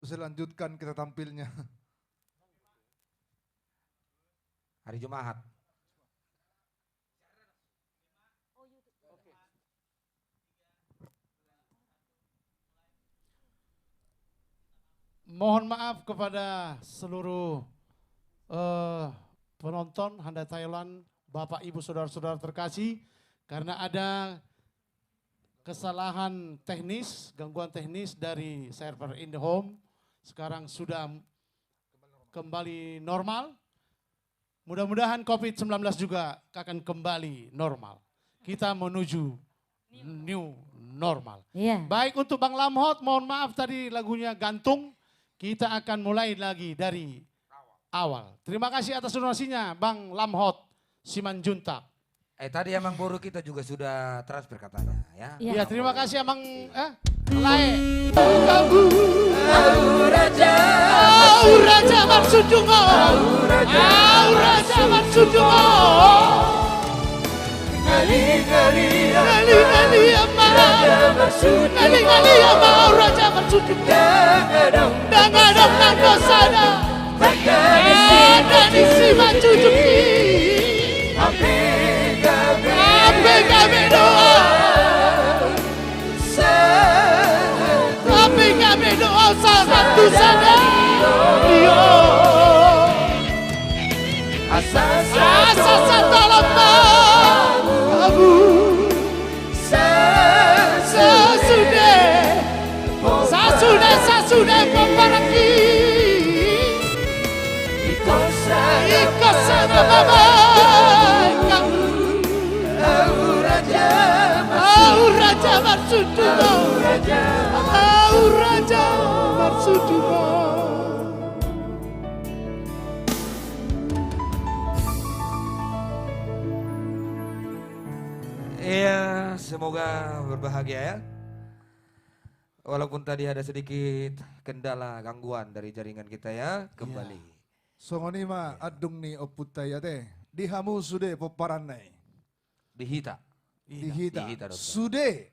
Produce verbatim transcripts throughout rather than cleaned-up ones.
Selanjutkan kita tampilnya. Hari Jumahat. Mohon maaf kepada seluruh, eh, penonton, handa Thailand, Bapak, Ibu, saudara-saudara terkasih, karena ada kesalahan teknis, gangguan teknis dari server IndiHome. Sekarang sudah kembali normal. Mudah-mudahan covid sembilan belas juga akan kembali normal. Kita menuju new normal. Iya. Baik, untuk Bang Lamhot, mohon maaf tadi lagunya gantung. Kita akan mulai lagi dari awal. Terima kasih atas donasinya, Bang Lamhot Simanjuntak. Eh, tadi Amangboru kita juga sudah transfer katanya, ya. Iya. Iya, terima kasih, Amang, eh, Lae. Au raja, au raja marsunjung, au raja marsunjung. Ngali, ngali, ngali, ama. Ngali, ngali, ama, au raja marsunjung. Dang adong, dang adong, dang adong sada. Ada di si marsunjung i. Ampe gabe doa. Ampe gabe doa sahat tu sada. Io. Asa, asa, asa, tolong, Bang. Abu. Sa-, sasude. Sasude, sasude pomparanki. Iko sada baba. Au raja marsunjung. Au raja marsunjung. Iya, semoga berbahagia ya. Walaupun tadi ada sedikit kendala gangguan dari jaringan kita ya, iya, kembali. Songon i ma, iya, andung ni ompunta i ate. Di hamu sude pomparanna i. Di hita. Di hita. Di hita do. Sude.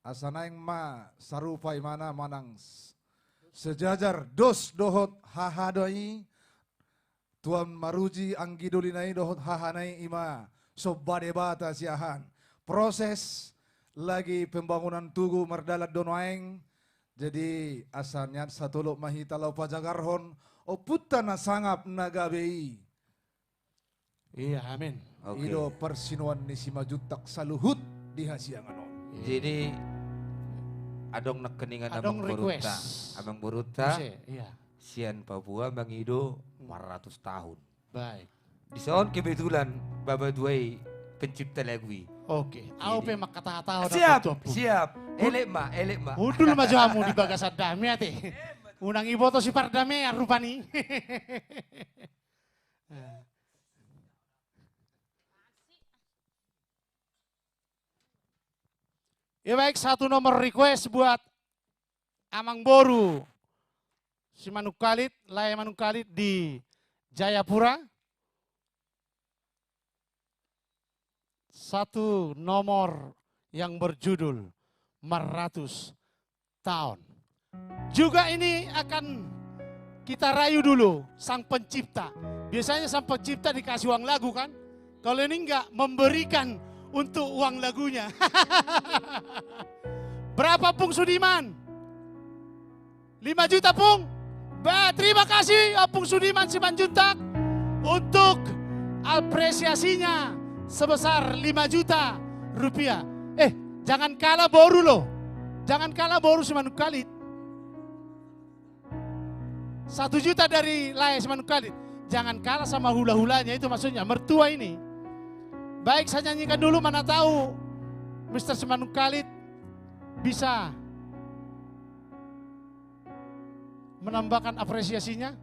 Asa naeng ma sarupa ibana manang s-, sejajar dos dohot hahana i, tuan maruji anggi dolina i dohot hahana i, ima somba Debata sian proses lagi pembangunan tugu mardalan do nuaeng. Jadi asa nian satolop ma hita laho pajagarhon ompunta na sangap na gabe i. Iya, amin. Oke. I do parsinuan ni Simanjuntak saluhut di hasiangan on. Iya. Jadi adong nangkiningan, adong amang borunta, request. Amang borunta. Bisa, iya. Sian Papua mangido, hmm, empat ratus tahun. Baik. Dison kebetulan bapa tua i pencipta lagu i. Oke. Jadi au pe mangkatahon. Siap, siap. Elek ma, elek ma. Hundul ma jo hamu di bagasan dame ate. Unang iboto si pardamean rupani. Ya, baik, satu nomor request buat Amangboru Simanungkalit, Lae Manungkalit di Jayapura. Satu nomor yang berjudul Empat ratus Tahun. Juga ini akan kita rayu dulu Sang Pencipta. Biasanya Sang Pencipta dikasih uang lagu, kan? Kalau ini enggak, memberikan untuk uang lagunya. Berapa, Pung Sudiman? Lima juta, Pung. Ba, terima kasih, Ompung Sudiman Simanjuntak, untuk apresiasinya sebesar lima juta rupiah. Eh, jangan kalah boru loh. Jangan kalah boru Simanungkalit. Satu juta dari Lae Simanungkalit. Jangan kalah sama hula-hulanya, itu maksudnya. Mertua ini. Baik, saya nyanyikan dulu, mana tahu Mister Simanungkalit bisa menambahkan apresiasinya.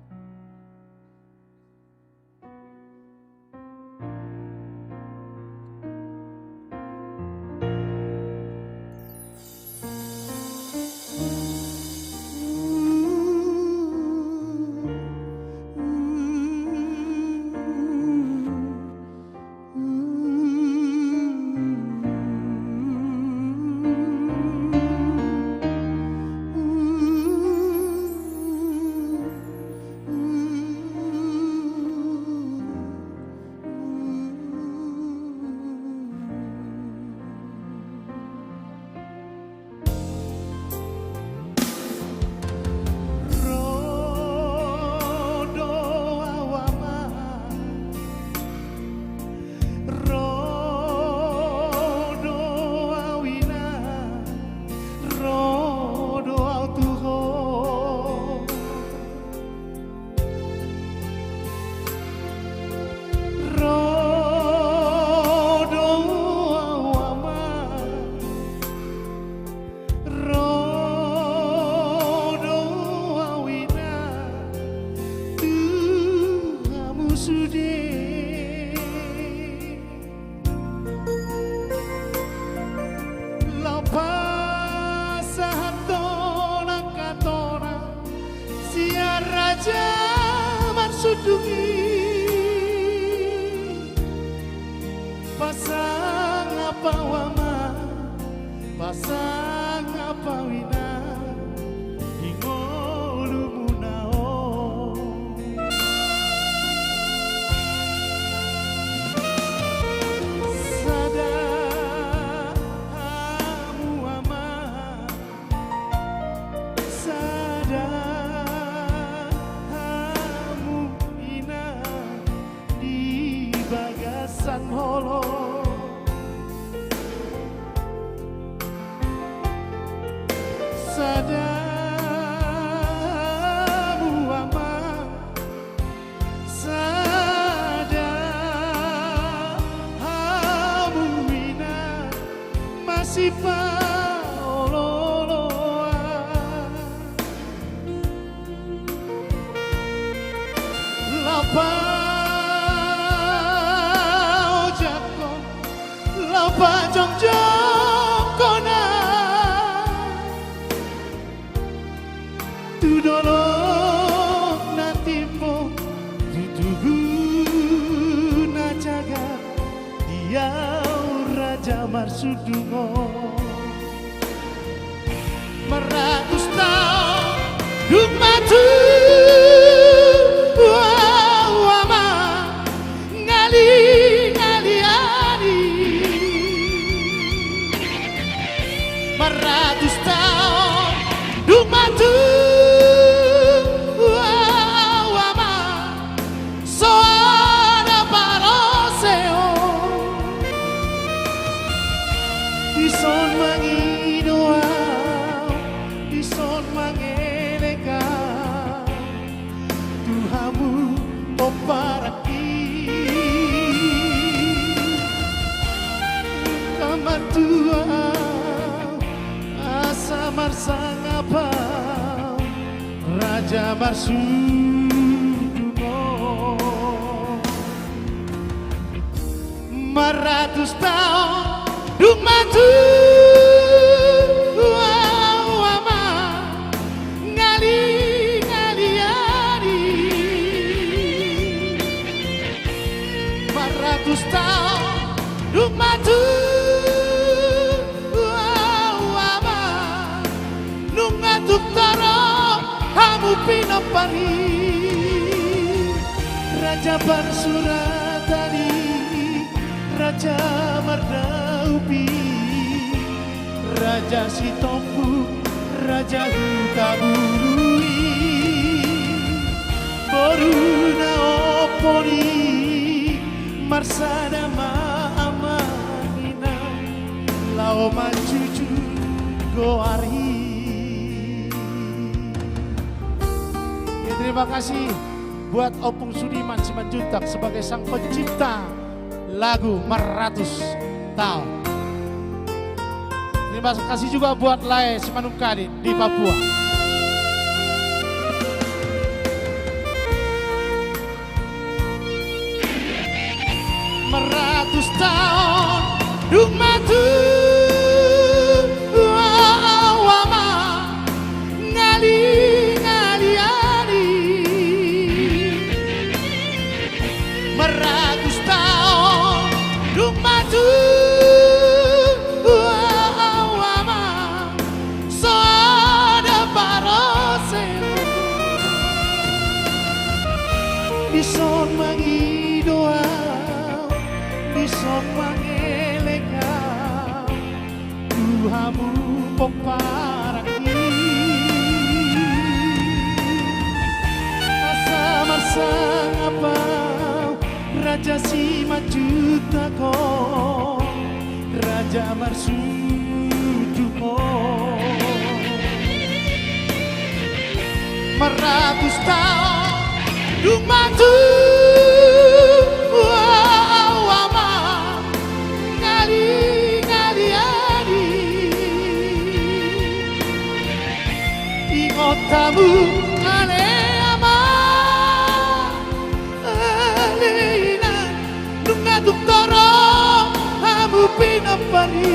Dung i pasangap au ama, pasangap au ina, di ngolumuna on. Sada hamu ama, sada hamu ina, di bagasan holong. Sada hamu ama, sada hamu ina, masipaolo-oloan. Laho paojakhon, laho pajongjongkon au tu dolok na timbo, tu tugu na jagar, di au raja marsundung on. Maratus taon dung ma tubu au ama, ngali-ngali ari. Maratus taon dung ma tubu au ama, so adong parosehon. Dison mangido au, dison mangelek au tu hamu pomparanki. Nunga martua au asa marsangap au raja marsundung on. Maratus taon dung ma tubu au ama, ngali-ngali ari. Maratus taon dung ma tubu au ama, nunga tung torop hamu pinompar i. Raja Parsuratani, Raja Mardaupi, Raja Sitompul, Raja Hutabului, boru na ompung i, marsada ma amang inang, laho manjujung goar i. Ya, terima kasih buat Ompung Sudiman Simanjuntak sebagai sang pencipta lagu Maratus Taon. Terima kasih juga buat Lae Simanungkalit di Papua. Maratus taon dung ma tubu au ama, ngali-ngali ari. Maratus taon dung ma tubu au ama, so adong parosehon. Dison mangido au, dison mangelek au tu hamu pomparanki. Asa marsangap au raja Simanjuntak on, raja marsundung on. Maratus taon dung ma tubu au ama, ngali-ngali ari. Ingot hamu ale ama, ale inang, nunga tung torop hamu pinompar i.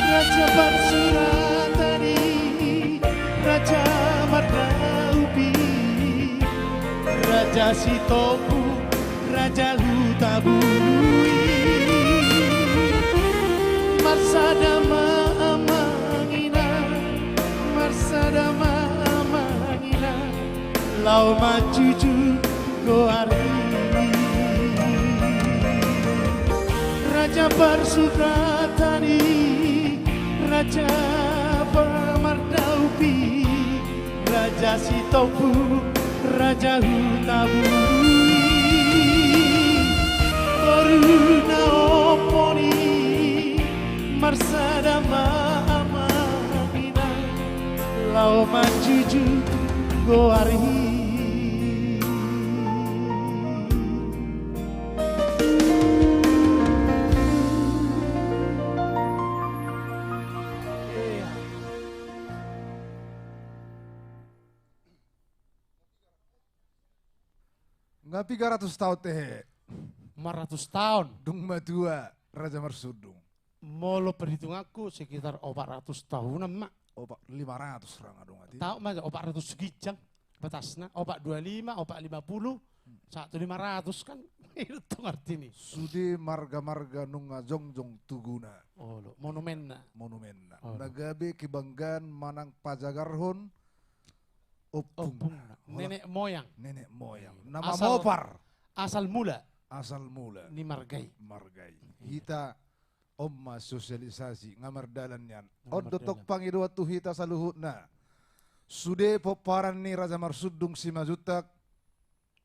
Raja Parsuratani, Raja Mar Raja Sitompul, Raja Hutabului. Marsada ma amang inang, marsada ma amang inang, laho manjujung goar i. Raja parsugatan i, raja pamardaupi, Raja Sitompul, Raja Hutabului. Boru na ompung i, marsada ma amang inang, laho manjujung goar i. Nga piga ratus taon tehe? Empat ratus taon. Dung matua Raja Marsundung. Molo perhitunganku sekitar opat ratus tahunan ma. Opat, lima ratus ra nga dung ate. Tahu ma, opat ratus ginjang batasna, opat dua lima, opat lima puluh, hmm, satu lima ratus kan. Itu artini. Sude marga-marga nunga jongjong tuguna. Olo, monumenna. Monumenna. Olo. Na gabe kebanggaan manang pajagarhon ompungna. Ompungna. Hola. Nenek moyang. Nenek moyang. Iya. Na mamopar. Asal mula. Asal mula. Ni marga i. Marga i. Iya. Hita on ma sosialisasi, nga mardalan nian. Nga mardalan. On do tong pangidoan tu hita saluhutna. Sude pomparan ni Raja Marsundung Simanjuntak,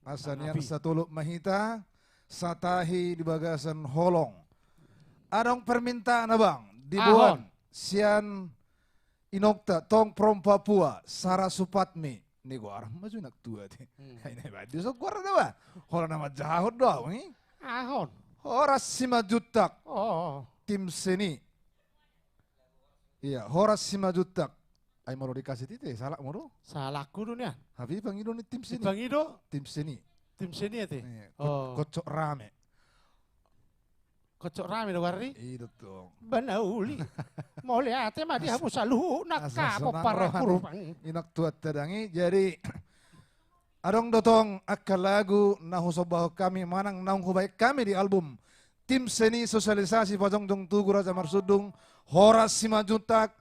asa nian satolop ma hita, satahi di bagasan holong. Adong permintaan abang, diboan sian inongta, tong from Papua, Sarasupatmi. Ni goar ma jo inang tua te. Hmm. Ai na iba dia so goar da ba. Holan na manjahahon do au i. Ahon. Horas Simanjuntak. Oh. Tim seni. Iya, Horas Simanjuntak. Ai molo dikasih tite, salah molo. Salahku do nian. Tapi pangido ni tim seni. Pangido. Tim seni. Tim seni ate. Iya, ko-, oh, kocok rame. Kocok rame do goar i. I do tong. Bana uli. Mauliate ma di hamu saluhutna, asa sonang roha ni inang tua ta dang i. Jadi adong do tong angka lagu na husombahon hami manang naung hubahen hami di album Tim Seni Sosialisasi Pajongjong Tugu Raja Marsundung, Horas Simanjuntak.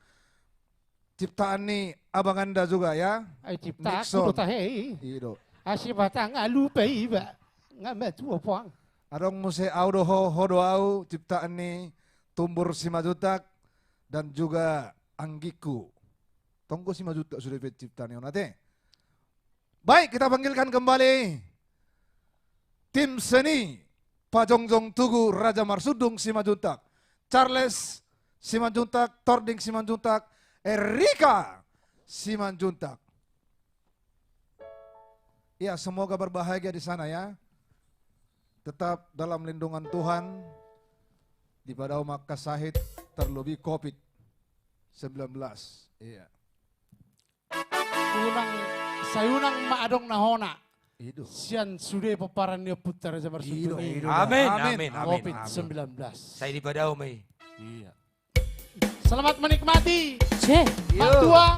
Ciptaan ni abang anda juga ya. Ai ciptaanku do tahe i. I do. Asi batang alupa iba. Nga matua poang. Adong muse Au do Ho, Ho do Au, ciptaan ni Tumbur Simanjuntak dan juga anggikku. Tong do Simanjuntak sude pe ciptaan ni on ate. Baik, kita panggilkan kembali tim seni Pajongjong Tugu Raja Marsundung Simanjuntak. Charles Simanjuntak, Tording Simanjuntak, Erika Simanjuntak. Ya, semoga berbahagia di sana ya. Tetap dalam lindungan Tuhan, dipadao ma angka sahit, terlebih covid sembilan belas. Iya. Unang, sai unang ma adong na hona. I do. Sian sude pomparan ni ompunta Raja Marsundung i. I do, i do. Amin, amin, amin, amin. Covid sembilan belas. Sai dipadao ma i. Iya. Selamat menikmati. Cih. Part dua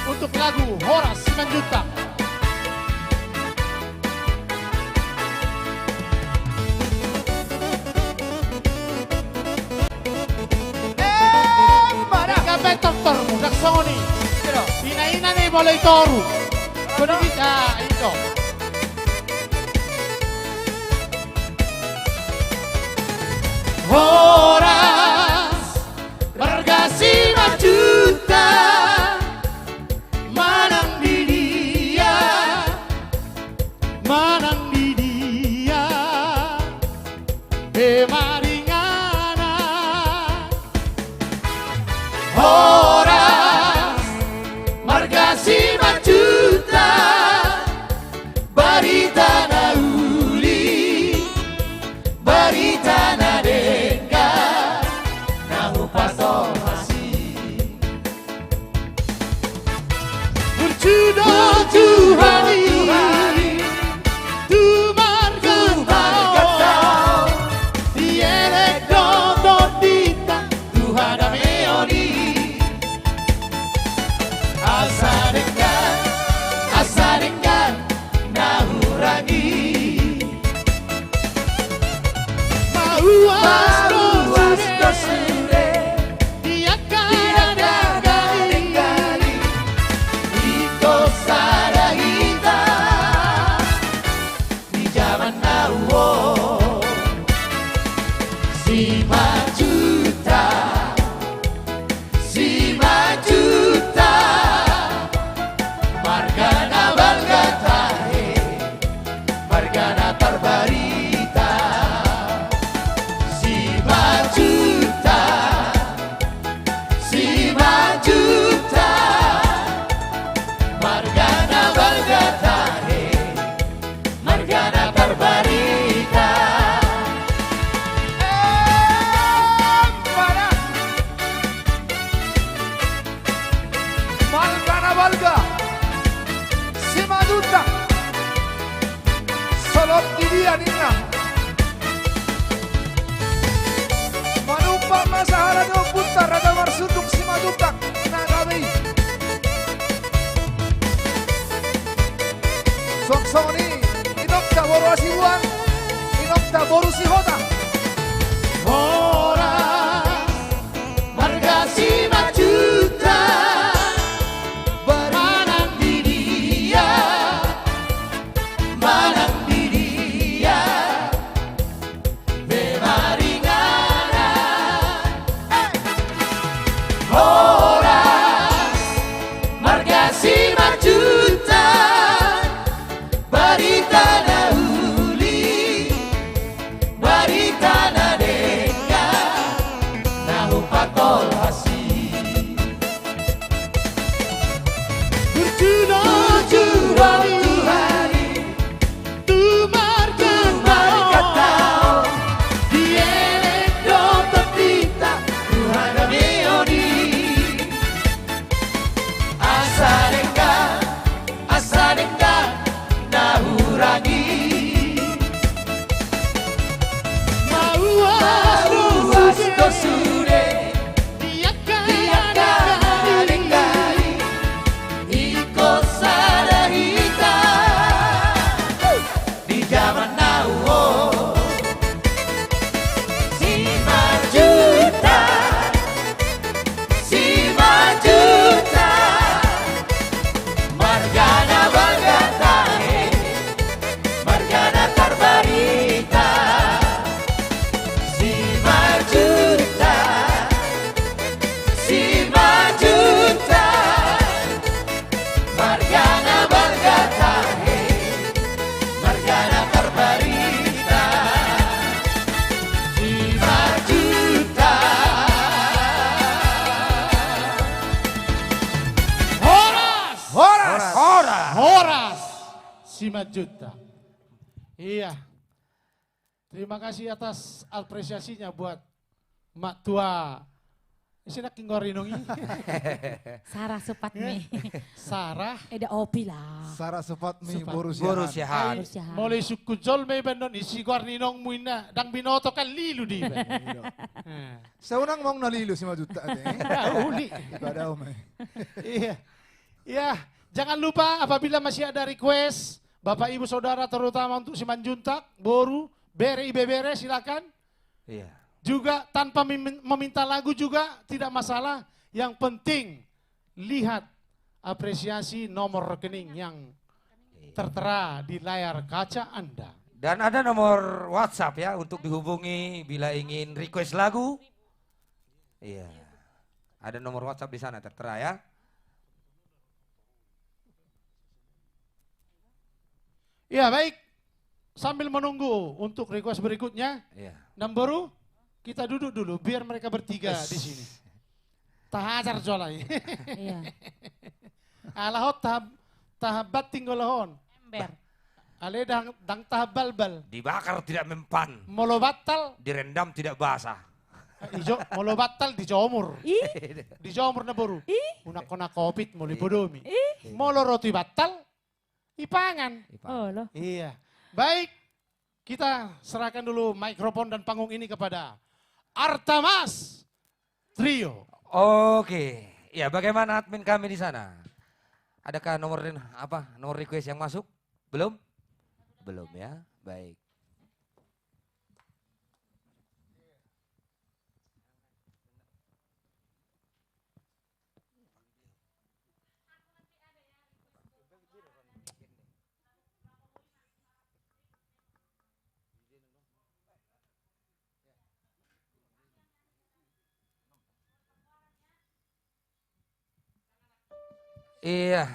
untuk lagu Horas Simanjuntak. Eh, mana? Gabe tortormu, ndang songon i. Ina-ina ni molo i toru. Koni kita, ito. Horas, marga Simanjuntak, manang di dia, manang di dia, be maringanan. Horas, marga Simanjuntak, Tolong di dia ninna. Manumpak ma sahala ni ompunta Raja Marsundung Simanjuntak na gabe i. Suang songon i inongta boru Hasibuan, inongta boru Sihotang. Horas, marga Simanjuntak, manang di dia, manang di dia pe maringanan. Horas, marga Simanjuntak, barita na uli, barita na denggan, na hupatorang hasi. Burju do tu hali, tu marganta on, dielek do tondinta tu hadameon i. Asa denggan, asa denggan na hurang i. Mauas do sude, mauas do sude, di angka na denggan i, ingkon sada hita di jaman na uli on. Simanjuntak, Simanjuntak, marga na balga tahe, marga na tarbarita. Simanjuntak, Simanjuntak, marga na balga tahe, marga na tarbarita. Simanjuntak. Horas! Horas! Horas! Horas! Simanjuntak. Iya. Terima kasih atas apresiasinya buat Mak Tua. Ise nangkin goar ni inong i? Sarah Supatmi. Sarah. Eda Opi lah. Sarah Supatmi, Supat. Boru Siahaan. Boru Siahaan. Boru Siahaan. Molo isungkun jolma iba annon i, si goar ni inongmu inna, ndang binoto kan lilu do iba. Iya. Eh. Sai unang ma na lilu Simanjuntak ate. Uli. Iba dao ma i. Iya. Iya. Jangan lupa apabila masih ada request, Bapak Ibu Saudara, terutama untuk Simanjuntak, boru, bere, ibebere, silakan. Iya. Juga tanpa mem-, meminta lagu juga tidak masalah. Yang penting lihat apresiasi nomor rekening yang tertera di layar kaca Anda. Dan ada nomor WhatsApp ya untuk dihubungi bila ingin request lagu. Iya. Ada nomor WhatsApp di sana tertera ya. Ya, baik. Sambil menunggu untuk request berikutnya, iya, Namboru, kita duduk dulu, biar mereka bertiga di sini. Tahajar jolai. Iya. Alai on taha-, tahabanting do alai on. Ember. Alai ndang, ndang tahabalbal. Dibakar tidak mempan. Molo bantal. Direndam tidak basah. Ijo, molo bantal dijomur. Ih. Dijomur, Namboru. Ih. Unang hona covid, molo i podomi. Ih. Molo roti bantal, dipangan. Dipangan. Olo. Iya. Baik, kita serahkan dulu mikrofon dan panggung ini kepada Artamas Trio. Oke. Ya, bagaimana admin kami di sana? Adakah nomor rin-, apa, nomor request yang masuk? Belum? Belum ya? Baik. Iya.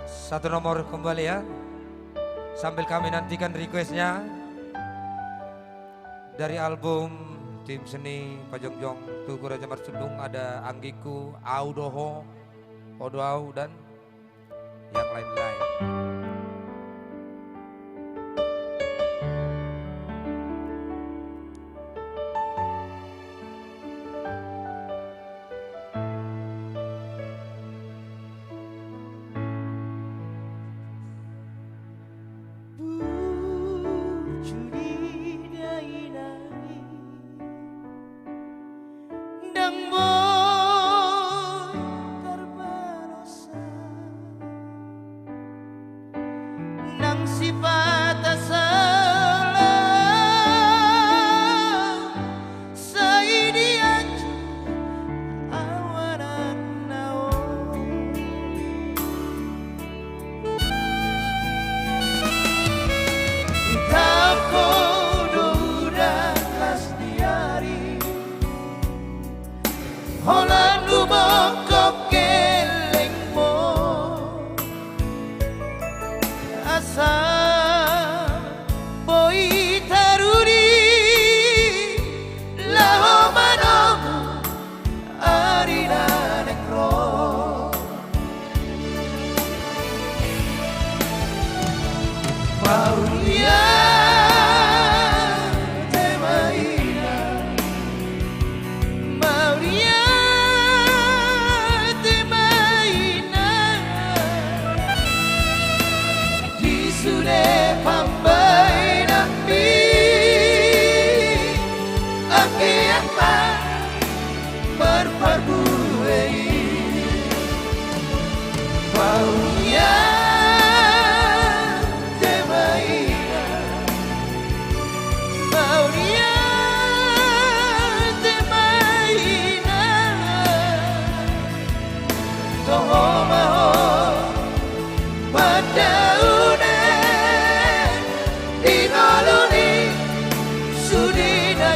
Satu nomor kembali ya. Sambil kami nantikan requestnya dari album Tim Seni Pajongjong Tugu Raja Marsundung, ada Anggikku, Au do Ho, Ho do Au, dan yang lain-lain.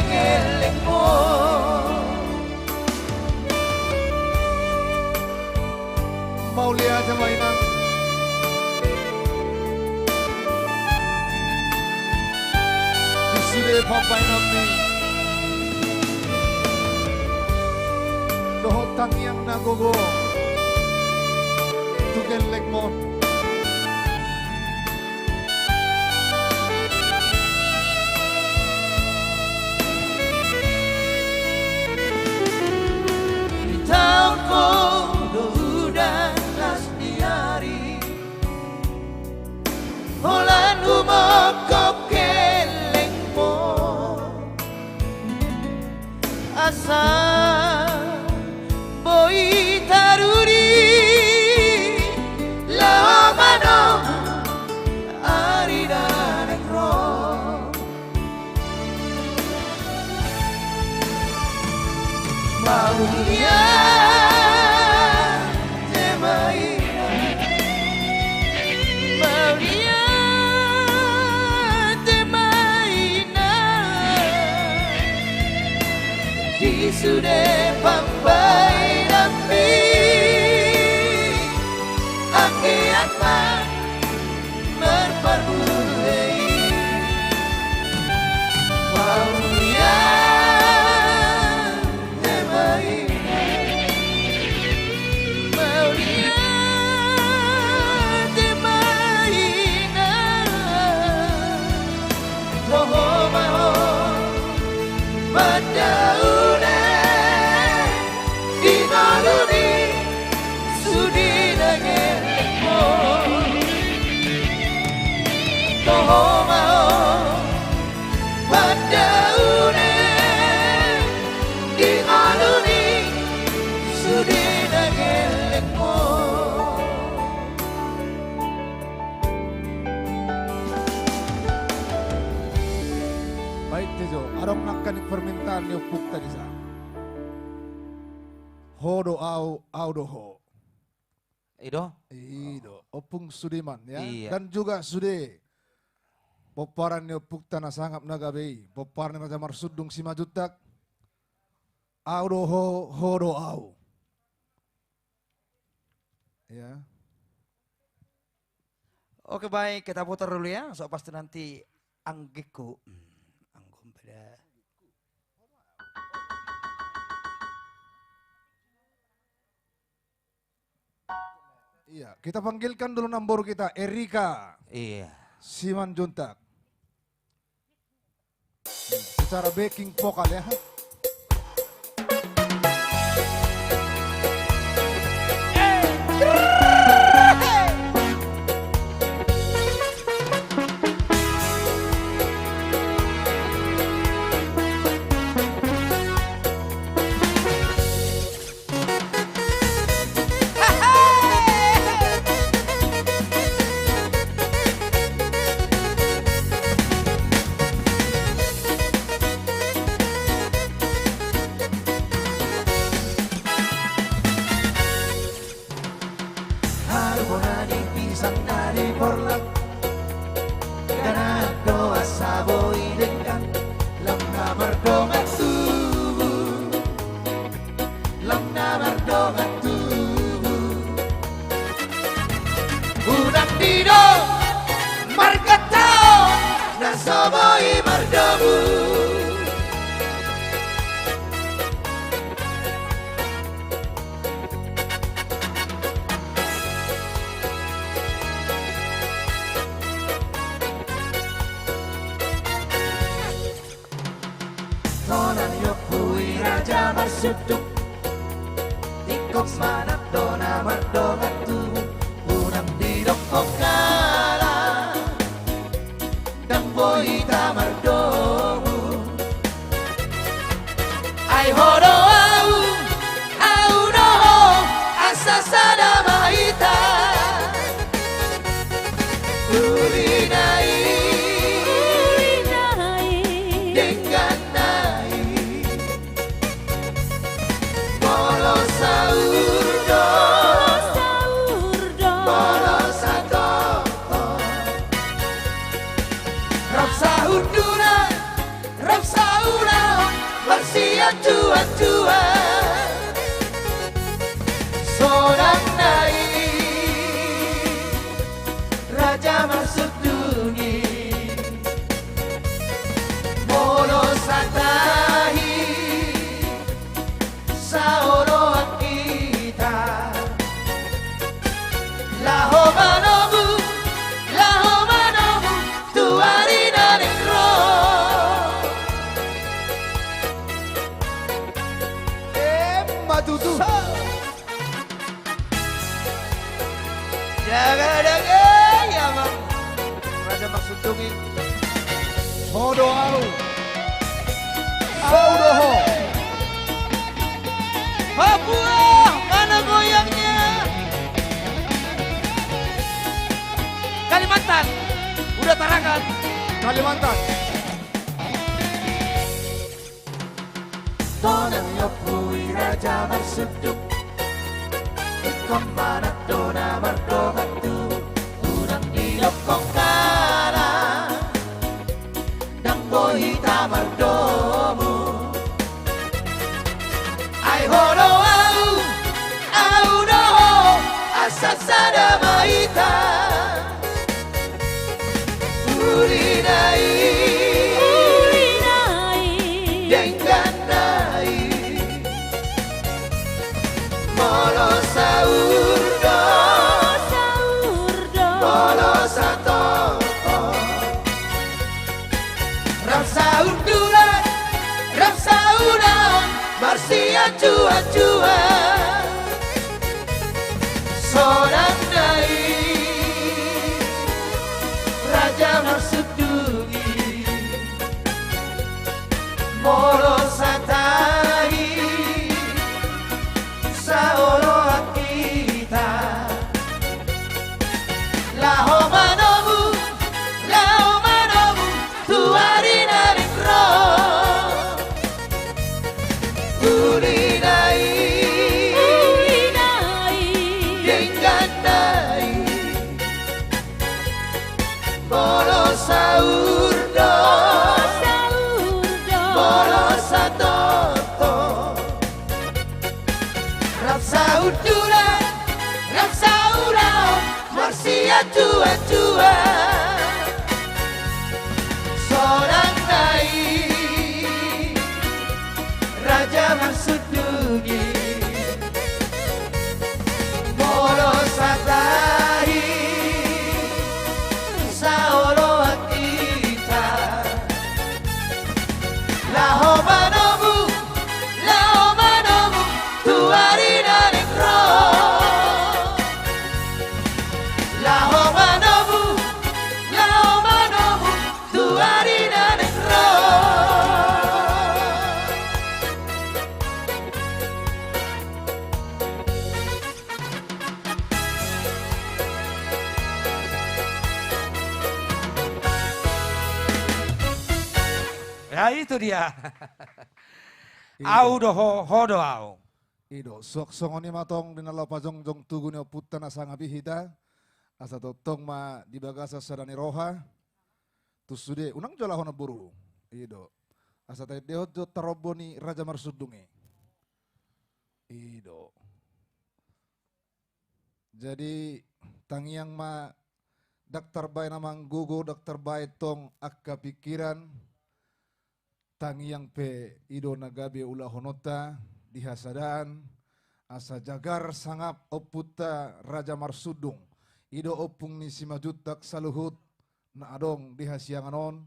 Elengmo. Mauliate ma inang. Di sude pambahenanmi dohot tangiang na gogo tu gellengmon. Di taon ho do udan las ni ari, holan humongkop gellengmon. Asa boi tarudi laho manomu ari na naeng ro. Mauliate ma inang. Mauliate ma inang. Di sude pambahenanmi, anggiat ma marparbue i. Mauliate ma inang. Mauliate ma inang. Toho ma ho mandaune di ngolu ni sude na gellengmon. Toho ma ho mandaune di ngolu ni sude na gellengmon. Baik, Tejo, adong nangkaning permintaan ni ompunta disi. Ho do au, au do ho. I do? I do. Ompung Sudiman, ya. Iya. Dan juga sude pomparan ni ompunta na sangap na gabe i, pomparan ni Raja Marsundung Simanjuntak. Au do ho, ho do au. Ya. Oke, baik, kita putar dulu ya. So pasti nanti anggikku. Hmm, anggo pada. Iya, kita panggilkan dulu namboru kita, Erika. Iya. Simanjuntak. Secara backing vokal ya. Haru bona di pisang na di porlak. Ganahan do asa boi denggan. Lam na mardongan tubu. Lam na mardongan tubu. Unang didok margataon na so boi mardomu. Tona ni ompu i Raja Marsundung, ingkon manat do na mardongan tubu, unang didok hongkala, ndang boi hita mardomu. Ai ho do au, au do ho, asa sada ma hita. Uli nai, uli nai, denggan nai. Molo saur do, molo saur Tuhan, sonang na i Raja Marsudung i, molo satahi saoloan hita, laho manomu, laho manomu tu ari na naeng ro. Emma tutu. Jaga dage, ya, Bang. Raja Marsudung i. Ho do au. Au do ho. Papua, mana goyangnya? Kalimantan, udah Tarakan. Kalimantan. Tona ni ompu i Raja Marsudung, ingkon manat do na mardongan tubu, unang didok hona, ndang boi hita mardomu. Ai ho do au, au do ho, asa sada ma hita. Uli na i, uli na i, denggan na i. Molo saur do, saur do, molo satongkol, rap sahundulan, rap saulaon, marsianjuanjuan. Sonang na i Raja Marsudung i, molo satahi saoloan hita, laho manomu, laho manomu tu ari na naeng ro. Uli na i, uli na i, denggan na i. Molo saur do, saur do, molo satongkol, rap sahundulan, rap saulaon, marsianjuanjuan. Sonang na i Raja Marsudung i, molo satahi saoloan hita, laho manomu, laho manomu tu ari na naeng ro. Laho manomu, laho manomu tu ari na naeng ro. Ya, itu dia. Itu. Au do ho, ho do au. I do, suang songon i ma tong di na laho pajongjong tugu ni ompunta na sangap i hita, asa tongtong ma di bagasan sada ni roha, tung sude, unang jo laho na boru. I do. Asa taendehon jo tarombo ni Raja Marsudung i. I do. Jadi, tangiang ma ndang tarbaen amang gogo, ndang tarbaen tong angka pingkiran, tangiang pe i do na gabe ulahononta di hasadaan, asa jagar sangap ompunta Raja Marsudung, i do ompung ni Simanjuntak saluhut na adong di hasiangan on.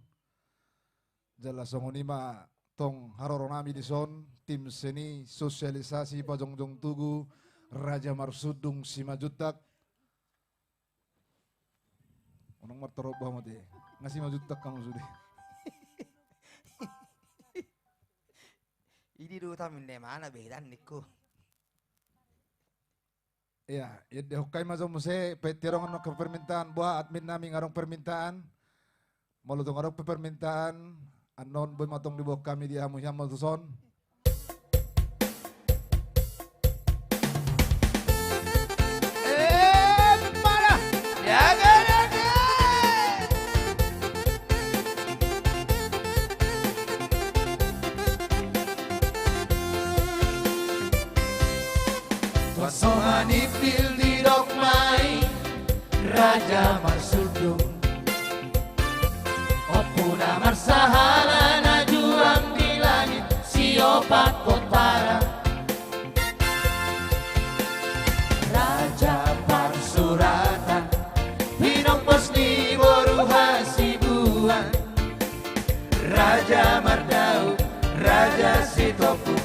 Jala songon i ma tong haroronami dison, tim seni sosialisasi pajongjong tugu Raja Marsudung Simanjuntak. Unang martarombo hamu ate. Nga Simanjuntak hamu sude. Idi do utama, inde mana behitan ningku. Iya, ya, dihukai ma jo muse, pe tirongan angka permintaan, boha admin nami nga adong permintaan. Molo tung adong pe permintaan, annon boi ma tong diboan hami di hamu, hamu tuson. Eh, mana? Ya, ya, ya, ya. Somanipil didok ma i Raja Marsundung, ompuna marsahala na juang di langit siopat pomparan. Raja Parsuratan, pinompos ni boru Hasibuan, Raja Mardaup, Raja Sitompul,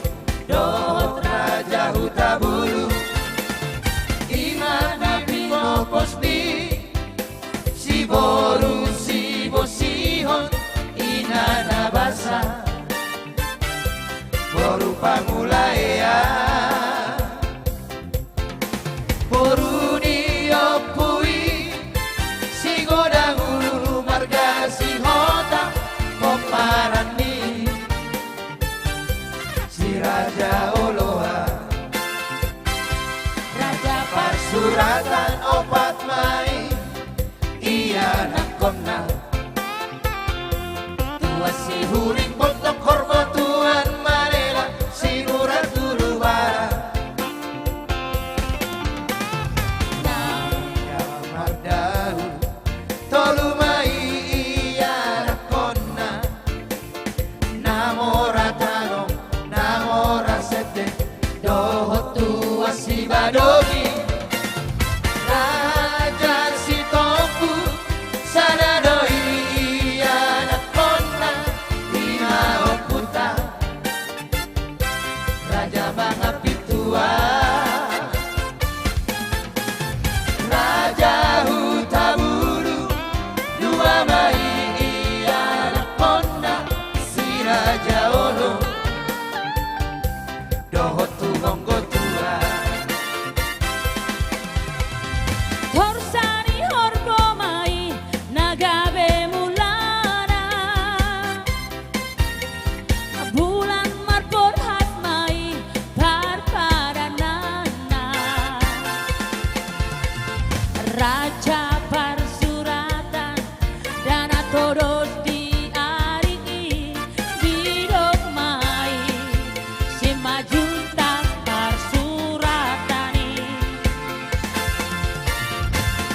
dohot Raja Hutabulu. I ma na pinompos ni si boru Sibosihon, ina na basa, boru Pangulaea. Boru ni ompu i si Godang Ulu marga Sihotang, pomparan ni si Raja Oloan. Raja Parsuratan opat ma i ianakkonna. Tuan Sihuring Bontong Horbo, Tuan Malela Sinurat Ulu Barat. Raja Mardaup tolu ma i ianakkonna. Na mora Tanong, na mora Seten, dohot Tuan Sibadogi. Raja Sitompul sada do i ianakkonna, i ma ompunta Raja Mangampintua. Raja Hutabulu dua ma i ianakkonna, si Raja Olo dohot Tumonggo Tua. Toru Sari Horbo ma i na gabe mulana. Bulan marborhat ma i parpadananna. Raja Parsuratan, dana todos di ari i, didok ma i Simanjuntak Parsuratan i.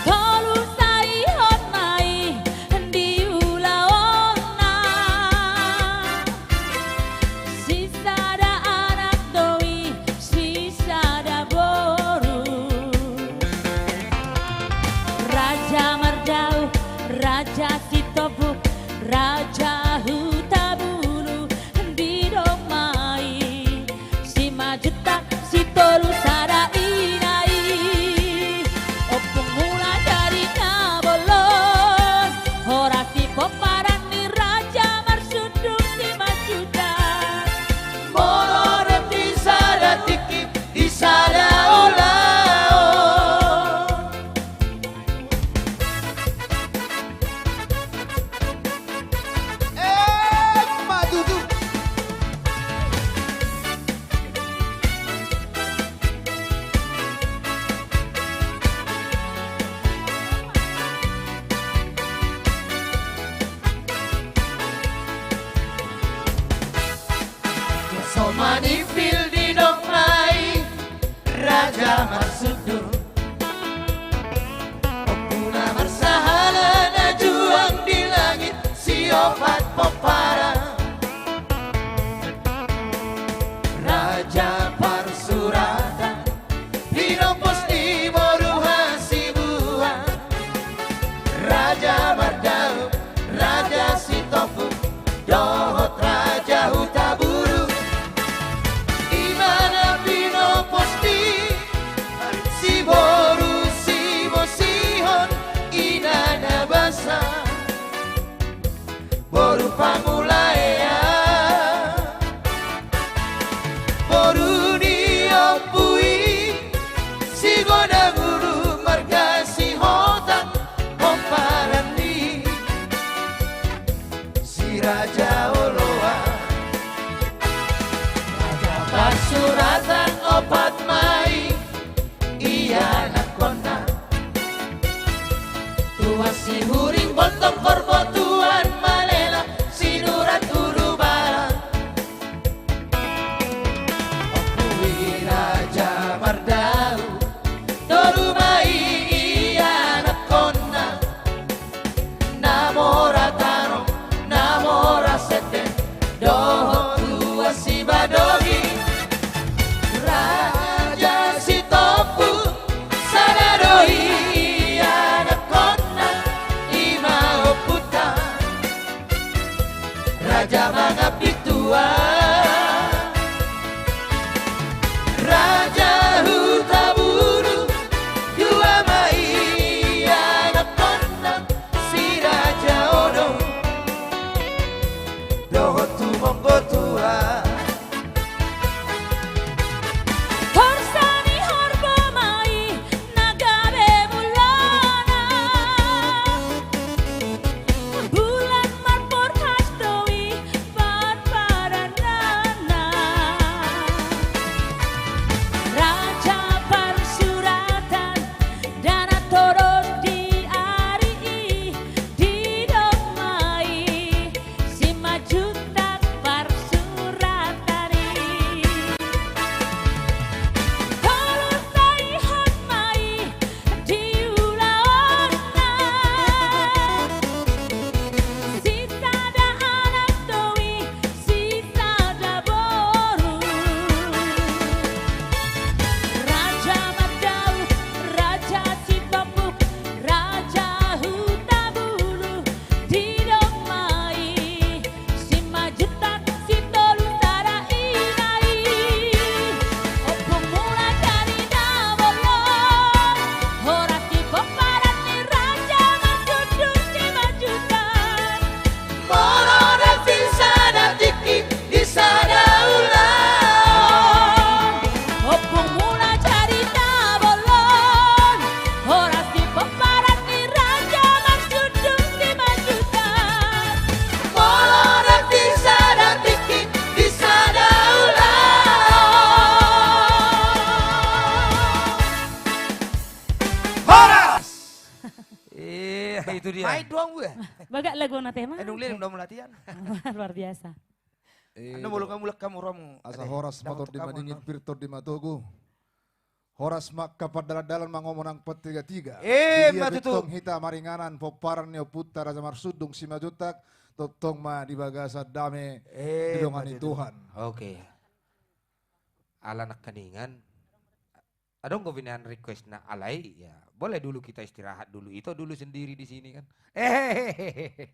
Tolu saihon ma i di ulaonna. Sisada anak do i, sisada boru. Raja Mardaup, Raja Sitompul, Raja Hutabulu, didok ma i Simanjuntak Sitolu sada ina i. Ompung Mula Jadi Na Bolon, horas di pomparan ni Raja Marsundung Simanjuntak. Molo rap di sada tingki, di sada ulaon. Eh, ma tutu. Somanipil didok ma i Raja Marsundung, ompuna marsahala na juang di langit siopat pomparan. Raja Parsuratan, pinompos ni boru Hasibuan, Raja Mardaup, Raja Sitompul, dohot Raja Hutabulu. I ma na pinompos ni si boru Sibosihon, ina na basa, boru Pangulaea. Boru ni ompu i si Godang Ulu marga Sihotang, pomparan ni si Raja Oloan. Raja Parsuratan opat ma i ianakkonna. Tuan Sihuring Bontong Horbo, Tuan Malela Sinurat Ulu Barat. Ompu i Raja Mardaup, Dohi, Raja Sitompul, sada do i anakkonna, i ma ompunta, Raja Mangapintua. Raja Hutabulu, dua ma i anakkonna, si Raja Odong dohot Tumonggo Tua. Horsa ni horbo ma i na gabe mulana, bulan marporhas do i parparananna. Raja Parsuratan, dana todong di ari i, didok ma i Simanjuntak Parsuratan i. Tolu taihon ma i di ulaonna, sisada anak do i, sisada boru. Raja Mardaup, Raja Sitompul, Raja Hutabulu, didok ma i Simanjuntak Sitolu Sada Ina i. Ompung Mula Jadi Na Bolon, horas di pomparan ni Raja Marsundung Simanjuntak. Molo dapot sada tingki di sada ulaon. Ompung Mula Jadi Na Bolon, horas di pomparan ni Raja Marsundung Simanjuntak. Molo dapot sada tingki di sada ulaon. Horas! Iya, itu dia. Main doang gue. Bagak lagu na tema. Eh, nung leleng dong latihan. Luar biasa. Eh, anu, molo kamu lek kamu romu. Asa horas ma tondi madingin, pir tondi matogu. Horas ma angka pandalandalan mangomon nang patiga-tiga. Eh, ma tutu. Tongtong hita maringanan pomparan ni ompunta Raja Marsundung Simanjuntak, tongtong ma di bagasan dame, eh, di dongan ni Tuhan. Oke. Ala nangkiningan. Adong do pinahan request na alai, ya, boleh dulu kita istirahat dulu. Ito dulu sendiri di sini kan. Hehehe.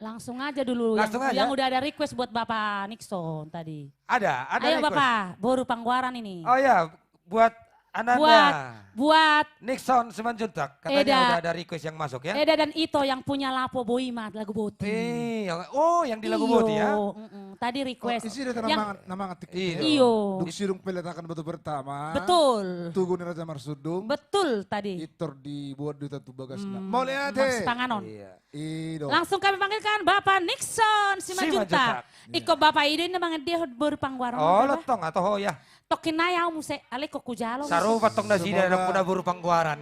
Langsung aja dulu. Langsung yang, aja. Yang udah ada request buat Bapak Nixon tadi. Ada, ada. Ayo request. Bapak, Boru Panggoaran ini. Oh ya, buat ananda. Buat, buat Nixon Simanjuntak. Katanya Eda. Udah ada request yang masuk ya. Eda dan Ito yang punya Lapo Boima lagu Boti. Iya, oh, yang di lagu Boti ya. Iyo, mm-mm. Tadi request. Oh, isi dari yang nama, nama ngetik. Iyo. Iyo. Dung sidung peletakan batu pertama. Betul. Tugu ni Raja Marsundung. Betul tadi. Itor dibuat di tatu bagasna. Hmm, mauliate. Mars Panganon. Iya. Ido. Langsung kami panggilkan Bapak Nixon Simanjuntak. Simanjuntak. Iya. Ingkon Bapak i do na mangendehon Boru Panggoaran. Oh, Bapak. Lontong atau ho ya. Tokkin nai au muse, alai ingkon hujalo muse. Sarupa tong nasida. Semoga. Anak muda Boru Panggoaran.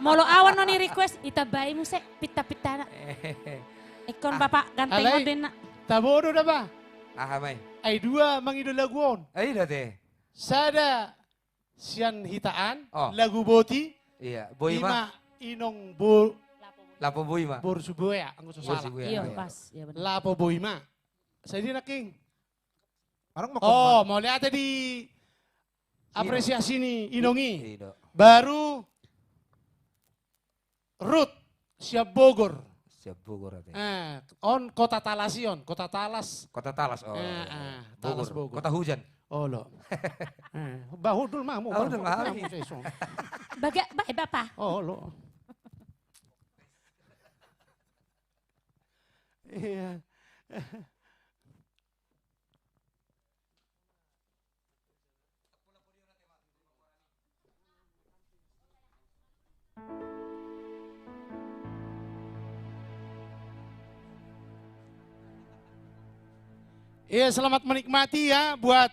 Molo au annon i request, itambai muse, pinta-pintana. Ingkon Bapak gantengon do inna. Tabodo da ba. Aha mai. Ai dua mangido lagu on. Ai da te. Sada sian hita an, oh, lagu Boti. Iya, Boima. Ima inong bo-, Lapo Boima. Boru Sibuea, anggo so sala. Boru Sibuea. Iya, iya, pas. Iya, benar. Lapo Boima. Sadia nangkin. Arang ma. Oh, mauliate di apresiasi ni inong i. Ido. Baru Rut, sian Bogor. Sian Bogor ate. Eh, on Kota Talas i on, Kota Talas. Kota Talas, oh. Eh, eh, Bogor. Talas Bogor. Kota hujan. Olo. Eh, ba hundul ma hamu. Oh, hundul ma hami. Baga, ba, eh, Bapak. Olo. Iya. Iya, selamat menikmati ya buat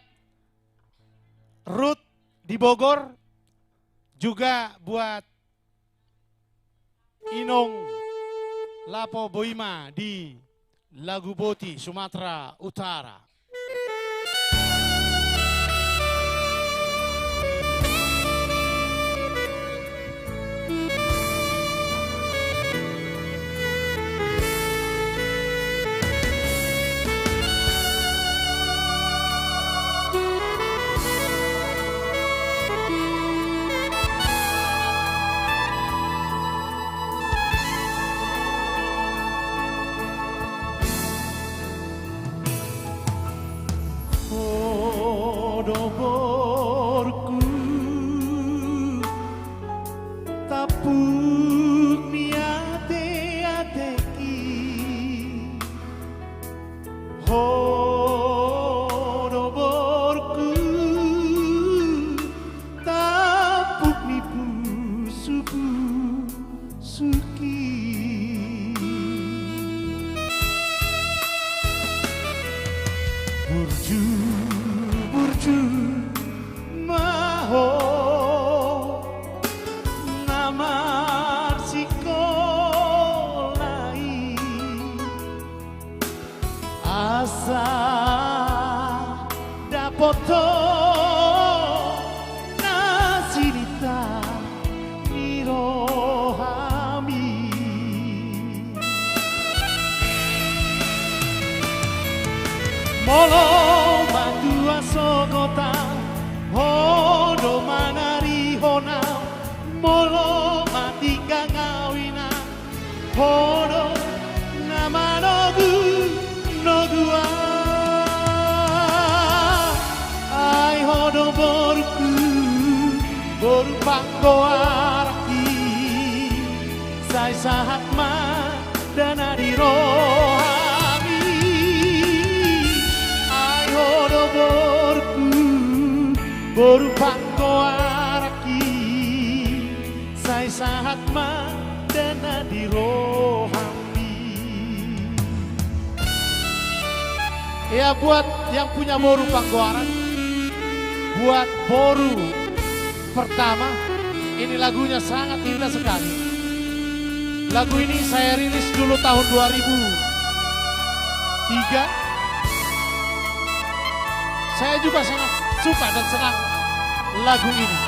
Ruth di Bogor, juga buat Inong Lapo Boima di Laguboti, Sumatera Utara. Poto na sinita ni rohami. Molo matua sogot au, ho do manarihon au. Molo matinggang au, inang, ho do na manogunogu au. Ai ho do borungku, boru panggoarangki, sai sahat ma dana di rohami. Ai ho do borungku, boru panggoarangki, sai sahat ma dana di rohami. Ya, buat yang punya boru panggoaran, buat boru pertama, ini lagunya sangat indah sekali. Lagu ini saya rilis dulu tahun dua ribu tiga. Saya juga sangat suka dan senang lagu ini.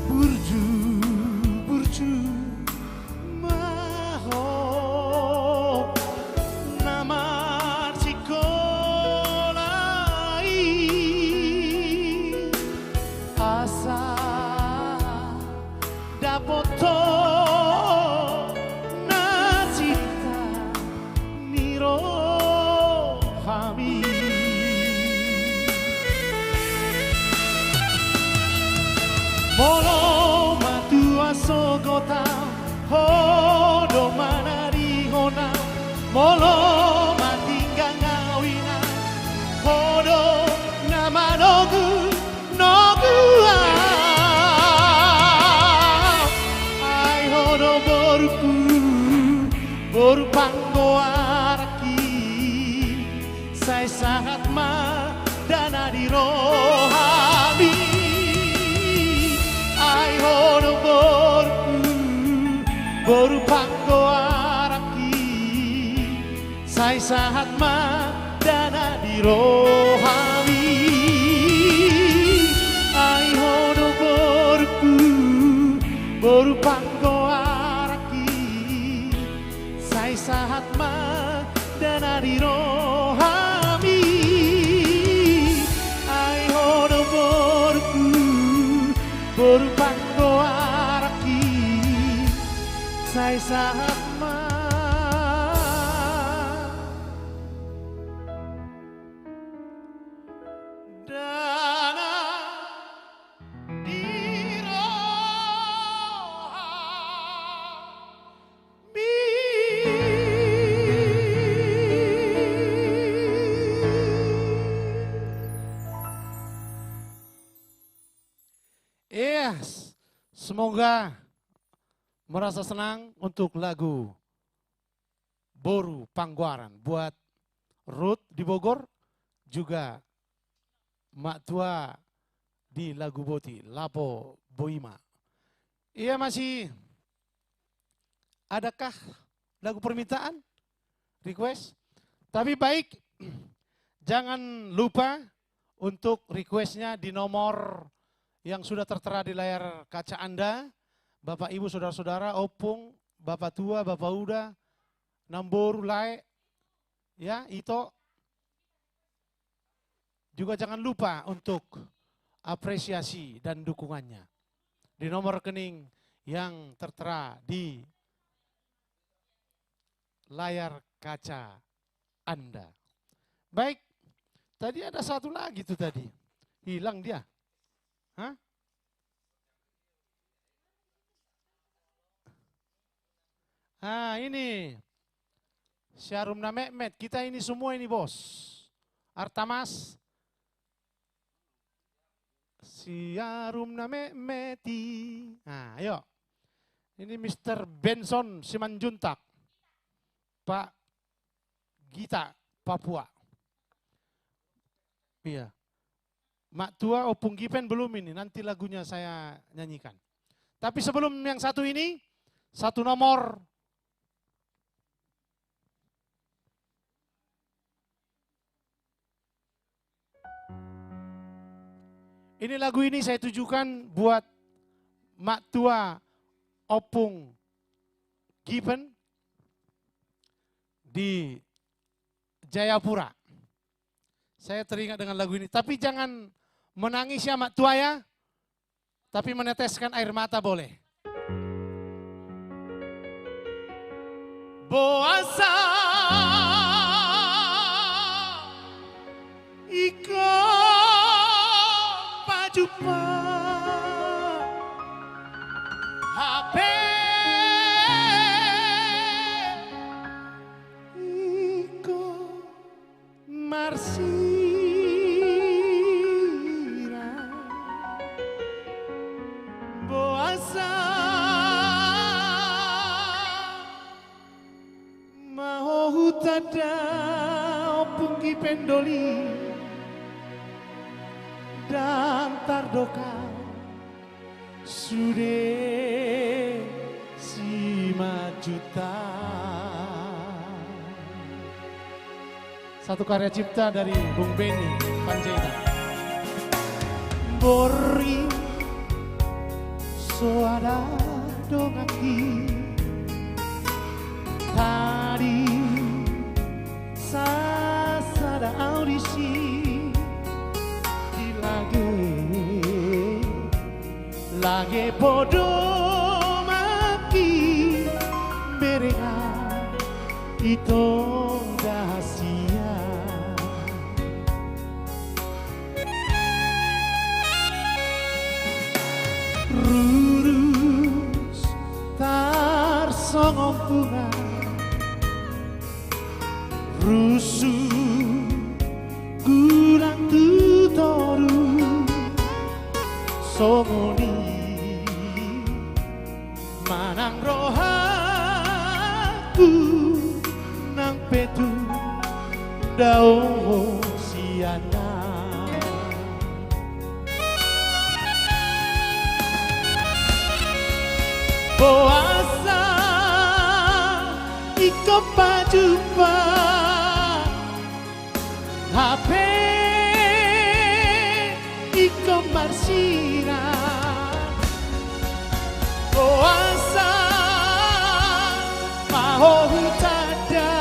Burju, burju, ma ho na marsikola i, asa dapot ho na sinta ni rohami. Molo matua sogot au, ho do manarihon au. Molo matinggang au, inang, ho do na manogunogu au. Ai ho do borungku, boru panggoarangki, sai sahat ma dana di rohami. Ai ho do borungku, boru panggoarangki, sai sahat ma dana di rohami. Ai ho do borungku, boru panggoarangki, sai sahat ma dana di rohami. Ai ho do borungku, boru panggoarangki, sai sahat ma dana di rohami. Iya, semoga merasa senang untuk lagu Boru Panggoaran buat Ruth di Bogor, juga Mak Tua di Laguboti, Lapo Boima. Iya, masih adakah lagu permintaan? Request? Tapi baik, jangan lupa untuk requestnya di nomor yang sudah tertera di layar kaca Anda, Bapak, Ibu, saudara-saudara, Ompung, Bapak Tua, Bapak Uda, Namboru, Lae, ya, Ito. Juga jangan lupa untuk apresiasi dan dukungannya di nomor rekening yang tertera di layar kaca Anda. Baik, tadi ada satu lagi tuh tadi. Hilang dia. Hah? Ah, ini. Si Arum na Metmet. Kita ini semua ini, Bos. Artamas. Si Arum na Metmet i. Nah, ayo. Ini Mister Benson Simanjuntak. Pak Gita, Papua. Iya. Mak Tua, Ompung Gipen belum ini, nanti lagunya saya nyanyikan. Tapi sebelum yang satu ini, satu nomor Ini lagu ini saya tujukan buat Mak Tua Ompung Given di Jayapura. Saya teringat dengan lagu ini. Tapi jangan menangis ya, Mak Tua ya. Tapi meneteskan air mata boleh. Boasa ingkon pajumpang, hape ingkon marsirang. Boasa ma ho hutanda, Ompung Given doli, ndang tardokak sude Simanjuntak. Satu karya cipta dari Bung Benny Panjaitan. Borngin so ada donganki, tading sasada au disi, di lage, lage podomanki, berengan ito dahasian. Rurus tarsongon bunga, rusu gulang tu toru, songon i manang rohangku nang pe tung dao sian na. Boasa ingkon pajumpang, hape ingkon marsirang. Boasa ma ho hutanda,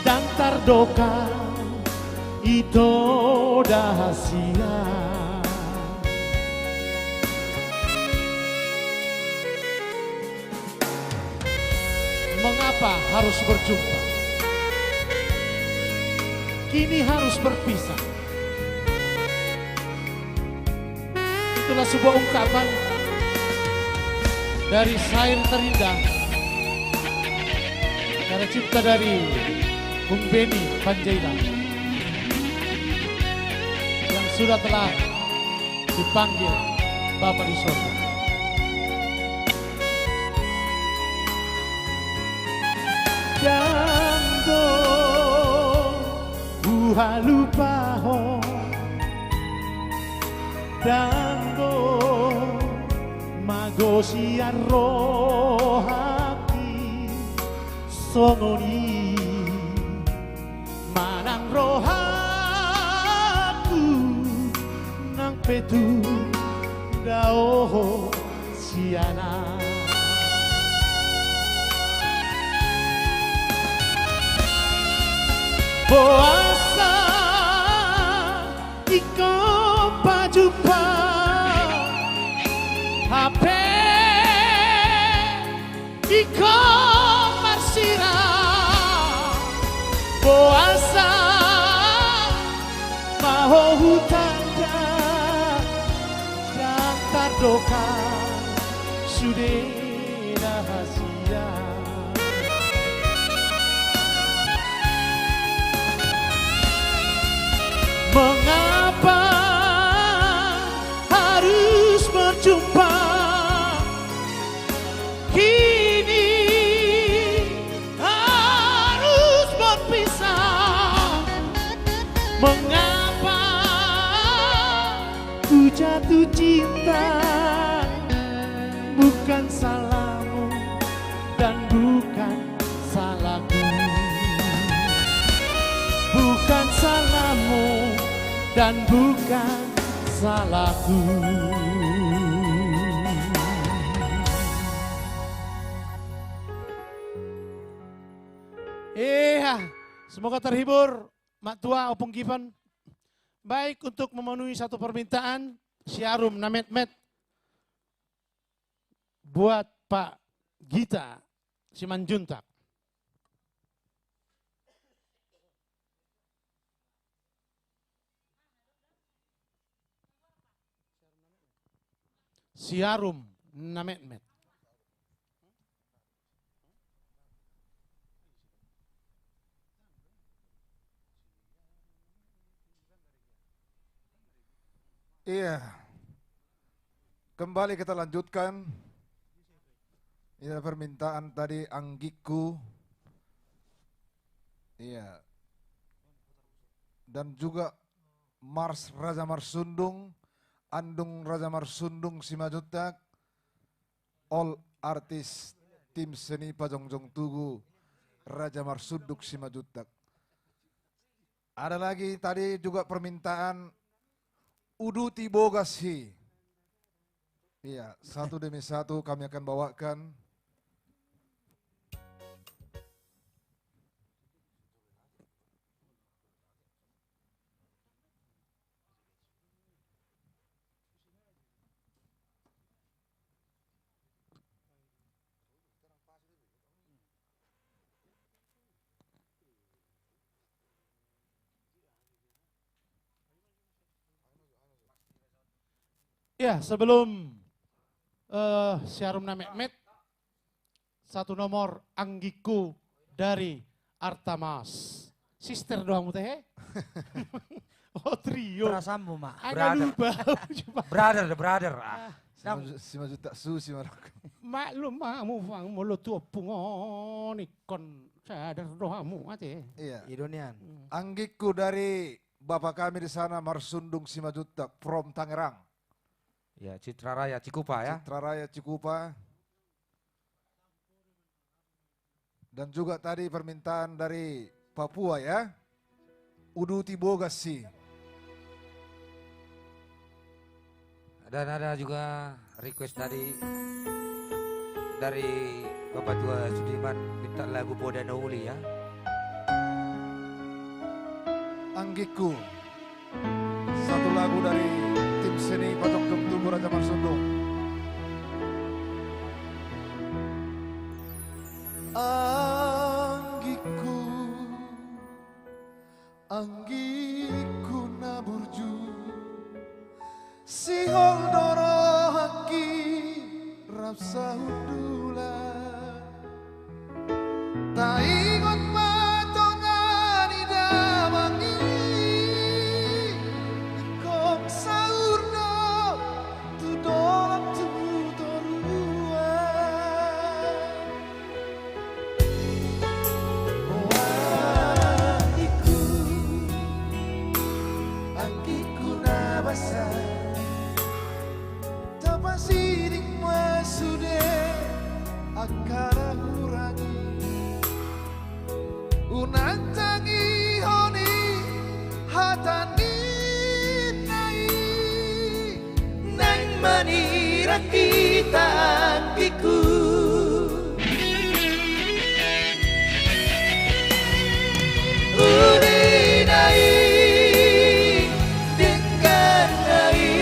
ndang tardokak ito dahasian. Mengapa harus berjumpa? Kini harus berpisah. Itulah sebuah ungkapan dari syair terindah, karya cipta dari Bung Benny Panjaitan, yang sudah telah dipanggil Bapa di sorga. Ndang dong huhalupahon, ndang dong mago sian rohangki, songon i manang rohangku nang pe tung dao sian na. Boasa ingkon pajumpang, hape ingkon marsirang. Boasa ma ho hutanda, ndang tardokak sude dahasian. Mengapa harus berjumpa, kini harus berpisah? Mengapa ku jatuh cinta? Bukan salahmu dan bukan salahku. Bukan salahmu dan bukan Salahku. Iya, semoga terhibur, Mak Tua, Ompung Gipan. Baik, untuk memenuhi satu permintaan, Siarum na metmet buat Pak Gita Simanjuntak. Siarum na metmet. Iya. Kembali kita lanjutkan. Ini ada permintaan tadi, Anggikku. Iya. Dan juga Mars Raja Marsundung, Andung Raja Marsundung Simanjuntak, all artis, tim seni Pajongjong Tugu Raja Marsundung Simanjuntak. Ada lagi tadi juga permintaan Uduti Bogas Hi. Iya, satu demi satu kami akan bawakan. Ya, sebelum, eh, Siarum na metmet, satu nomor Anggikku dari Artamas. Sister do hamu tehe? Oh, trio. Perasaanmu, Mak. Ai na lupa. Brother, brother. Ah, Simanjuntak susi marok. Maklum ma hamu, Bang, molo tu ompung on ingkon sadar do hamu ate. Iya. Ido nian. Hmm. Anggikku dari bapak kami di sana, Marsundung Simanjuntak from Tangerang. Ya, Citraraya Cikupa, ya. Citraraya Cikupa. Dan juga tadi permintaan dari Papua, ya. Uduti Bogas Hi. Dan ada juga request tadi dari Bapak Tua Sudirman, minta lagu Poda na Uli, ya. Anggikku. Satu lagu dari tim seni Pajongjong Tugu Raja Marsundung. Anggikku, anggikku na burju, sihol do rohangki rap sahundulan. Taingot ma tonga ni damang i, ingkon saur do tu dolok tu toruan. O anggikku, anggikku na basa, tapasiding ma sude angka na hurang i. Unang tangihon i hata ninna i, naeng manirang hita anggikku. Uli na i, denggan na i,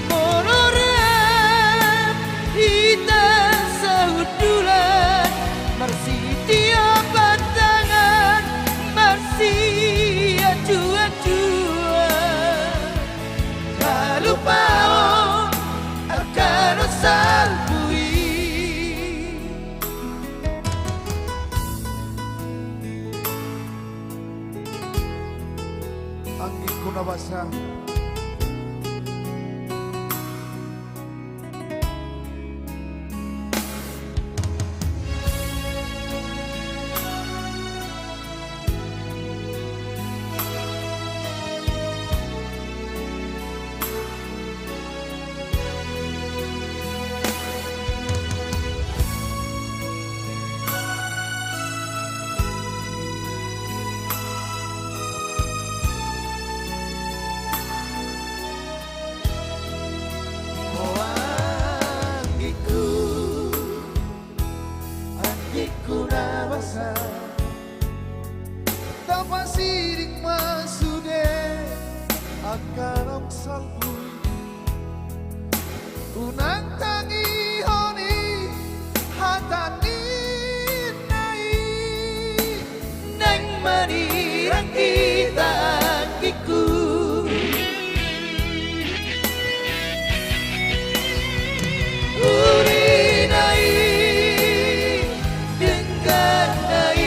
molo rap hita sahundulan, marsitiopan tangan, marsianjuanjuan. Halupaon angka na salpu i. Anggikku na basa. Anggi na basa, tapasiring ma sude angka naung salpu i. Unang tangihon i hata ninna i, naeng manirang hita anggingku. Ulina i, dengganna i,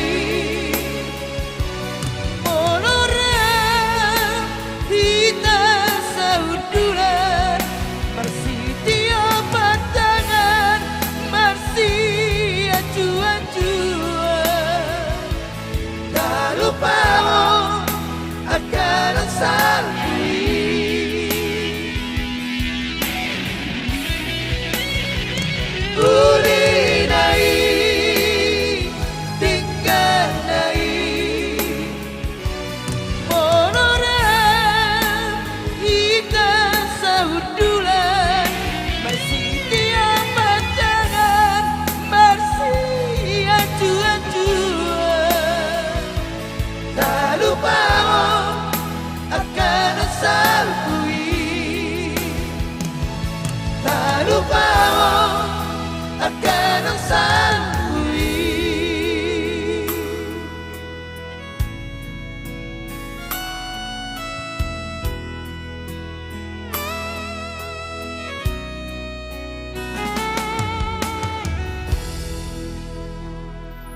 molo ra hita sahundulan, marsitiopan tangan, marsianjuanjuan. Talupa ho angka na salpu i. Ulina i, dengganna i, molo ra hita sahundulan, marsitiopan tangan, marsianjuanjuan. Talupa ho angka na salpu i. Talupa ho angka na salpu i.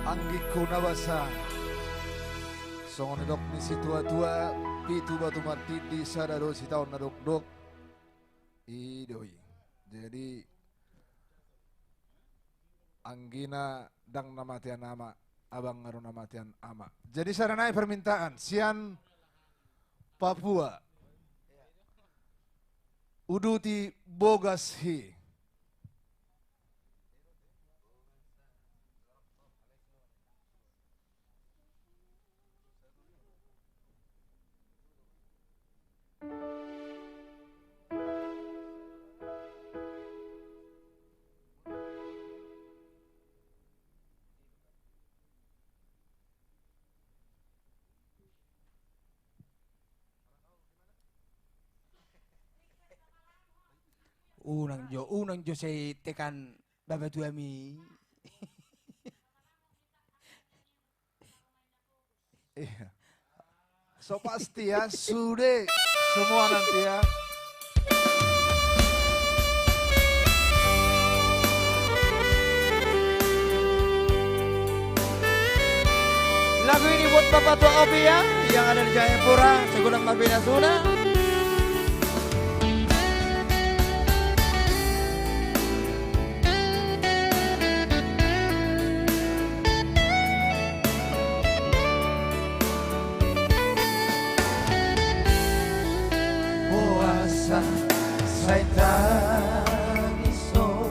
Anggingku na basa, songon didok ni situatua, pitu batu martindi, sada do sitaon na dokdok. I do i. Jadi, anggina ndang na matean ama, abangna do na matean ama. Jadi sada nai permintaan sian Papua. Uduti bogas hi. Unang jo, unang jo sai tekan bapatuami. Iya. So pasti ya, sude semua nanti ya. Lagu ini buat Bapak Tua Opi ya, yang ada di Jayapura, segudang mafina suna. Boasa sai tangis ho,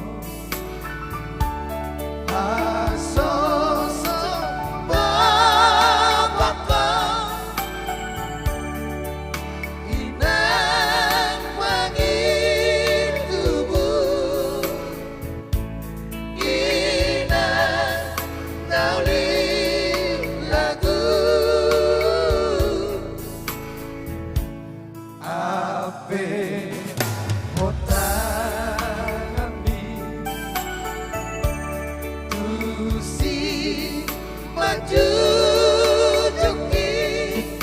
hasosot bapakko, inang mangintubu. Inang na uli lagu, ampe hot tanganmi tu si manjujung i,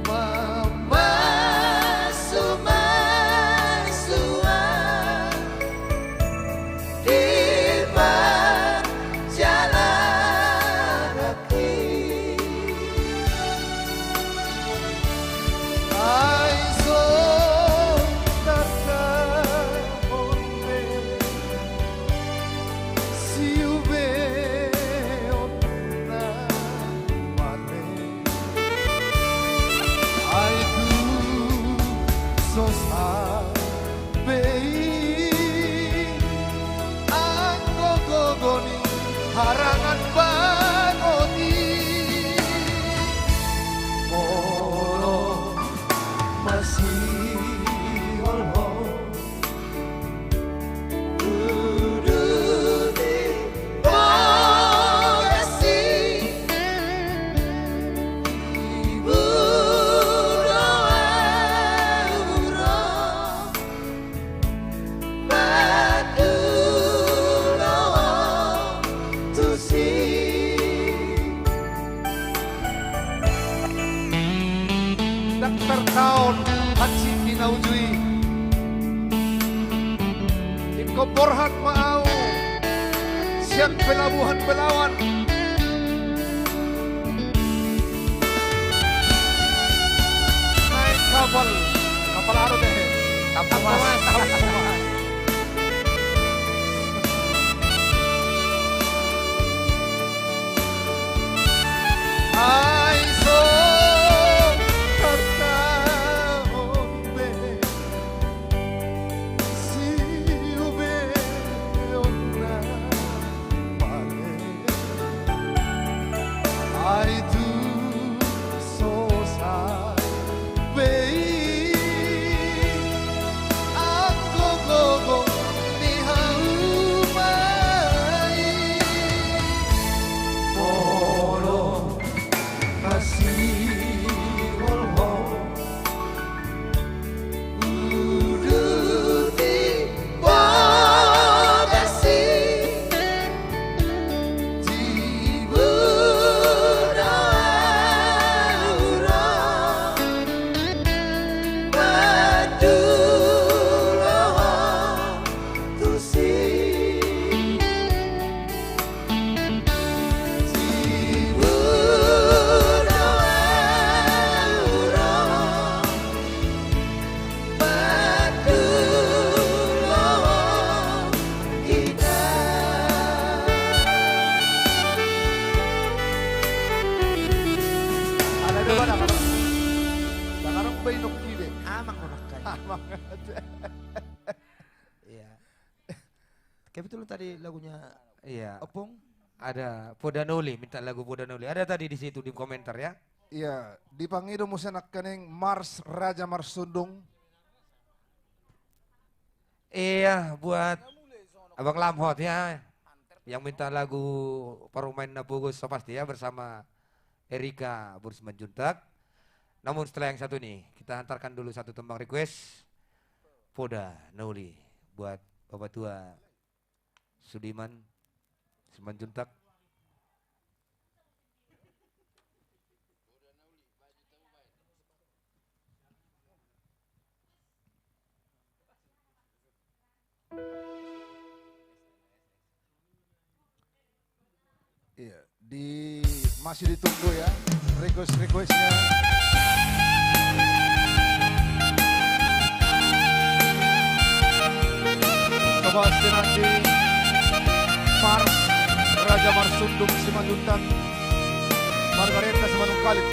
mamasu-masu au di parjalanan. Ai so tarjamon be, siubeon na mate. Ai tu so sampe i, anggo gogo ni harangan bagot i, molo masihol ho, uduti ho. Sian pelabuhan Belawan. Naik kapal, kapal aro deh. Tampumas. Tampumas. Ai so, kata on be. Amang, amang. Iya. Kebetulan tadi lagunya, iya, Opung. Ada Poda Na Uli, minta lagu Poda Na Uli. Ada tadi di situ di komentar, ya. Iya, dipangido muse nangkaning Mars Raja Marsundung. Iya, buat Abang Lamhot, ya, yang minta lagu Parumaen Na Pogos, so pasti, ya, bersama Erika Boru Simanjuntak. Namun setelah yang satu ini, kita hantarkan dulu satu tembang request. Poda Na Uli buat Bapak Tua Sudiman Simanjuntak. Iya, di, masih ditunggu ya request-requestnya. Coba nanti Mars Raja Marsundung Simanjuntak, Margareta Simanungkalit.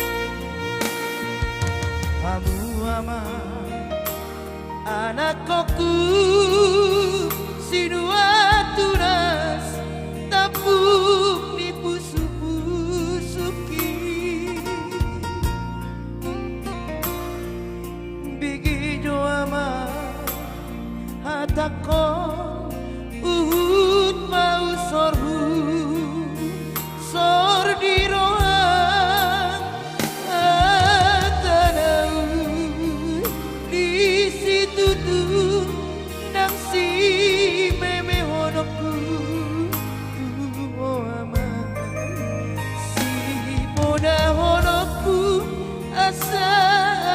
Hamu amang, anakkongku, sinuan tunas, tampuk ni pusupusungki. Bege jo amang hatangkon, huhut ma husorhu, sor di rohang hata na uli situtu, nang simemehononku tu ho amang, sipodahononku asa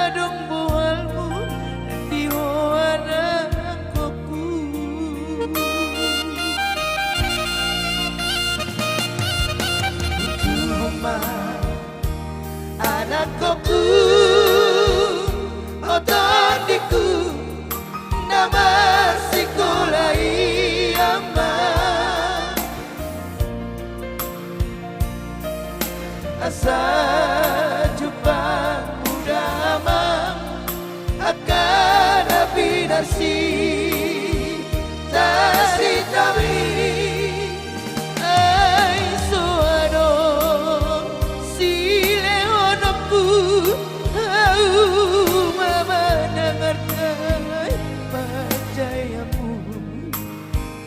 adong bohalmu di ho anakkongku. Utuhon ma anakkongku, o tondingku, na marsikola i amang, asa jumpangmu damang angka na pinarsinta-sintami. Ai so adong silehononku, hauma manang arta i panjaeanmu,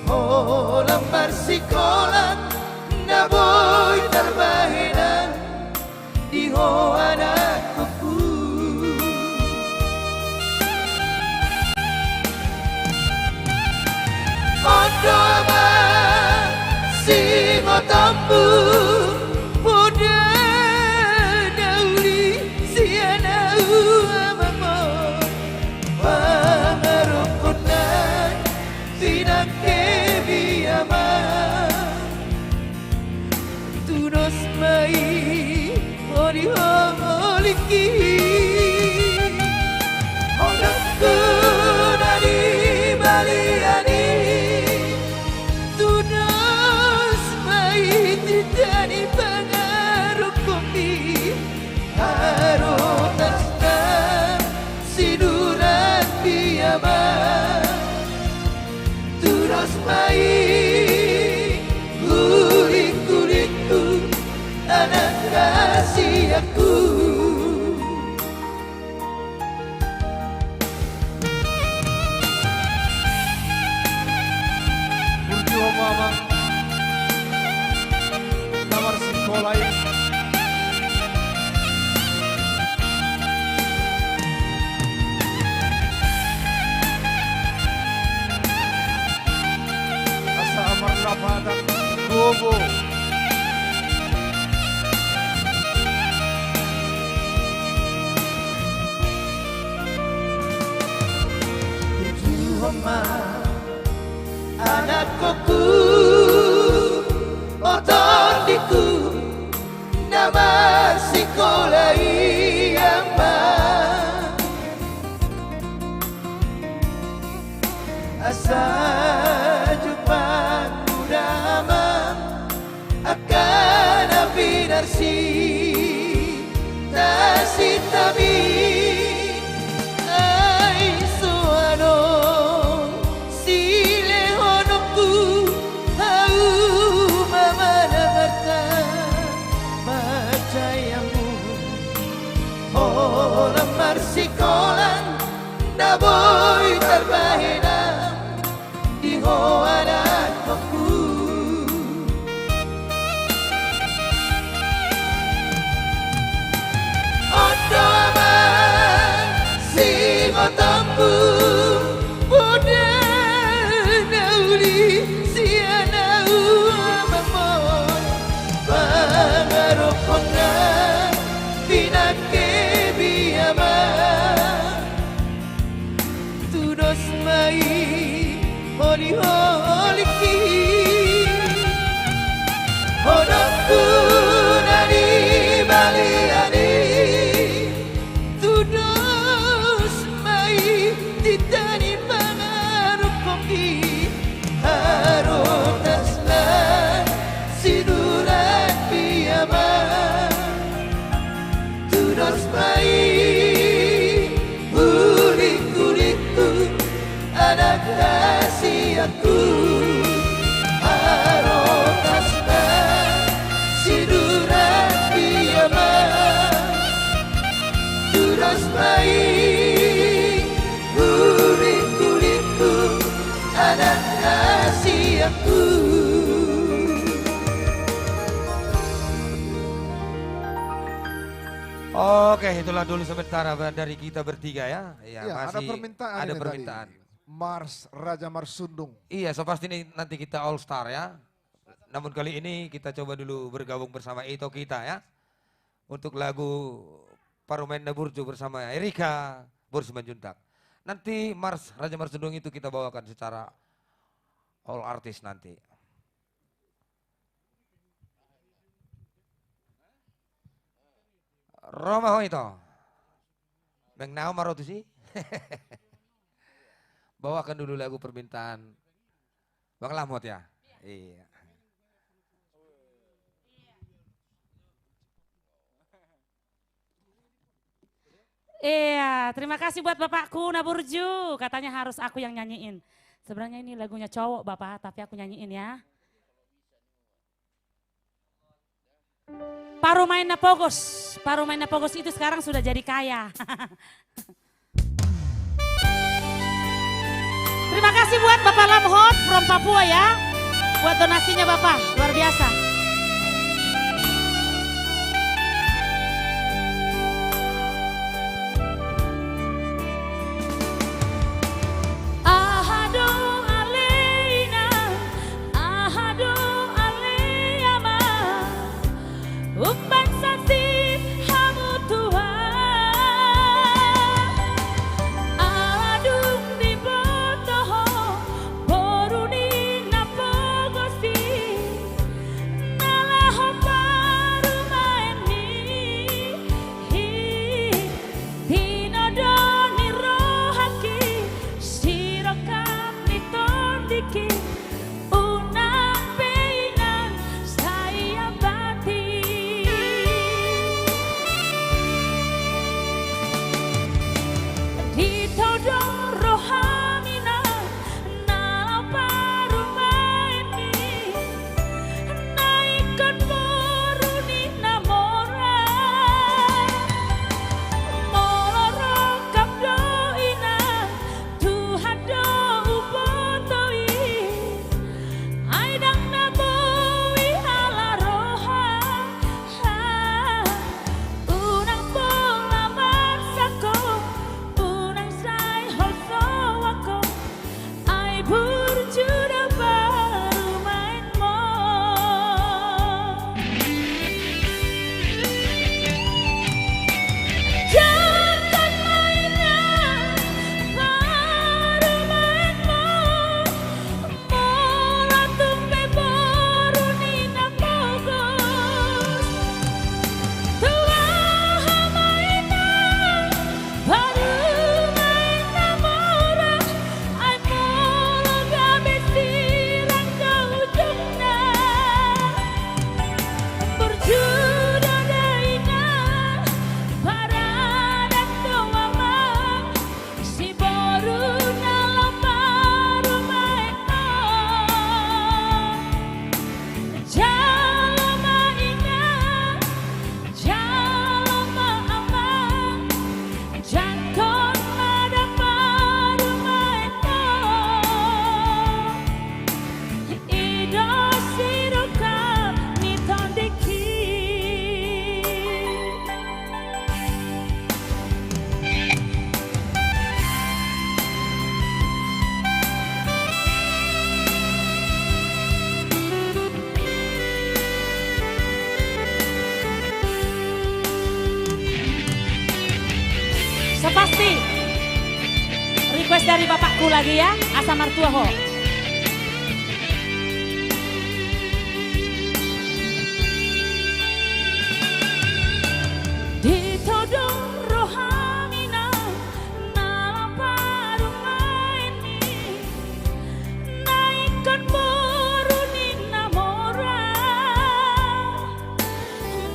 holan marsikola na boi tarbahenan di ho anakkongku. On do amang singotommu, poda na uli sian ahu amang on, pangarokonna pinangkebi amang. Bobo. Tujuhon ma anakkonku, o tondiku, na marsikola i, Amang. Asa jumpang muda, Amang, angka na pinarsinta-sintami. Ai so adong silehononku, hauma ma na marta-, martahianmu. Holan marsikola na boi tarbahenan di ho, anakkonku. On do, Amang, singotongku, poda na uli sian ahu, Amang, on pangaruhon na pinangkebi, Amang. Tudos ma i holi-holingki, hodongku na nibalian i. Tudos ma i tinta ni pangaruhonki, harotas na sinurangki, Amang. Tudos ma i ulik-ulikku, anak hasianku, harotas na sinurangki, Amang. Tudos ma i ulik-ulikku, anak hasianku. Oke, itulah dulu sementara dari kita bertiga ya. Iya, iya, masih ada permintaan ini tadi. Mars Raja Marsundung. Iya, so pasti ini nanti kita all star ya. Namun kali ini kita coba dulu bergabung bersama Ito Kita ya. Untuk lagu Parumaen na Burju bersama Erika Boru Simanjuntak. Nanti Mars Raja Marsundung itu kita bawakan secara all artis nanti. Ro ma ho, Ito. Bang, naung ma ro tusi. Bawakan dulu lagu permintaan Bang Lamhot ya. Iya. Iya, terima kasih buat bapakku na burju. Katanya harus aku yang nyanyiin. Sebenarnya ini lagunya cowok, Bapak, tapi aku nyanyiin ya. Parumaen na pogos. Parumaen na pogos itu sekarang sudah jadi kaya. Terima kasih buat Bapak Lamhot from Papua ya. Buat donasinya Bapak, luar biasa. Aha do ale inang, aha do ale amang, umbahen santi hamu tuak. Aha dung diboto ho boru ni na pogos i, Dari bapakku lagi ya, asa martua ho. Ditodong rohami na, na laho parumaenmi, na ingkon boru ni na mora.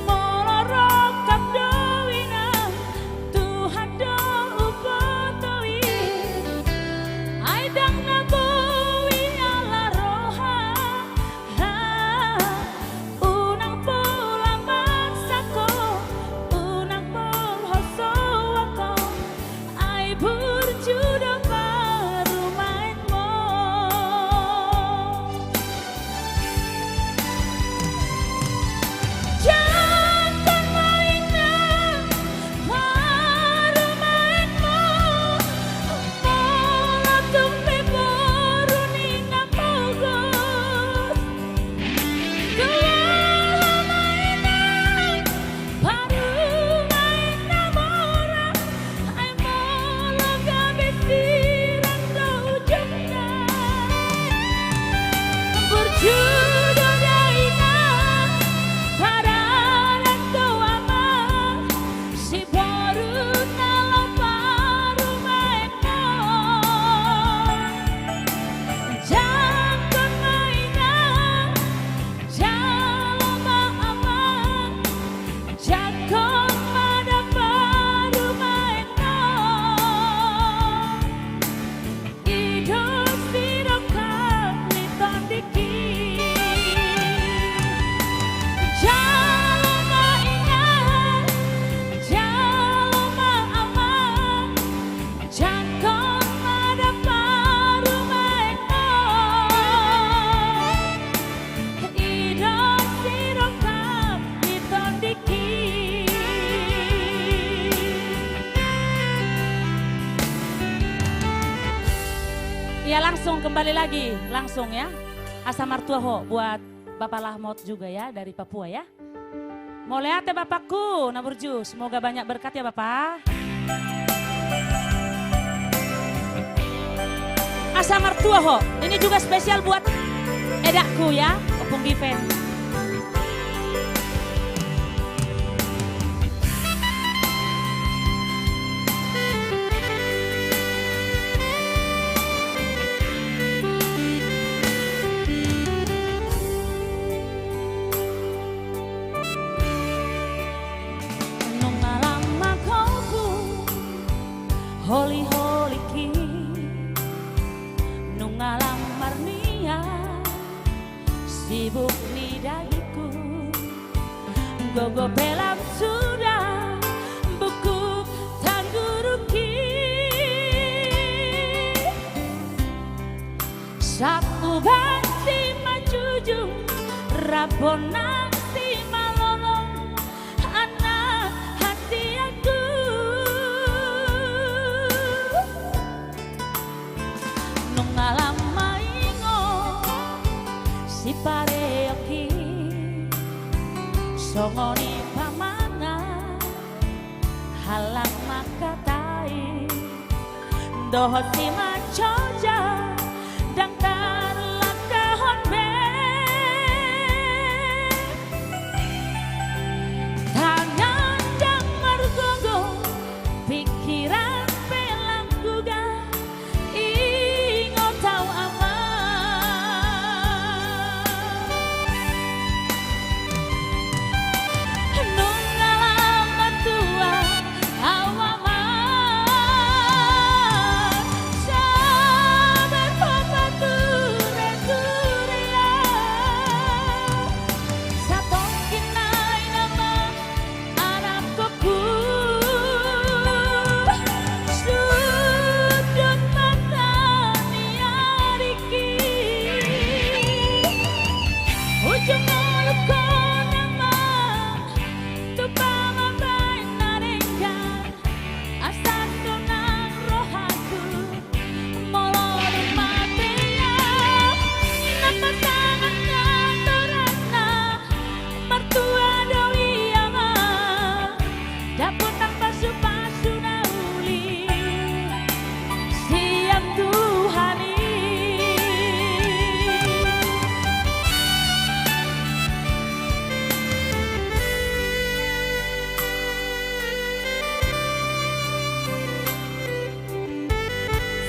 Molo rongkap do inang, Tuhan do huboto i. Ai ndang na boi ala roha, ha. Unang pola maksa ho, unang pola ho soak ho. Ai burju do parumaenmu. Jangkon ma inang parumaenmu, molo tung pe boru ni na pogos. Tuaha ma inang parumaen na mora, ai molo gabe sirang do ujungna. Burju do da inang, pararan do amang, siboru na laho parumaenmu. Jangkon ma inang, jalo ma amang, jangkon ma da parumaenmu. I do sidongkap ni tondingki. Jalo ma inang, jalo ma amang, jangkon ma da parumaenmu. I do sidongkap ni tondingki. Ya, langsung kembali lagi, langsung ya. Asa martua ho buat Bapak Lahmot juga ya, dari Papua ya. Mauliate bapakku, na burju, semoga banyak berkat ya Bapak. Asa martua ho. Ini juga spesial buat edakku ya, Ompung Given. Nunga lam mangkopu holi-holiki, nunga lam marniang sibuk ni dagingku, gogo pe lam suda bungkuk tanggurungki. Saat uban simanjujung, rap bonang simalolong, anak hatiangku. Nunga lam maingot sipareongki, songon i pamangan halak mangkatai, dohot simanjojak ndang tarlangkahon be. Tangan ndang margogo, pingkiran pe lam gugah, ingot au amang. Nunga lam matua au amang, sai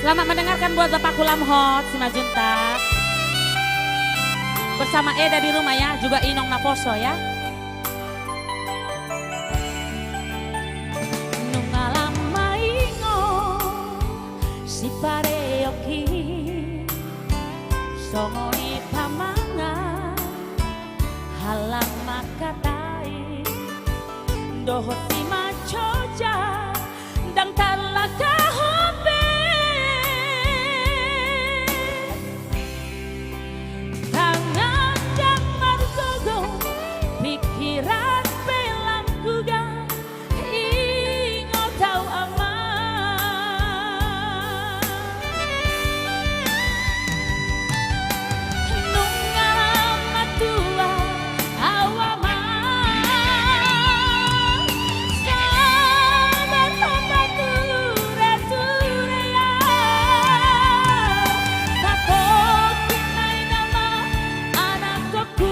Selamat mendengarkan buat Bapakku Lamhot Simanjuntak. Bersama Eda di rumah ya, juga Inong Naposo ya. Nunga lam ma ingot sipareonki, songon i pamangan, halak mangkatai, dohot simanjujung, ndang tarlangkahon be. Tangan ndang margogo, pikiran pe lam kuga, ingot au ama. Nunga matua au ama, sabar ma tureture ya. Sapotik nai nama anak tu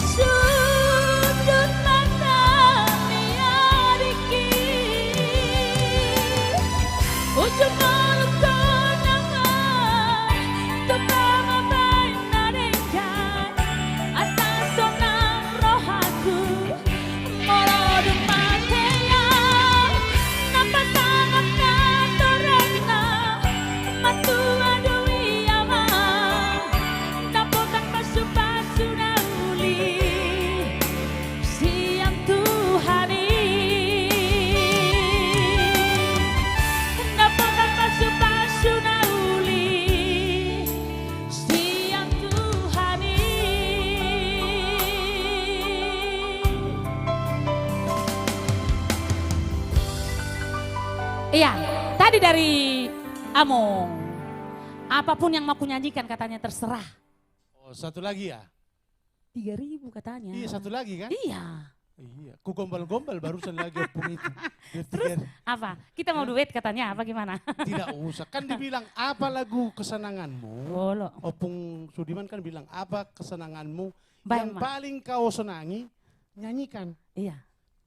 sundut mata ni adikki. Ujung ngolungkon nang tu pamabaen na denggan, asa sonang rohangku. Molo dung mate ia, na pasangap na torangna, matua do i ama, na potang pasupasu na uli sian Tuhan i. Na potang pasupasu na uli sian Tuhan i. Iya, tadi dari Among. Apapun yang mau kunyanyikan katanya terserah. Oh, satu lagi ya? Tiga ribu katanya. Iya, satu lagi kan? Iya. Iya, ku gombal-gombal barusan lagi ompung itu. Dia tiga. Terus apa? Kita mau duet katanya, apa gimana? Tidak usah. Kan dibilang, "Apa lagu kesenanganmu?" Olo. Ompung Sudiman kan bilang, "Apa kesenanganmu yang paling kau senangi? Nyanyikan." Iya.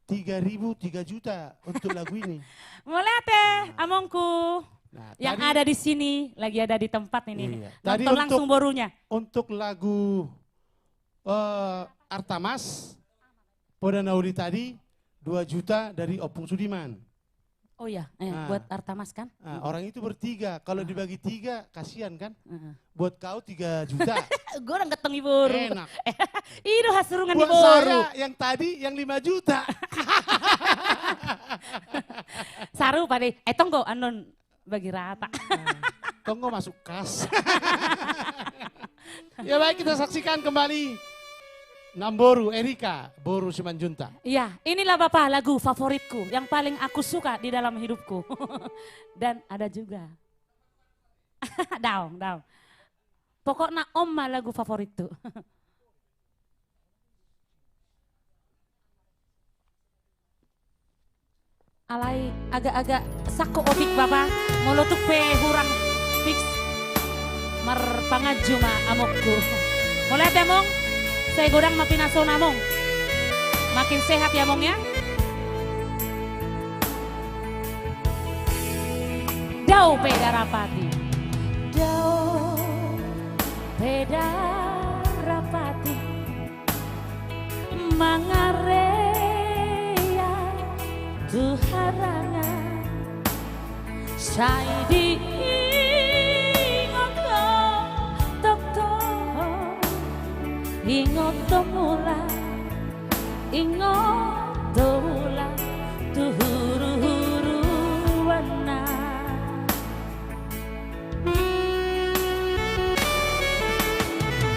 Tiga ribu, tiga juta untuk lagu ini. Mauliate, amongku. Nah, yang ada di sini, lagi ada di tempat ini. Iya. Nonton langsung borunya. Tadi untuk, untuk lagu, eh, Artamas, Poda na Uli tadi, dua juta dari Ompung Sudiman. Oh iya, eh, buat Artamas kan? Nah, orang itu bertiga. Kalau dibagi tiga, kasihan kan? Heeh. Buat kau tiga juta. Gua orang getong ibur. Enak. I do hasurungan di boru. Buat saya yang tadi, yang lima juta. Sarupa deh. Eh, tonggo, annon bagi rata. Nah, tonggo masuk kas. Ya baik, kita saksikan kembali. Namboru Erika, boru Simanjuntak. Iya, inilah Bapa lagu favoritku, yang paling aku suka di dalam hidupku. Dan ada juga. Daong, daong. Pokokna on ma lagu favoritku. Alai agak-agak sangko otik Bapa, molo tung pe hurang fix. Marpanganju ma amongku. Molo ate among, sai godang ma pinasona among. Makin sehat ya among ya. Dao pe darapati. Dao pe darapati. Mangarea tu harangan, sai diingot do tongtong, ingot do mula, ingot do mula tu huruhuruanna.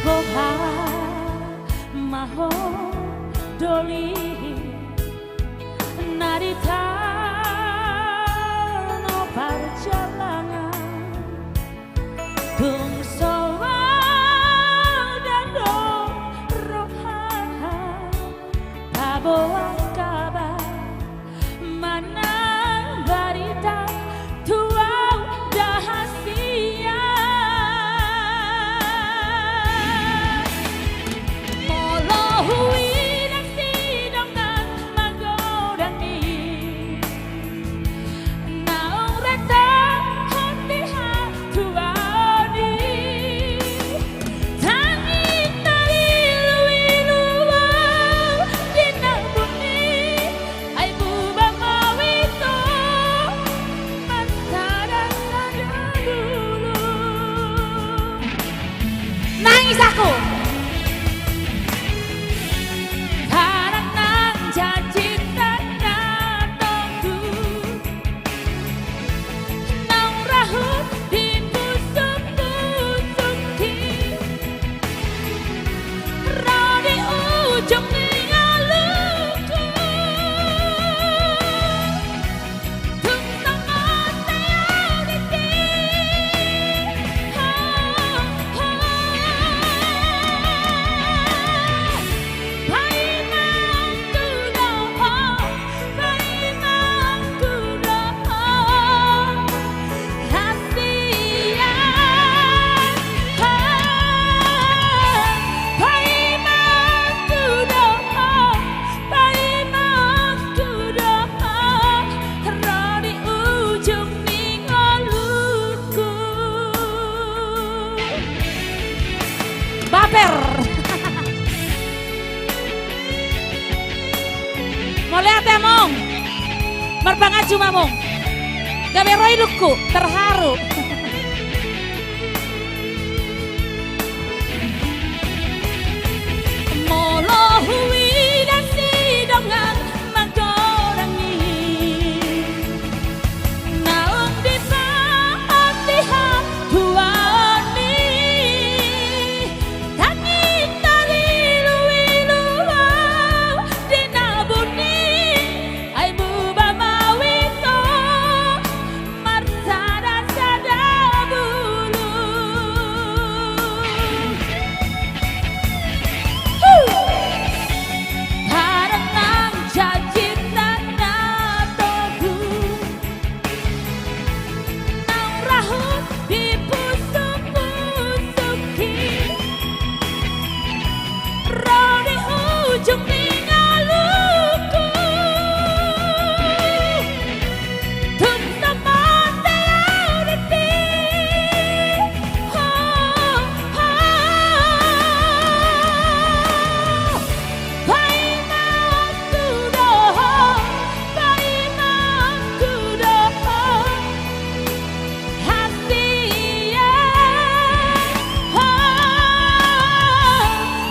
Boha ma ho doli na di tano parjalangan, tung so adong do roha paboa kabar manang barita tu ahu da hasian. Molo huida sidongan magodang i, Marpanganju ma, Among. Gabe ro ilungku, terharu. Molo huida sidongan manggorangi, naung dipahat di hatuaon i, tangi tarilu-ilu au di nabun ni ai muba ma au ito marsada-sada bulu. Huh! Harangan janji na togu naung rahut di pusuk-pusuk i, ro di ujung ni ngolungku. Tung so mate au disi. Ho, ho. Paimaonku do ho, paimaonku do ho. Hasea. Ho,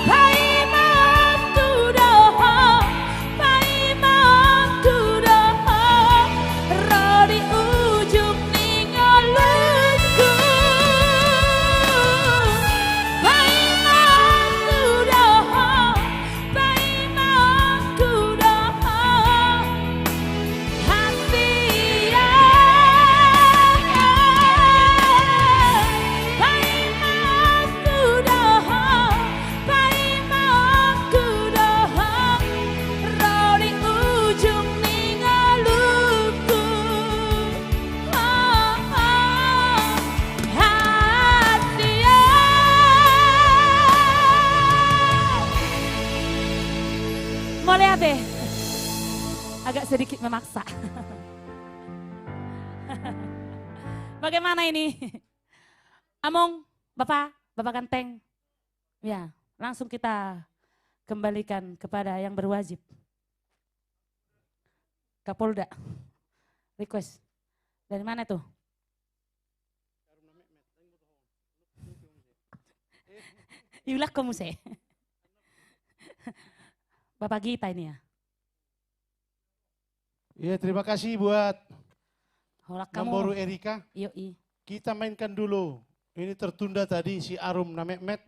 paimaonku do ho, paimaonku do ho, ro di ujung ni ngolungku. Paimaonku do ho, paimaonku do ho. Hasea. Paimaonku do ho, paimaonku do ho, ro di ujung ni ngolungku. Ho, ho. Hasea. Mauliate. Agak sedikit memaksa. Bagaimana ini? Among, Bapak, Bapak Ganteng. Ya, langsung kita kembalikan kepada yang berwajib. Kapolda. Request. Dari mana tuh? Iulak ko muse. Bapak Gita ini ya. Iya, terima kasih buat Horak kamu. Namboru Erika. Iyo, i. Kita mainkan dulu. Ini tertunda tadi, Si Arum Na Metmet.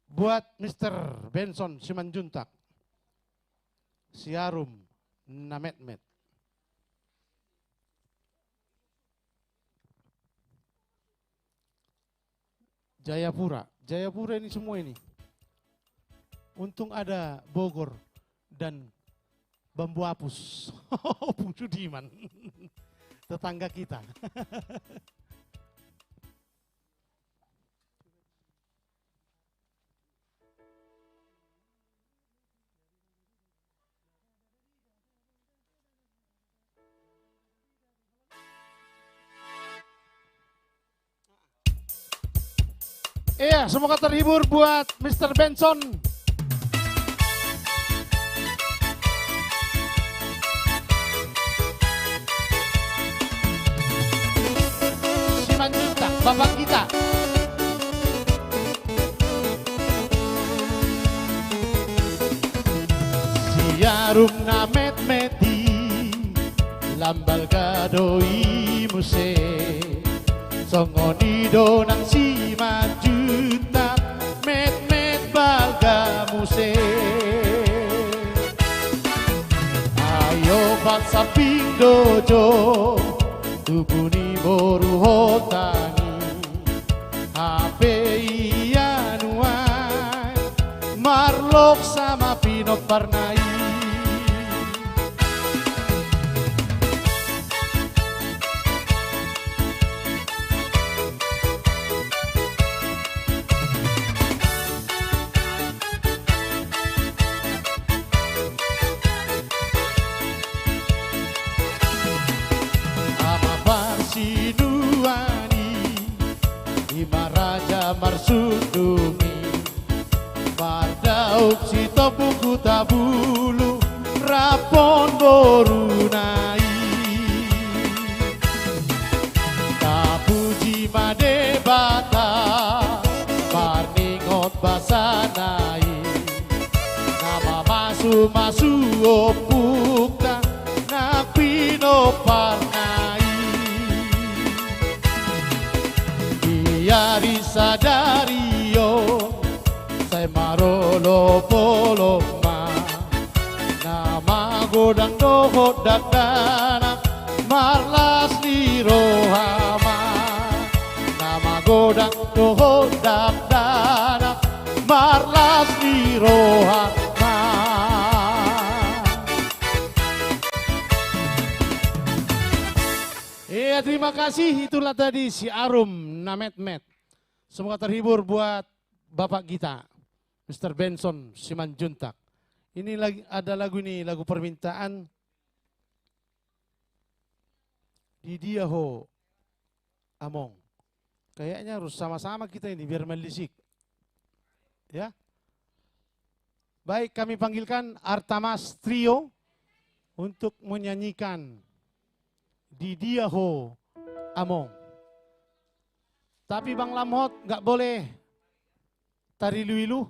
Buat Mister Benson Simanjuntak. Si Arum Na Metmet. Jayapura. Jayapura ini semua ini. Untung ada Bogor dan Bambu Apus. Ompung Sudiman. Tetangga kita. Iya, semoga terhibur buat Mister Benson. Simanjuntak, Bapak Gita. Si Arum Na Metmet i, lam balga do i muse. Songon i do nang Simanjuntak, metmet balga muse. Ai opat samping do jo, tubu ni boru hotang i. Hape ia nuaeng, marlok sama pinomparna i. Ama parsinuan i, i ma raja Sundung i, mardaun Sitompul Hutabulu, rap dohot boruna i. Tapuji ma Debata, marningot basana i. Na mamasumasu ompunta, na pinomparna i. Di ari sadari on, sai marolopolop ma. Na magodang dohot dakdanak, marlas ni roha ma. Na magodang dohot dakdanak, marlas ni roha ma. Iya, terima kasih. Itulah tadi si Arum na metmet. Semoga terhibur buat Bapak kita, Mister Benson Simanjuntak. Ini lagi ada lagu ini, lagu permintaan, Di Dia Ho Among. Kayaknya harus sama-sama kita ini biar melisik. Ya. Baik, kami panggilkan Artamas Trio untuk menyanyikan Di Dia Ho Among. Tapi Bang Lamhot nggak boleh tarilu-ilu.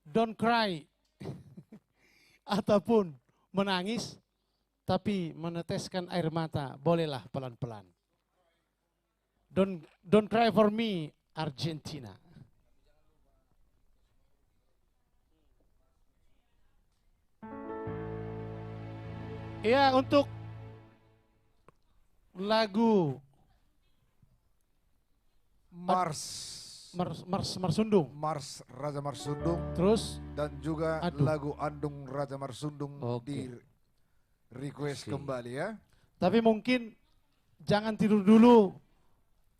Don't cry. Ataupun menangis, tapi meneteskan air mata, bolehlah pelan-pelan. Don't, don't cry for me, Argentina. Ya, untuk lagu Mars. Mars, Mars, Marsundung. Mars Raja Marsundung. Terus? Dan juga, aduh, lagu Andung Raja Marsundung. Oke. Di request, oke, kembali, ya. Tapi mungkin jangan tidur dulu,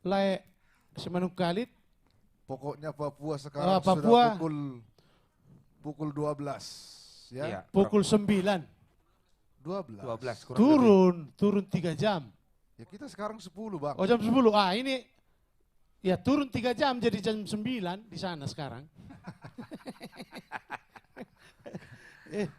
lae Simanungkalit. Pokoknya Papua sekarang, ah, Papua sudah pukul, pukul dua belas, ya. Iya. Pukul sembilan. Dua belas. Dua belas, kurang lebih. Turun, turun tiga jam. Ya, kita sekarang sepuluh, Bang. Oh, jam sepuluh. Ah, ini, ya, turun tiga jam, jadi jam sembilan di sana sekarang. Eh.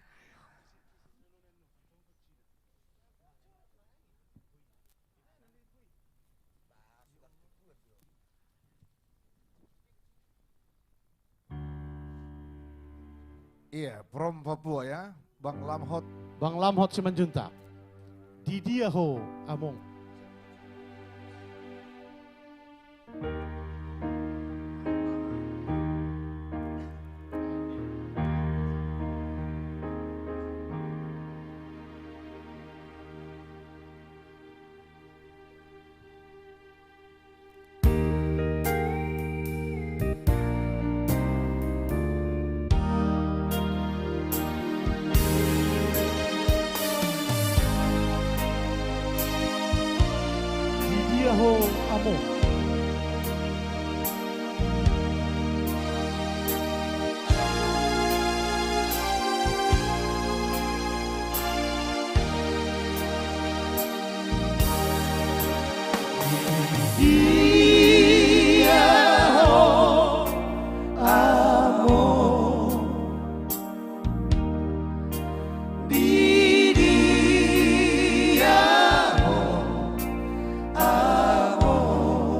Iya, from Papua, ya, Bang Lamhot. Bang Lamhot Simanjuntak. Di Dia Ho Among. Di Dia Ho Among. Di Dia Ho Among. Di Dia Ho Among.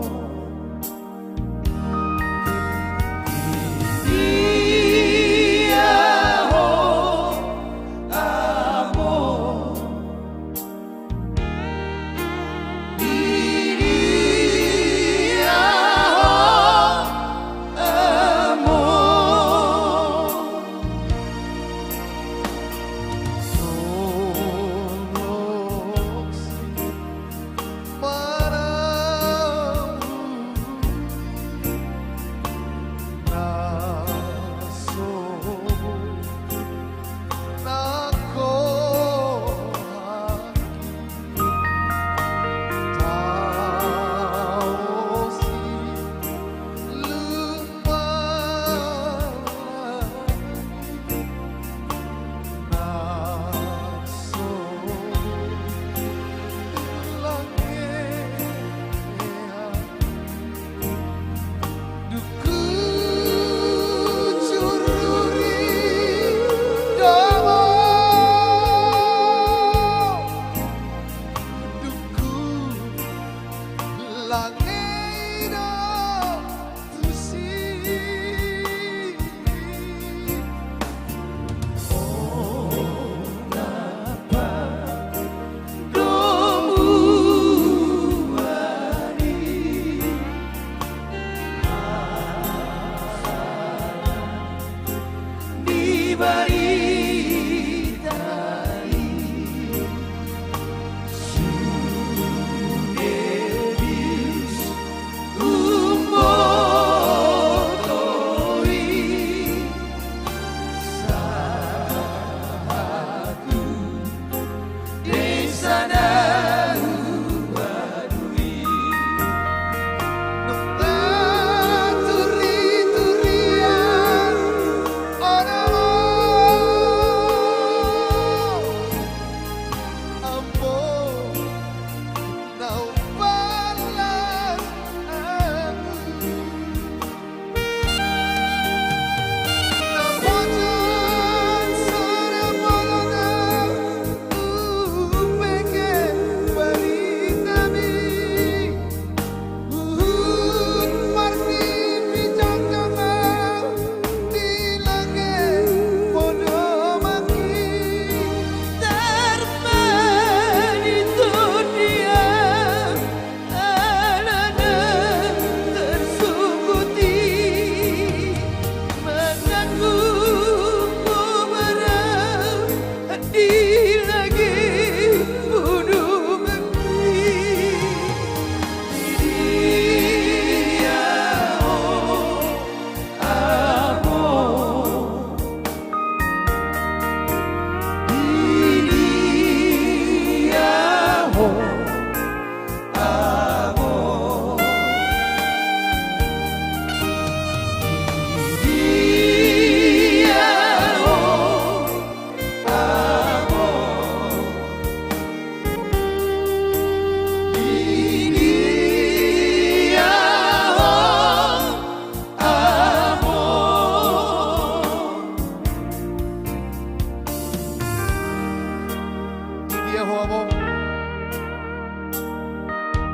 Ia ho among,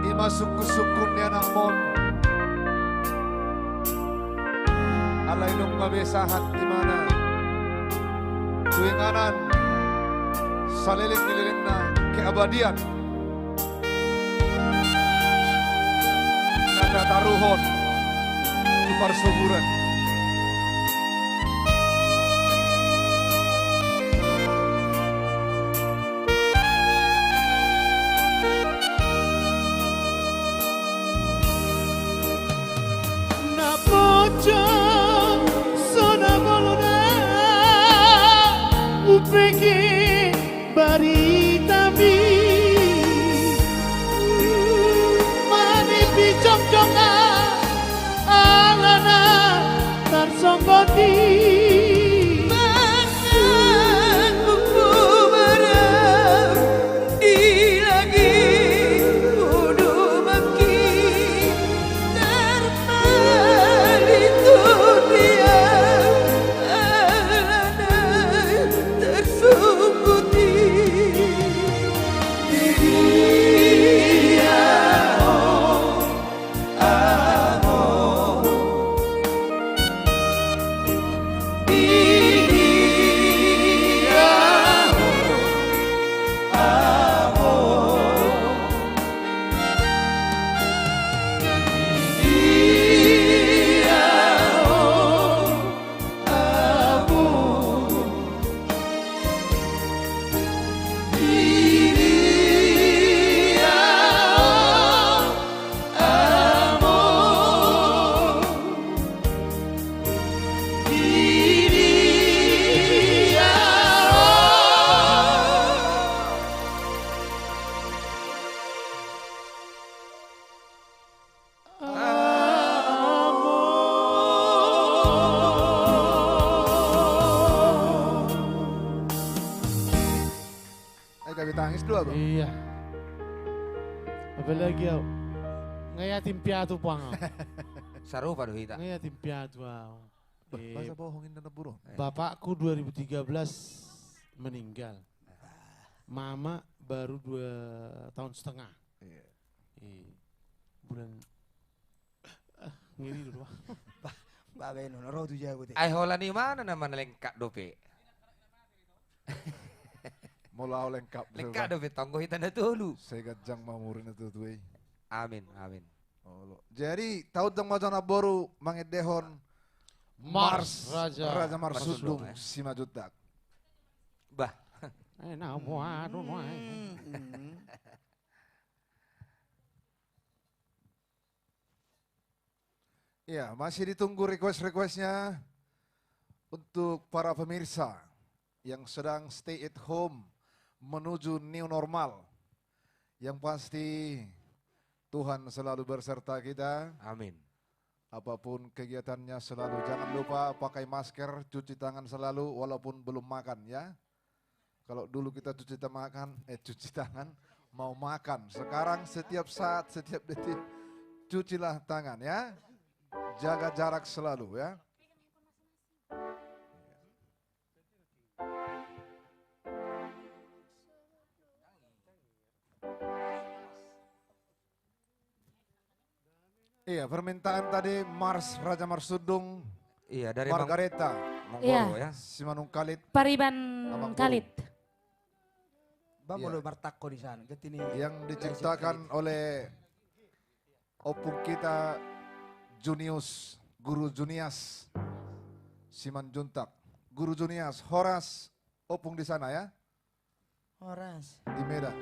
i ma sungkunsungkun ni anakmon. Alai nunga be sahat ibana tu inganan saleleng ni lelengna keabadian. Na tataruhon tu parsaburan. Na pocong so na bolona, umbege baritami. Manipi jongjongan alana tarsonggot i. Manang bungku barang di lagi ulu mangki. Tarpalitur dia alana tarsungkut i. Di dia ho among. Di dia ho among. Di dia ho among. Di dia ho among. Di dia ho among. Eh, gabe tangis do au, Bang. Iya. Apalagi au. Nga yatim piatu pang au. Sarupa do hita. Nga yatim piatu au. Bah, eh, masa bohong inna na burung? Bapakku dua ribu tiga belas meninggal. Mama baru dua tahun setengah. Iya. Iya. Bulan, ah, ngeri dulu, Pak. Ba-, ba, bae, nono, ro tu jago te. Ai holan i ma na manalengkap dope. Molo au lengkap. Lengkap dope, tonggo hita na tolu. Sai ganjang ma umur ni na tuatua i. Amin, amin. Olo. Jadi, tautang ma jo na boru mangendehon Mars, Mars Raja, Raja Marsudung, Marsudung, eh. Simanjuntak. Bah. Eh, na, buah, aduh, buah, eh. Hmm, hmm. Iya, masih ditunggu request-requestnya untuk para pemirsa yang sedang stay at home menuju new normal. Yang pasti, Tuhan selalu berserta kita. Amin. Apapun kegiatannya, selalu jangan lupa pakai masker, cuci tangan selalu, walaupun belum makan, ya. Kalau dulu kita cuci ta-, makan, eh, cuci tangan, mau makan. Sekarang setiap saat, setiap detik, cucilah tangan, ya. Jaga jarak selalu, ya. Iya, permintaan tadi Mars Raja Marsudung. Iya, dari Mang-, Margareta. Manggoro, iya, ya. Simanungkalit. Pariban Amang Kalit. Boru. Bang, iya, molo martangko di sana, ganti ni. Yang diciptakan oleh Ompung kita Junius, Guru Junias Simanjuntak. Guru Junias, horas, Ompung di sana ya. Horas. Di Medan.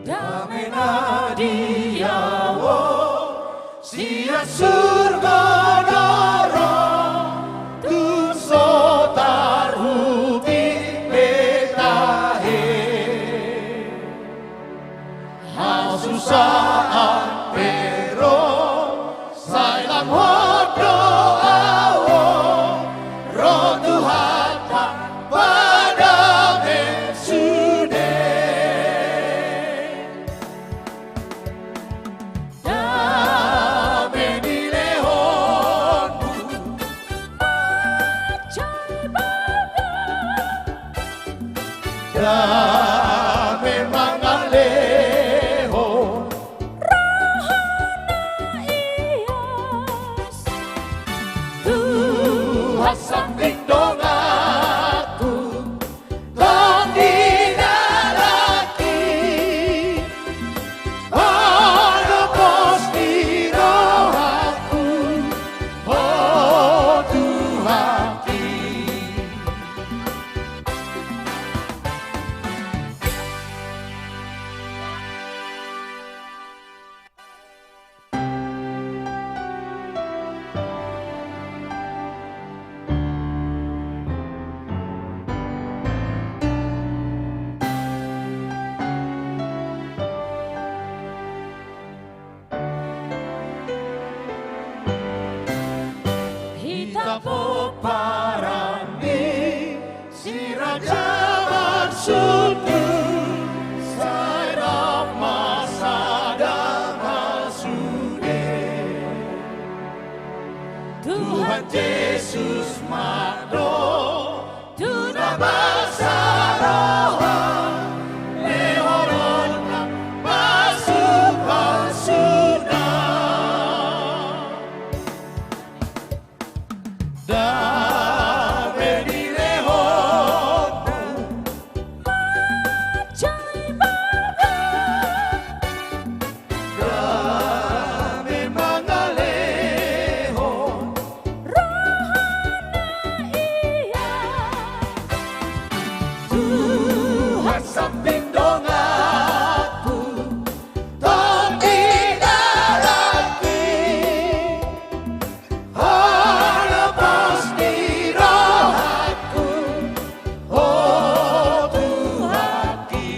Dame na diawo sian surgo do ro, tung so tarhupit Dame mangalehon roha na ias. Tuhan sambing donganku, tong di dalanki. Pala pos ni rohangku, o Tuhanki. Hita pomparan ni Si Raja Marsundu, sai rap ma sada ma sude. Tuhan Jesus mandok tu na basa roha, lehonon pasupasuna. Dame dilehon mansai bagas. Dame mangalehon roha na ias. Tuhan sambing donganku, tong di dalanki. Pala pos ni rohangku, o Tuhanki.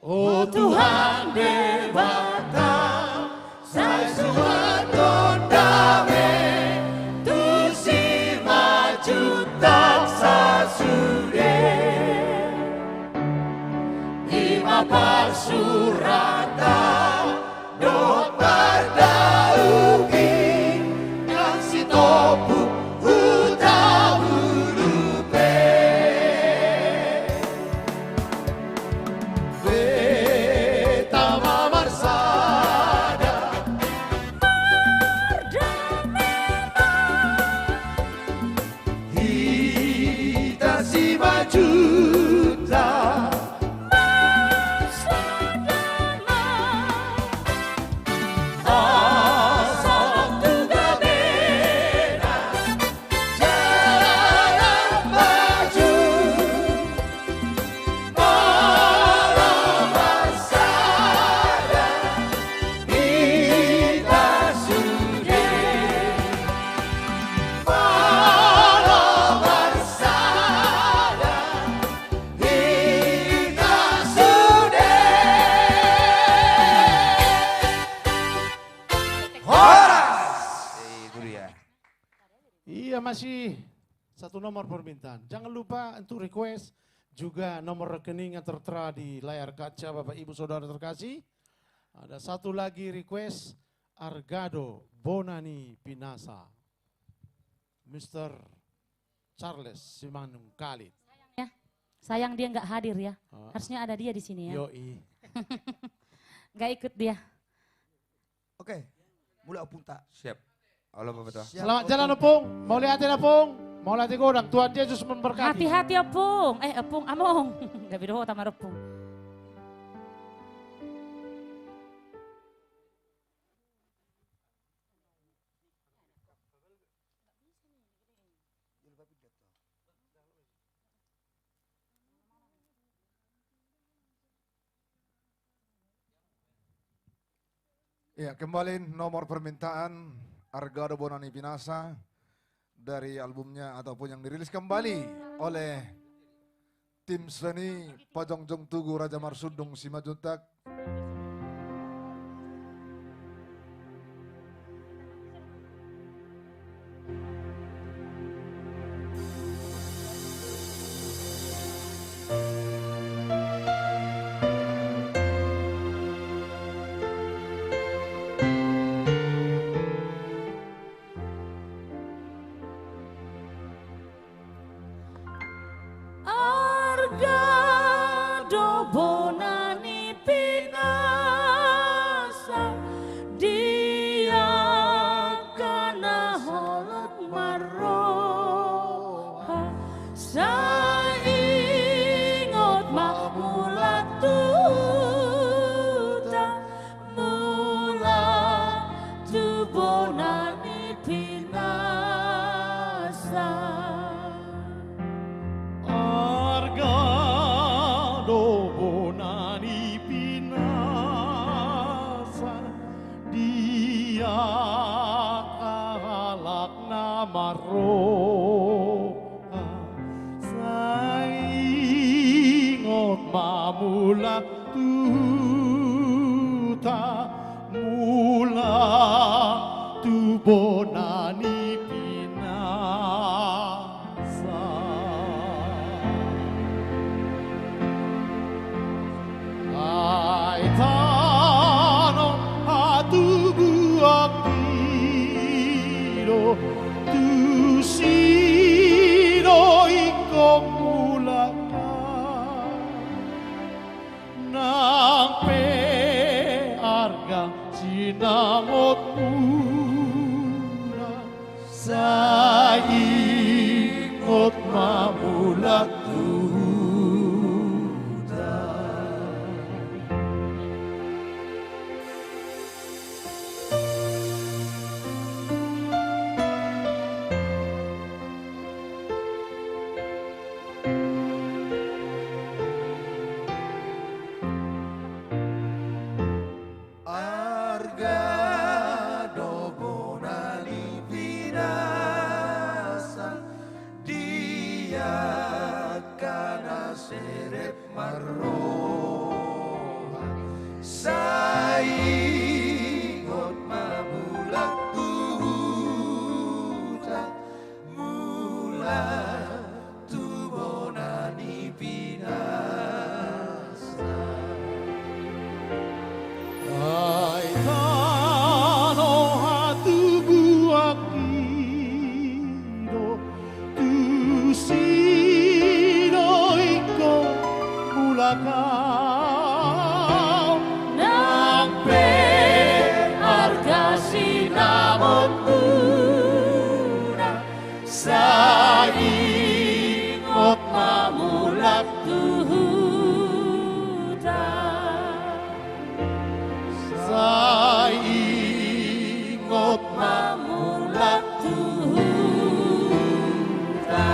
O Tuhan Debata, sai suhathon dame tu simanjuntak sasude. I ma parsuratan dohot pardauki, nang sitompuk huta bulu pe. Beta ma marsada, mardame ma. Hita Simanjuntak ma sada ma. Asa tu gabena jala maju. Molo marsada hita sude. Molo marsada hita sude. Horas. Itu dia. Iya, masih satu nomor permintaan. Jangan lupa untuk request juga nomor rekening yang tertera di layar kaca, Bapak Ibu Saudara terkasih. Ada satu lagi request, Argado Bona ni Pinasa. Mister Charles Simanungkalit. Ya. Sayang dia nggak hadir ya. Ah. Harusnya ada dia di sini ya. Yoi. Nggak ikut dia. Oke. Mulak, Ompung, ta. Siap. Halo, Bapak Tua. Siap, Ompung. Selamat jalan, Ompung. Mauliate, Ompung. Mauliate godang. Tuhan Yesus memberkati. Hati-hati, Ompung. Eh, Ompung, Among. Gabe do hot ama Ompung. Ya, kembali nomor permintaan Argado Bona ni Pinasa dari albumnya ataupun yang dirilis kembali oleh tim seni Pajongjong Tugu Raja Marsundung Simanjuntak. Halak na marroha, sai ingot ma mulak tu huta, mulak tu bona ni pinasa. Ai tano hatubuan i do, tusi do ingkon mulak, nang pe arga sinamotmuna. Sai ingot ma mulak tu huta. Arga do bona ni pinasa, di angka na serep marroha, sai ingot ma mulak tu huta, mulak tu bona ni pinasa. Ai tano hatubuan i do, tusi do ingkon mulak au, nang pe arga sinamotmuna. Sai ingot ma mulak tu huta. Sai ingot ma mulak tu huta.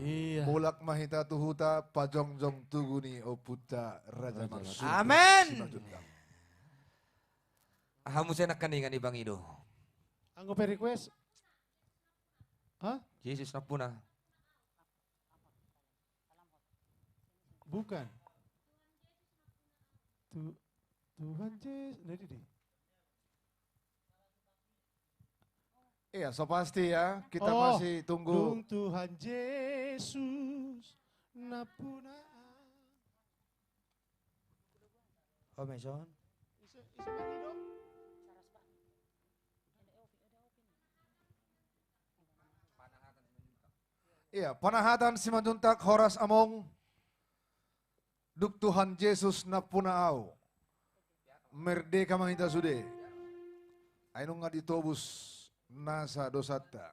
Iya. Mulak ma hita tu huta, pajongjong tugu ni ompunta Raja Marsudung. Amen. Simanjuntak. Aha muse nangkaningan i, Bang Ido? Anggo pe request. Hah? Jesus Nampuna. Bukan. Tu-, Tuhan Jesus. Nah, ini deh. Iya, so pasti ya, kita masih tunggu. Dung Tuhan Jesus Nampuna. Oh, Mason. Iya, panahatan Simanjuntak, horas among. Dung Tuhan Jesus Nampuna au. Merdeka ma hita sude. Ai nunga ditobus nasa dosanta.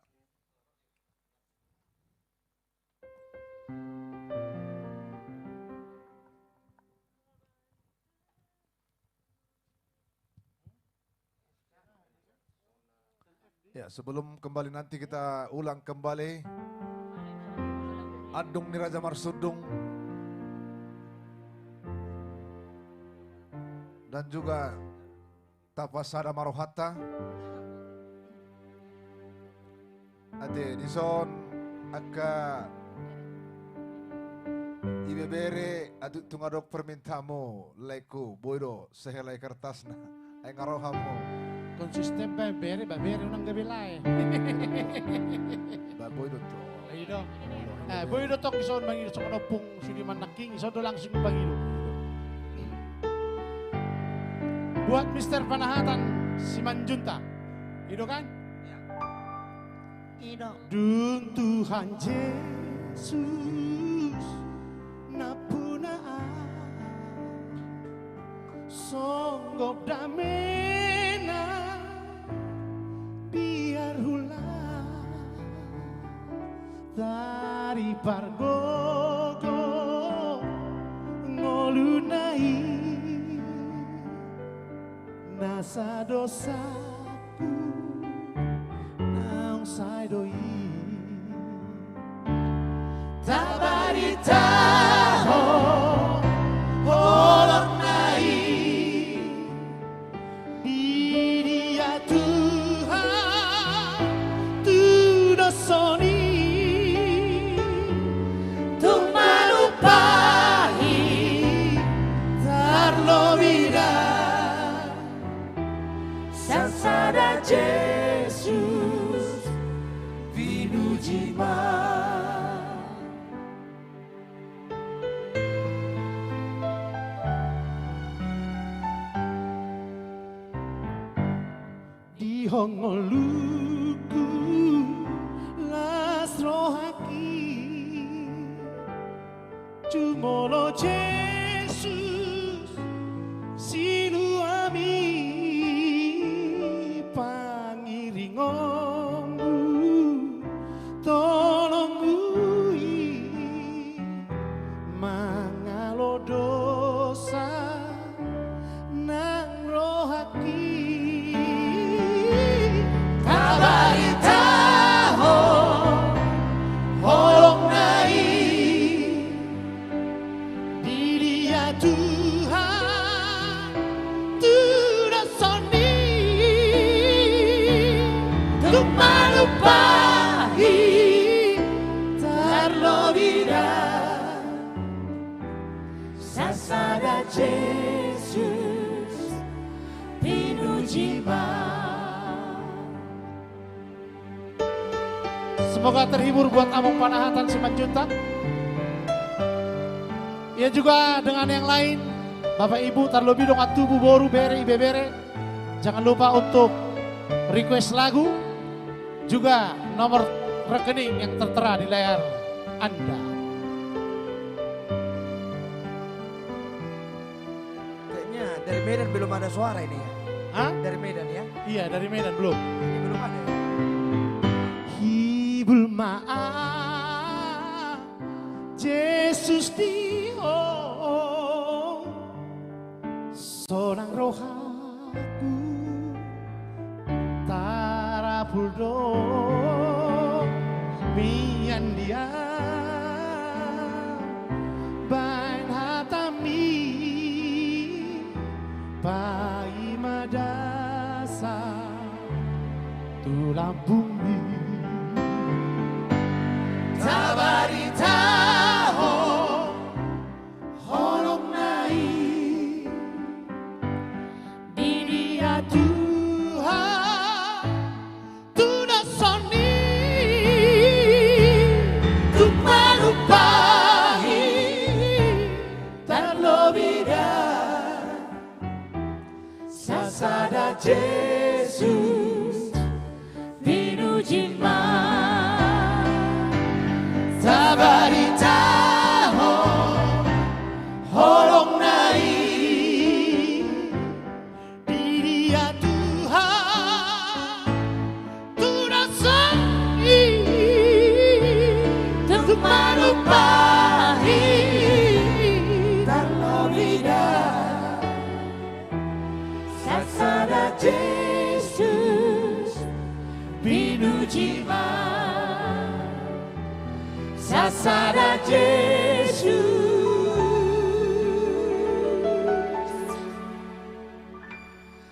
Ya, sebelum kembali, nanti kita ulang kembali andung ni Raja Marsudung dan juga tapasada ma rohanta. Ate, dison angka ibebere, atu tung adong permintaanmu, laengku, boi do, sehelai kertasna. Ai nga rohamu. Konsisten pe, bere, ba bere, unang gabe lae. Ba boi do tu. Boi do. Eh, boi do tong dison mangido songon ompung. Sudiman nangkin, i songon do langsung pangido. Buat Mister Panahatan Simanjuntak. I do kan? Ya. I do. Dung Tuhan Jesus Nampuna au, songgop damena biar hula tari pargogo ngoluna i, nasa dosaku naung sae do i. Tabaritahon holongna i. Songon lungku las rohangki, jumolo Jesus siluami, pangiringonmu tolongmu i mangalo dosa nang rohangki. Tabaritahon holongna i, di dia Tuhan tudoshon i, tung manumpahi tarlobi da. Sasada Jesus pinuji ma. Semoga terhibur buat Among Panahatan Simanjuntak. Ya juga dengan yang lain, Bapak Ibu, tarlobi dongan tubu, boru, bere, ibebere. Jangan lupa untuk request lagu, juga nomor rekening yang tertera di layar Anda. Kayaknya dari Medan belum ada suara ini ya? Hah? Dari Medan ya? Iya, dari Medan belum. Ini belum ada ya? Hibul ma Jesus di ho, sonang rohaku tarapul do mian dia baen hatami, paima dasam tu lambungmi. Tabaritahon holongna i, di dia Tuhan tudoshon i, tung manumpahi tarlobi da. Sasada Jesus pinuji ma. Tabaritahon holongna i, di dia Tuhan tudoshon i, tung manumpahi tarlobi da. Sasada Jesus pinuji ma. Sasada Jesus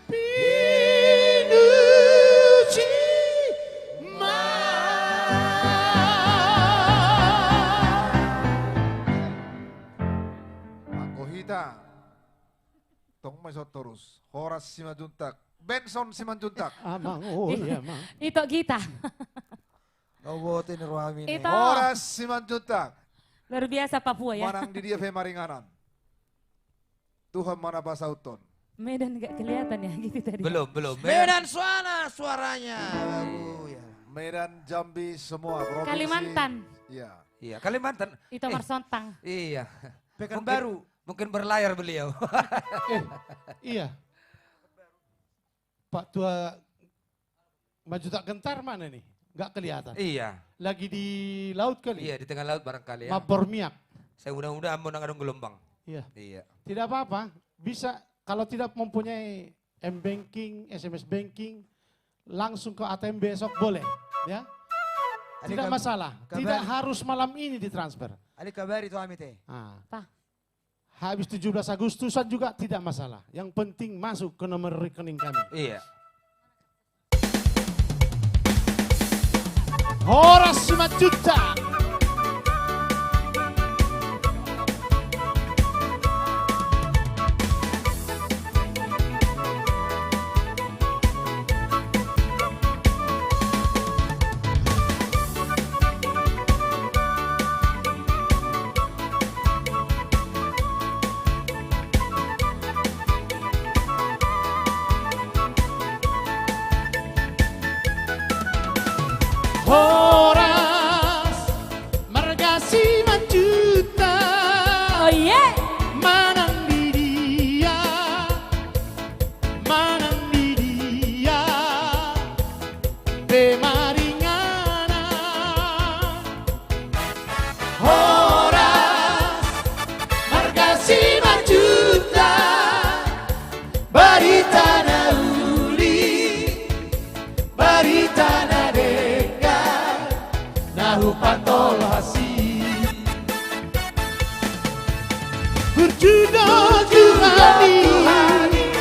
pinuji ma. Anggo hita, tong ma ison torus. Horas Simanjuntak. Benson Simanjuntak. Amang, oh iya, Mang. Ito kita. Nobot ini rohami ne. Ito. Horas Simanjuntak. Luar biasa Papua ya. Manang di dia pe maringanan. Tuhan ma na pasauthon. Medan nggak kelihatan ya gitu tadi. Belum, belum. Medan. Medan Suana suaranya. Bagus ya. Medan, Jambi, semua provinsi. Kalimantan. Iya. Iya, Kalimantan. Ito Marsontang. Iya. Pekanbaru. Mungkin berlayar beliau. Eh, iya. Pak Tua Manjuntak Gentar mana nih? Nggak kelihatan. Iya. Lagi di laut kali? Iya, di tengah laut barangkali ya. Mabor miak. Saya mudah-mudahan mau nang adong gelombang. Iya. Iya. Tidak apa-apa. Bisa, kalau tidak mempunyai M-Banking, S M S Banking, langsung ke A T M besok boleh, ya. Tidak masalah. Tidak harus malam ini ditransfer. Ada kabar itu, Amit, eh? Ah. Habis tujuh belas Agustusan juga tidak masalah. Yang penting masuk ke nomor rekening kami. Iya. Horas Simanjuntak. Barita na uli, barita na denggan, na hupatolhas i. Burju do Tuhan i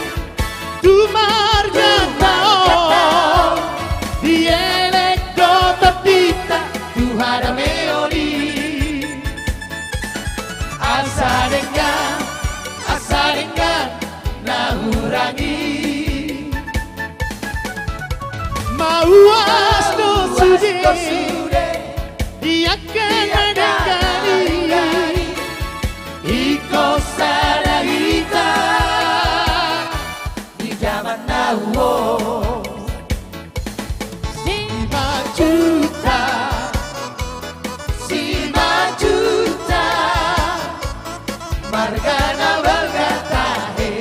tu marga ta on, dielek do tondinta tu hadameon i. Asa denggan, asa denggan na hurang i. Mauas do sude di angka na denggan i. Ingkon sada hita di jaman na uli on. Simanjuntak, Simanjuntak, marga na balga tahe,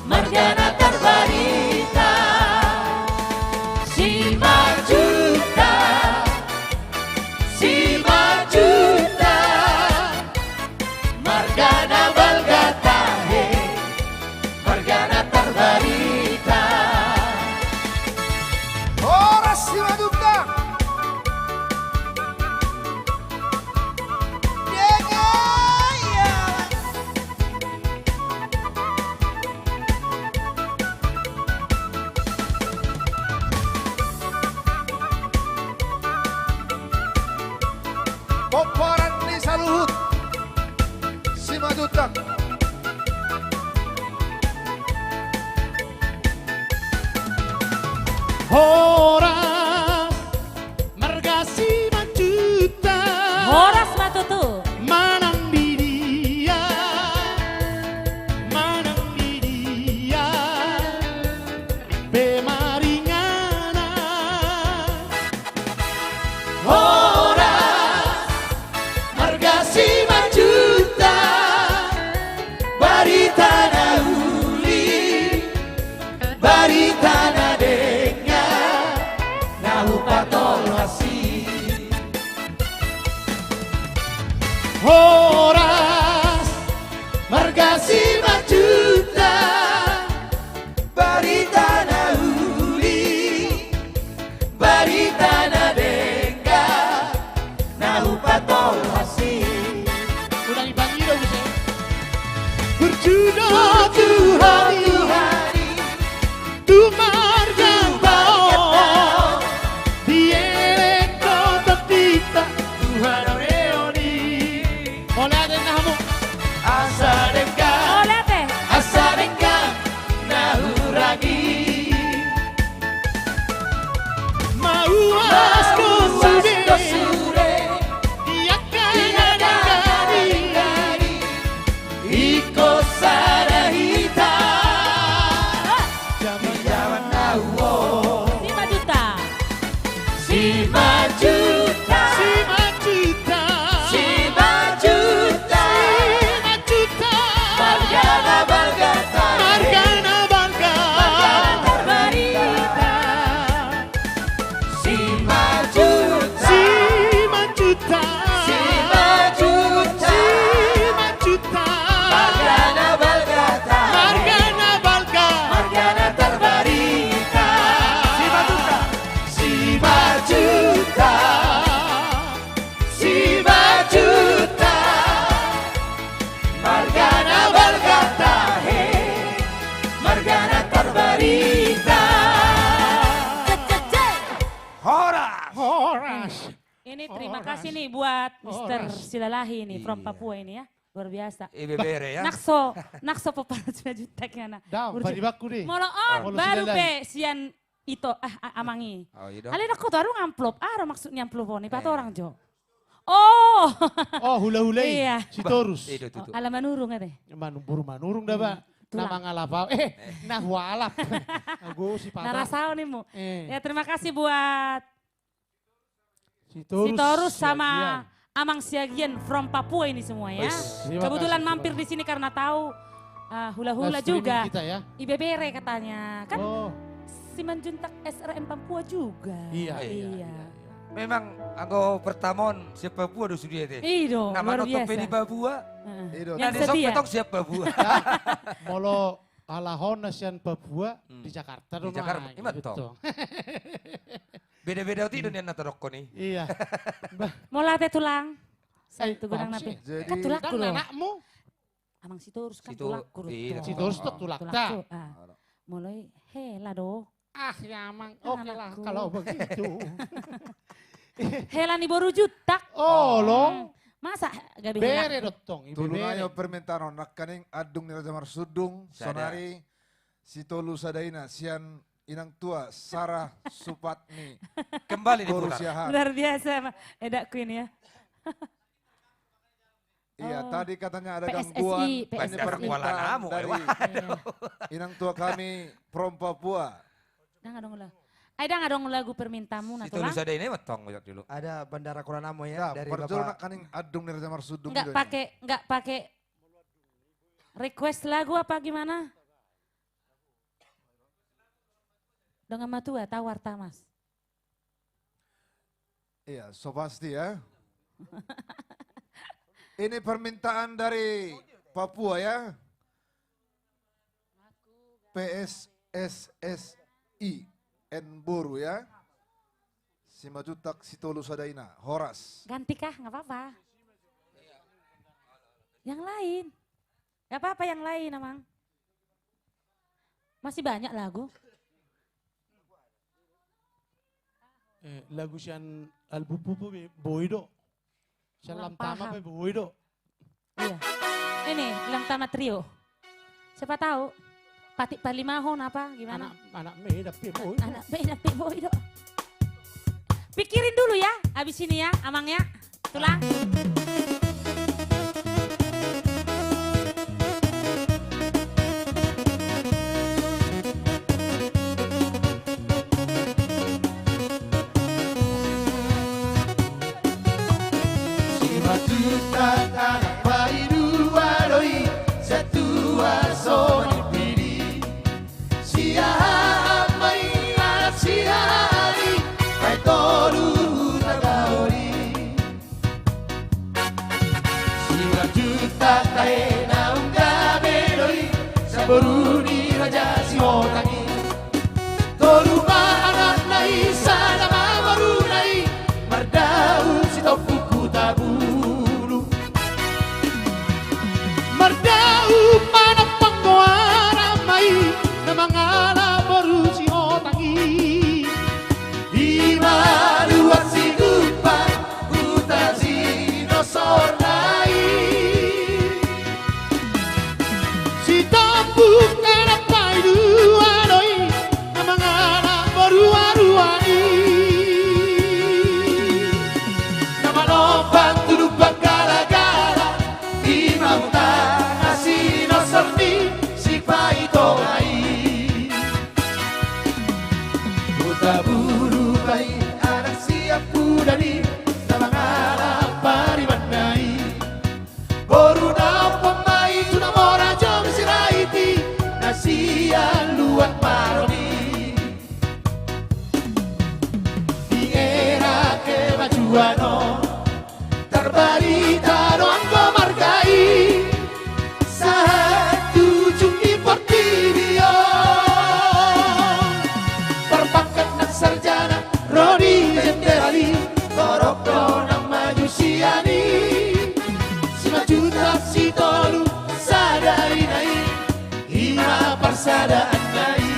marga na tarbarita. Simanjuntak, Simanjuntak, marga na balga tahe, marga na tarbarita. Horas Simanjuntak. Dengai ya. Pomparan ni saluhut Simanjuntak. Horas marga Simanjuntak. Horas ma tutu. Manang di dia, manang di dia pe maringanan. Horas marga Simanjuntak, barita na uli, barita na denggan, na hupatolhas i. Horas marga Simanjuntak, barita na uli, barita na denggan, na hupatolhas i. Ulangi, Bang Ido, bisa. Burju do Tuhan i tu marga ta on, dielek do tondinta tu hadameon i. Mauliate ma hamu. Asa denggan, mauliate, asa denggan na hurang i. Mauas do sude di angka na denggan i. Ingkon sada hita di jaman na uli on. Simanjuntak. Simanjuntak. Simanjuntak. Simanjuntak. Simanjuntak. Marga na balga tahe, marga na balga, marga na tarbarita. Simanjuntak. Simanjuntak. Simanjuntak. Simanjuntak. Marga na balga tahe, marga na balga, marga na tarbarita. Simanjuntak. Simanjuntak. Simanjuntak. Marga na balga tahe, marga na tarbarita. Cek, cek, cek. Horas. Horas. Ini terima kasih nih buat Mister Silalahi nih, from Papua ini ya. Luar biasa. Ibebere ya. Nakso, nakso pomparan Simanjuntak ya na. Molo on baru pe sian ito, ah, amang i. Alai dang hot adong amplop, aha do maksud ni amplop on, i patorang jo. Oh. Oh, hula-hula i. Iya. Sitorus. Ala Manurung ate. Boru Manurung da ba. Na mangalap au. Eh, na hualap. Ago si patorang. Na rasao nimu. Ya, terima kasih buat Sitorus sama Amang Siagian from Papua ini semua ya. Kebetulan mampir di sini karena tahu, eh, hula-hula juga. Ibebere katanya. Kan Simanjuntak S R M Papua juga. Iya, iya. Memang anggo pertama on sian Papua do sude ate. Iya dong, luar biasa. Nama nonton pe di Papua. Heeh. Yang setia. Molo Ala hona sian Papua, hmm, di Jakarta do. Di Jakarta, ima tong. Beda-beda otik do nian na tadokkon i. Iya. Bah. Mauliate tulang. Sai tu godang na pe. Jadi kan tulangku do. Anakmu. Amang Sitorus kan tulangku do. Sitorus do tulangta. Molo i hela do. Ah, ya amang. Oke lah kalau begitu. Hela ni boru Jutak. Olo. Masa gabe hela? Bere do tong. Tolu nai permintaan on nangkaning andung ni Raja Marsudung, sonari Sitolu Sada Ina sian inang tua Sarah Supatmi. Kembali diputar. Luar biasa, Edakku ini ya. Iya, tadi katanya ada gangguan. Ini permintaan dari inang tua kami from Papua. Ndang adong lagu. Ai ndang adong lagu permintaanmu na tulang? Sitolu Sada Ina ima tong, ojak dulu. Ada Bandara Kuala Namu ya, dari Bapak. Nangkaning andung ni Raja Marsudung. Nggak pakai, nggak pakai request lagu apa gimana? Dongan matua, tau arta mas. Iya, so pasti ya. Ini permintaan dari Papua ya. P S S S I N boru ya. Simanjuntak Sitolu Sada Ina, horas. Ganti kah? Nggak apa-apa. Yang lain. Nggak apa-apa yang lain, Amang. Masih banyak lagu. Eh, lagu sian album Pupu be boi do. Sian Lam Tama be boi do. Iya. Ini Lam Tama Trio. Siapa tahu patik palimahon apa gimana? Anak, anak medan pe boi do. Anak medan pe boi do. Pikirin dulu ya, habis ini ya, Amang ya. Tulang. Simanjuntak anak paidua do i, satua so manipili. Siahaan ma i anak siahaan i, paitolu huta baholi. Simanjuntak tahe naung gabe do i, saboru ni Raja Sihotang i. Tolu ma anakna i, sada ma boruna i, mardaun Sitompuk Hutabulu. Mardaun ma na panggoaran ma i, na mangalap boru Sihotang i. Ima luat Sigumpa, huta sinusorna i. Sitompuk anak paidua do i, na mangalap boru Aruan i. Na manompang tu dumpa Galagala, ima huta na sinusorna i, Sipaitonga i. Hutabulu ma i anak siampudan i, na mangalap paribanna i. Boru na ompung ma i tu na mora Jomi Sirait i, na sian luat Marobi. Di era kemajuan on, tarbarita do anggo marga i, sahat tu ujung ni portibi on. Parpangkat nang sarjana ro di jenderal i, torop do nang maju sian i. Simanjuntak Sitolu Sada Ina i, ima parsadaanna i.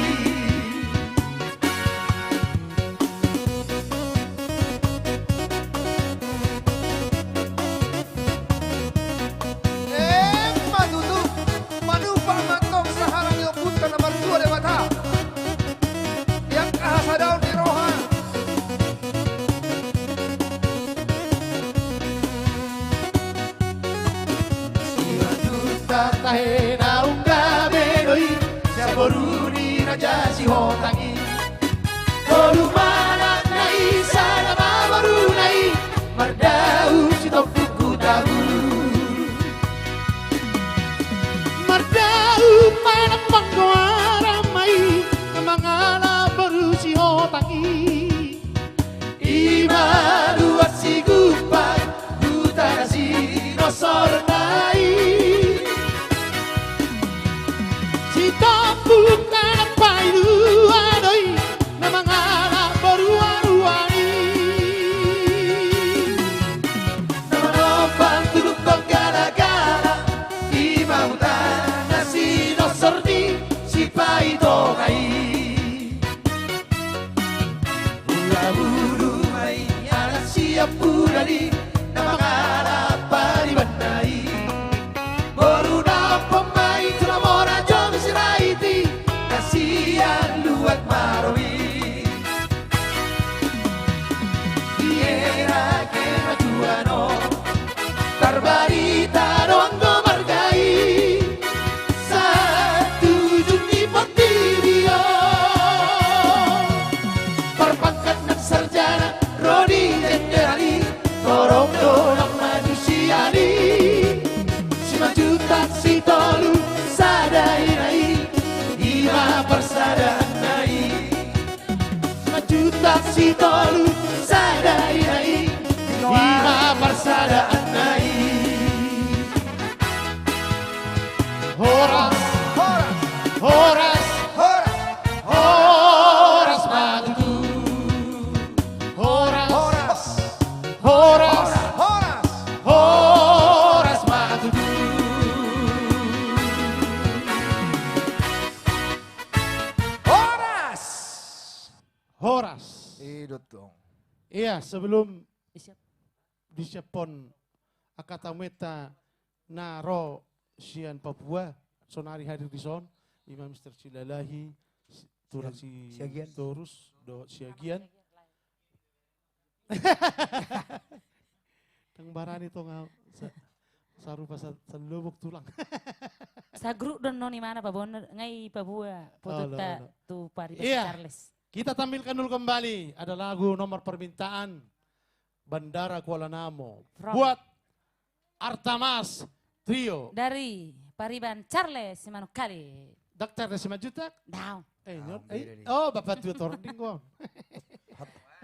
Emma tutu, manumpak ma antong sahala ni ompunta na martua Debata. Di angka hasadaon ni roha. Simanjuntak tahe naung gabe do i, saboru ni Raja Sihotang i. Tolu ma anakna i, sada ma boruna i, mardaun Sitompuk Hutabulu. Mardaun ma na panggoaran ma i, na mangalap boru Sihotang i. Ima luat Sigumpa, huta na sinusorna i. Si Di tompuk anak paidua do i, na mangalap boru aruan i. Na manompang tu lukon galagala, i ma huta na sinosor ni Sipaitonga i. Hulahula ma i anak sian Pudali, na mangalap paribanna i. Boru na ompung ma i tu na mora Jong Siraiti, na sian Luat Marobi. Diera ke ma tuan on, tarbarita do anggo marga i. Sahat tu ujung ni portibi on, parpangkat nang sarjana ro di jenderal i. Torop do nang maju sian i, Simanjuntak Sitolu sada ina i, i ma parsadaanna i. Simanjuntak Sitolu sada ina i, i ma parsadaanna i. Horas, horas, horas, horas, horas ma tutu. Horas, horas, horas, horas, horas ma tutu. Horas. Horas. I do tong. Iya, sebelum disiap- disiaphon angka tamuenta na ro sian Papua, sonari hadir dison, i ma Mister Silalahi, si-, tulang Siag-, Siagian. Sitorus, dohot Siagian. Ndang barani tong au, sa-, sarupa sa-, salobok tulang. Sagrup do annon imana paboa, nga i paboa, olo, potonta olo. Tu Pariban Charles. Iya. Kita tampilkan dulu kembali, ada lagu nomor permintaan. Bandara Kuala Namu. From buat Artamas Trio. Dari Pariban Charles Simanungkalit. Dang Charles Simanjuntak? Dang. Eh, nyot, eh, oh, bapak tua tording gua.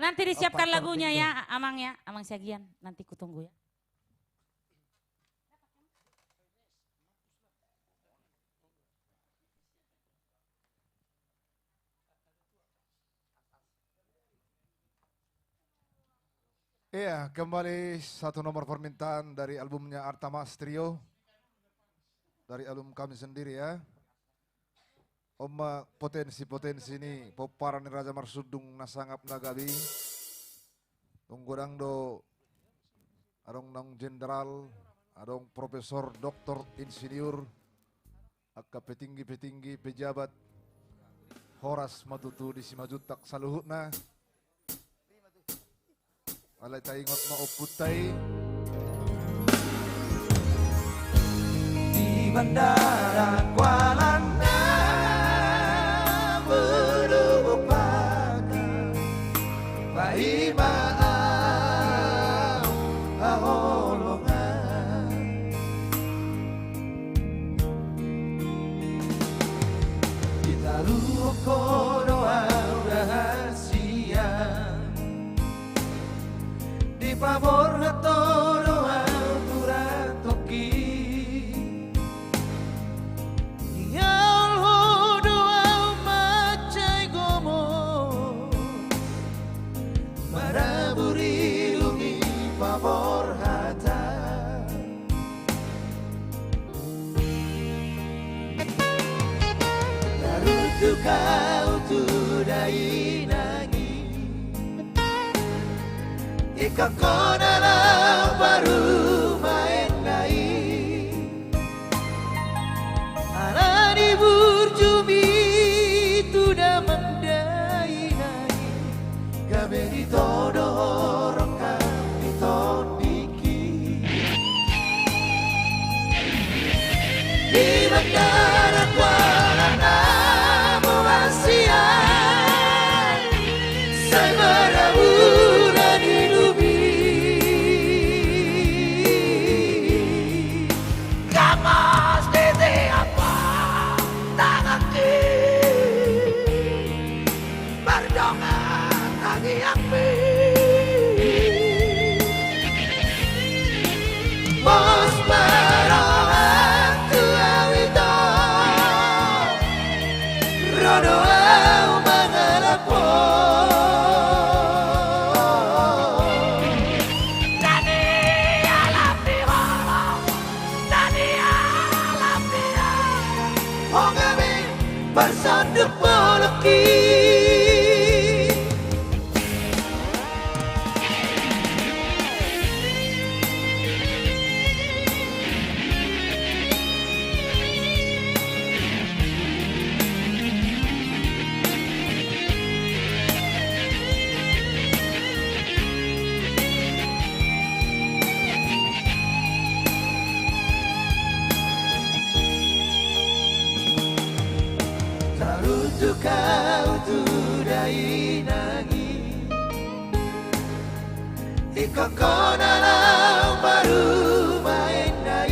Nanti disiapkan lagunya ya, Amang ya, Amang Siagian. Nanti kutunggu ya. Iya, kembali satu nomor permintaan dari albumnya Artamas Trio. Dari album kami sendiri ya. On ma potensi-potensi ni pomparan ni Raja Marsundung na sangap na gabe i. Tung godang do adong naung jenderal, adong profesor, doktor, insinyur, angka petinggi-petinggi, pejabat, horas ma tutu di Simanjuntak saluhutna. Alai taingot ma ompunta i. Di Bandara Kuala Namu do bupati, paima au haholongan. Ditaruhon ho do au rahasia, dipaborhat ho do au tu tonggi, dihaol ho do au mansai gomos, maraburi dung i paborhatan. Taruntuk au tu dainang i, ingkon ho na laho parumaenna i. Ala ni burju i tu damang dainang i, gabe ditodo ho rongkap ni tondingki. Di Bandara Kuala Namu ma sian, sai maraburi dung i. Parsonduk bolongki. Taruntuk au tu dainang i, ingkon hona laho parumaenna i.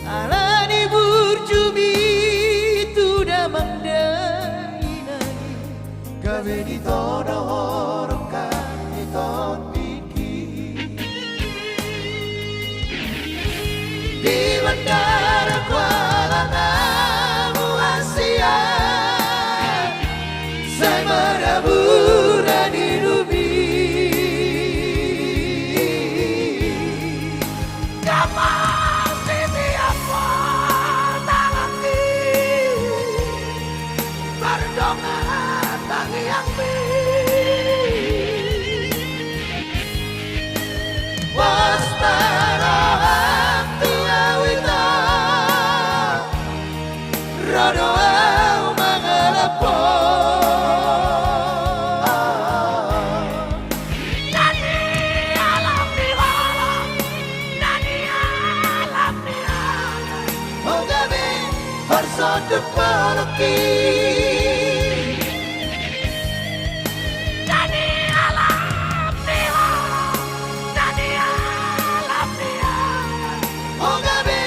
Ala ni burjumi tu damang dainang i, gabe ditono ho rongkang ni tondingki. Di bandara Kuala Namu Asia, sai marabura di dumi. Gamal di tiap portanganki, mardongan tangiangmi. Pos ma roham tu au ito, ro do au mangalap ho. Na nialap ni holong, na nialap ni holong, ho gabe parsonduk bolongki. Na nialap ni holong, na nialap ni holong, ho gabe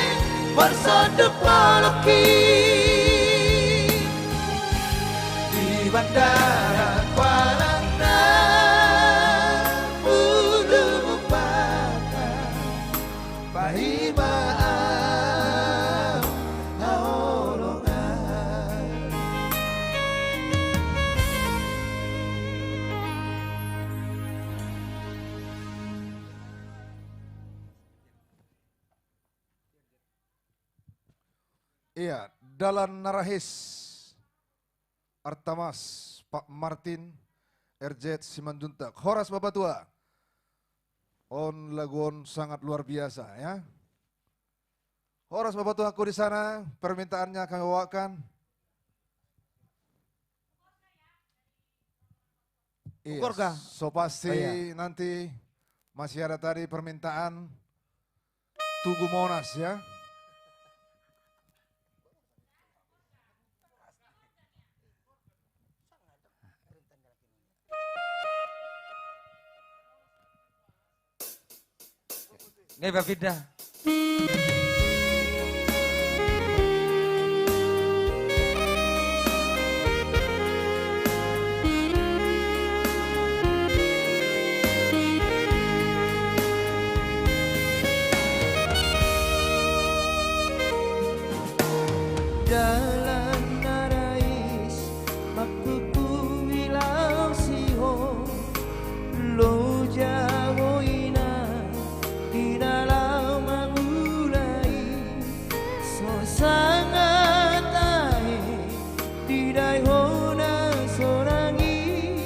parsonduk bolongki. Di bandara Kuala Namu Lumbata, paima au haholongan. Iya, Dalan Narahis, Artamas, Pak Martin, R Z Simanjuntak. Horas Bapak Tua. On lagu on sangat luar biasa, ya. Horas Bapak Tua, aku di sana, permintaannya kami bawakan. Iya, Gorga. So pasti, oh, iya, nanti masih ada tadi permintaan Tugu Monas, ya. Ngai papinda. Dalan na rais, mangkuku i laos i ho, loja ho ina di na laho mangula i. So sanga tahe didai ho na sonang i,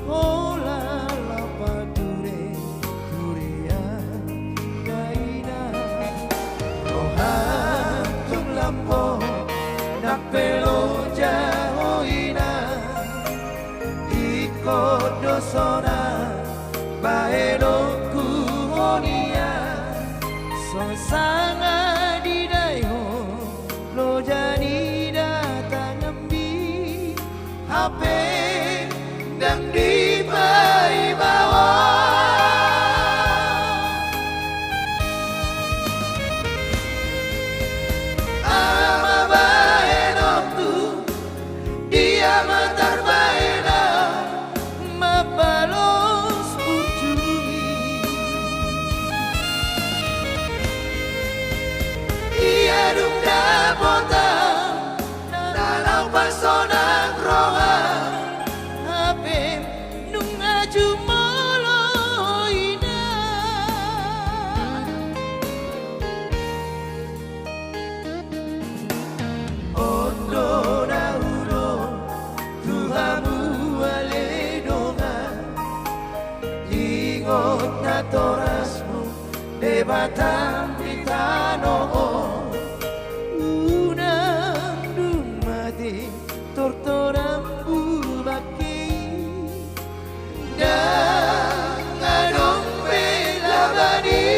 holan lam pature-turean dainang. Roham tung lam ho nang pe loja ho ina, ingkon do sonang bahenonku ho nian. So sanga didai ho loja ni datanganmi, hape ndang dipaima ho. Aha ma bahenonku, dia ma tarbahen au mambalos burju i. Matamu di tano on, unang dung mate tortorammu bangke, ndang adong be labana i.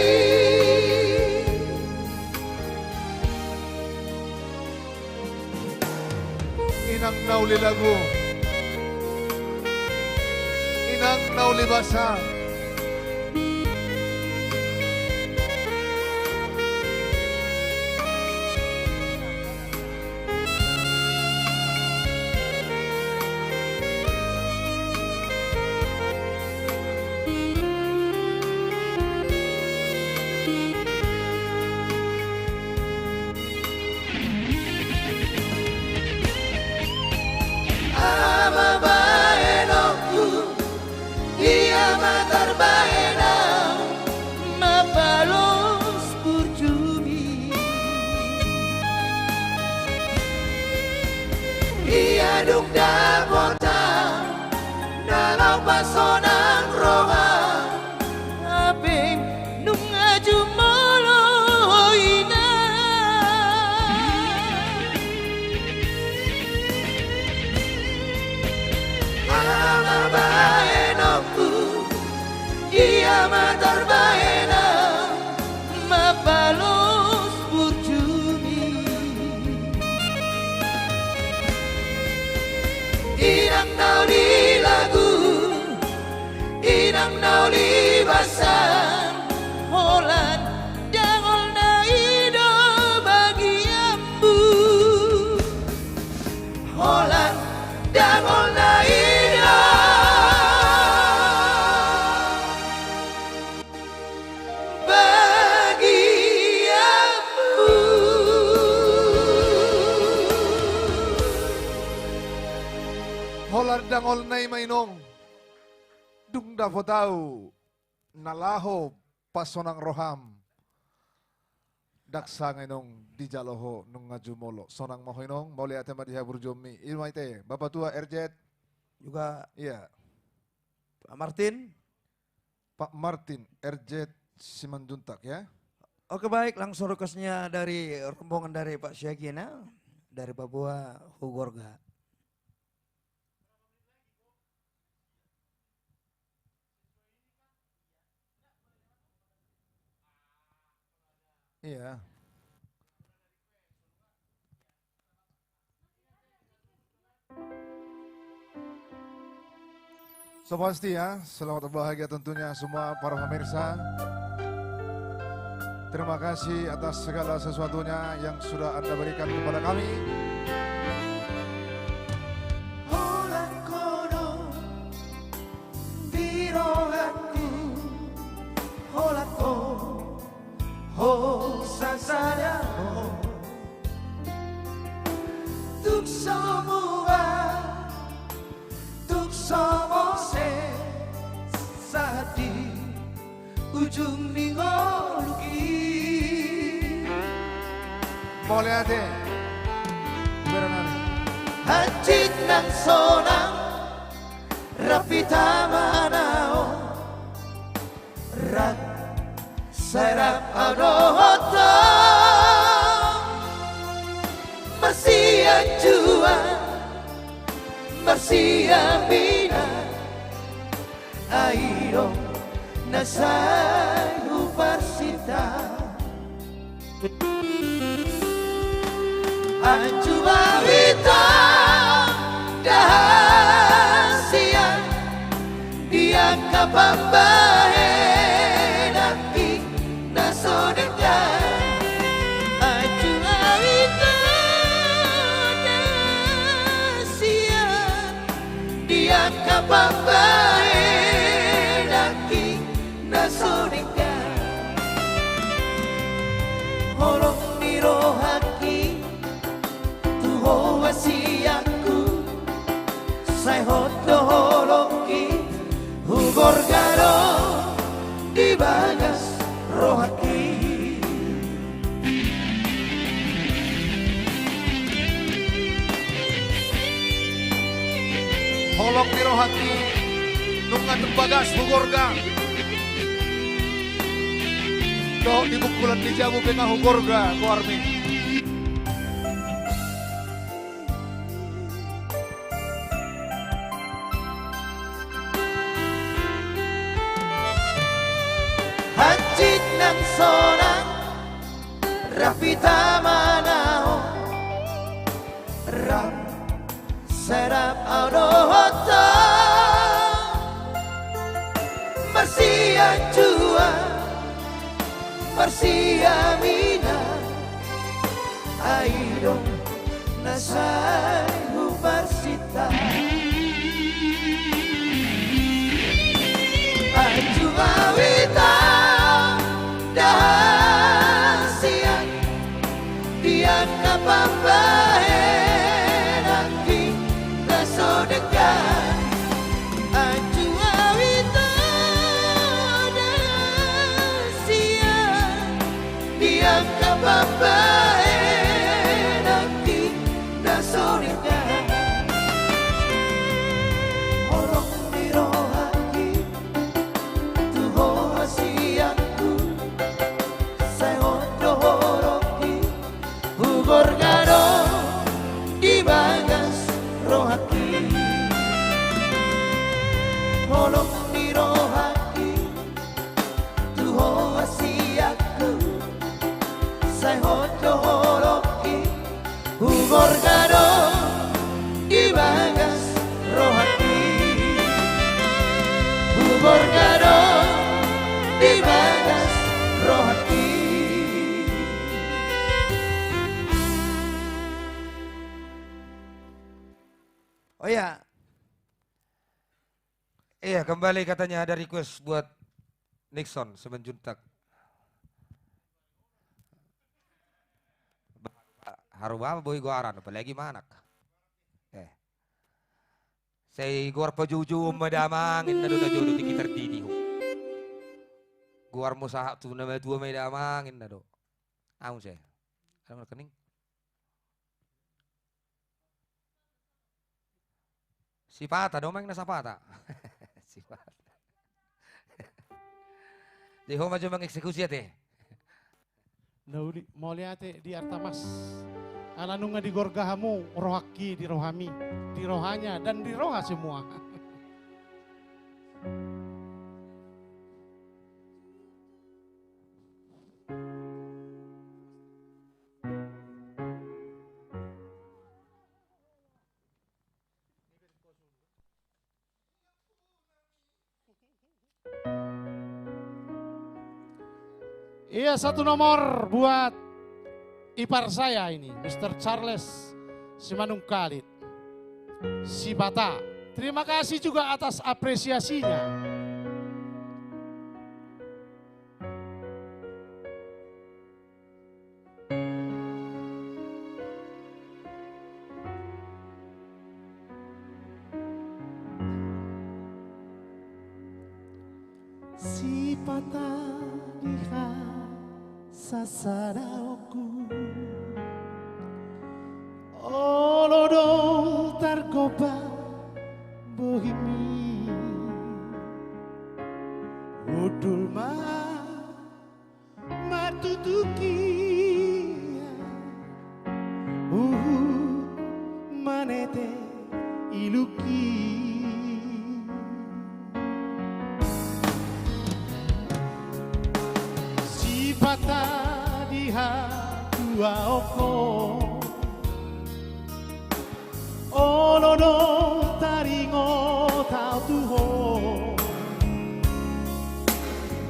Inang na uli lagu, inang na uli basa. Aha ma bahenonku, dia ma tarbahen ahu mambalos burjumi? Ia dung dapot ahu na laho pasonang roha, hape nunga jumolo inang. Aha ma bahenonku, dia ma tarbahen ahu mambalos burjumi? Inang na uli lagu, inang na uli basa, holan dangol na i do bagianmu. Holan dangol na i do bagianmu. Holan dangol na i ma inong, dung dapot ahu na laho pasonang roham. Ndang sanga inong dijalo ho nunga jumolo. Sonang ma ho inong, mauliate ma di haburjuonmi. I ma ate, Bapak Tua R Z. Juga. Iya. Pak Martin. Pak Martin R Z Simanjuntak ya. Oke, baik, langsung requestnya dari rombongan dari Pak Siagina, dari Papua, Hugorga. Iya. So pasti ya, selamat berbahagia tentunya semua para pemirsa. Terima kasih atas segala sesuatunya yang sudah Anda berikan kepada kami. Holan kono di rohangku, holan ho, ho sasada ho. Tung so muba, tung so mose, sahat di ujung ni ngolungki. Mauliate. Berenang. Hansit nang sonang, rap hita manaon. Rap, sai rap ahu dohot ho. Marsianjuan, marsiaminan, ai do na sai huparsinta. Anju ma hita, ndang hasian, di angka pambahenan i na so denggan. Anju ma hita, ndang hasian, di angka pambahenan i na so denggan. Holong ni rohangki tu ho wasiatku, sai hot do holongki, hugorga do di bagas rohangki. Holong ni rohangki nunga tumbagas hugorga. Dohot di bungkulan ni jabu pe nga hugorga goarmi. Hansit nang sonang rap hita manaon, rap sai rap au dohot ho. Marsianjuan, marsiaminan, ai do na sai huparsinta. Anju au hita dahasian di angka pambahenanki na so denggan. Anju au hita dahasian di angka pambahenanki na so denggan. Holong ni rohangki tu ho hasianku, sai hot do holongki, hugorga do di bagas rohangki. Holong ni rohangki tu ho hasianku, sai hot do holongki, hugorga do di bagas rohangki. Hugorga do di bagas rohangki. Oh iya. Iya, kembali katanya ada request buat Nixon Simanjuntak. Haru bapa boi goaran, apalagi manang. Eh. Sai goar pajoujou ma damang, inna do na jolo tingki tardidi ho. Goarmu sahat tu na matua ma i damang, inna do. Au se. Adong rekening. Sipata do mang na sapata. Sipata. Jadi ho ma jo mengeksekusi ate. Na uli, mauliate di Artamas. Ala nunga digorga hamu rohangki di rohami, di rohanya dan di roha semua. Iya, satu nomor buat ipar saya ini, Mister Charles Simanungkalit. Sipata. Terima kasih juga atas apresiasinya. Sipata di hasasadaonku, olo do targopa bohimi, hundul ma martutukian, huhut manete ilungki. Sipata di hatuaonku, olo do taringot au tu ho.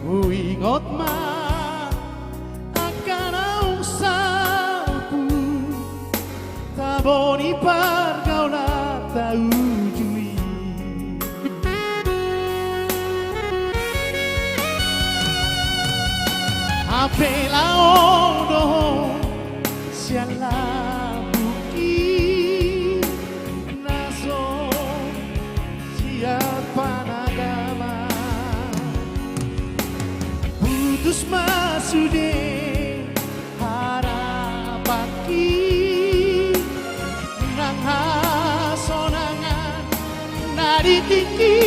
Huingot ma angka naung salpu, tabo ni pargaulanta uju i. Hape laho do ho sian lambungki, na so sian panagaman. Putus ma sude harapanki nang hasonangan na di tingki.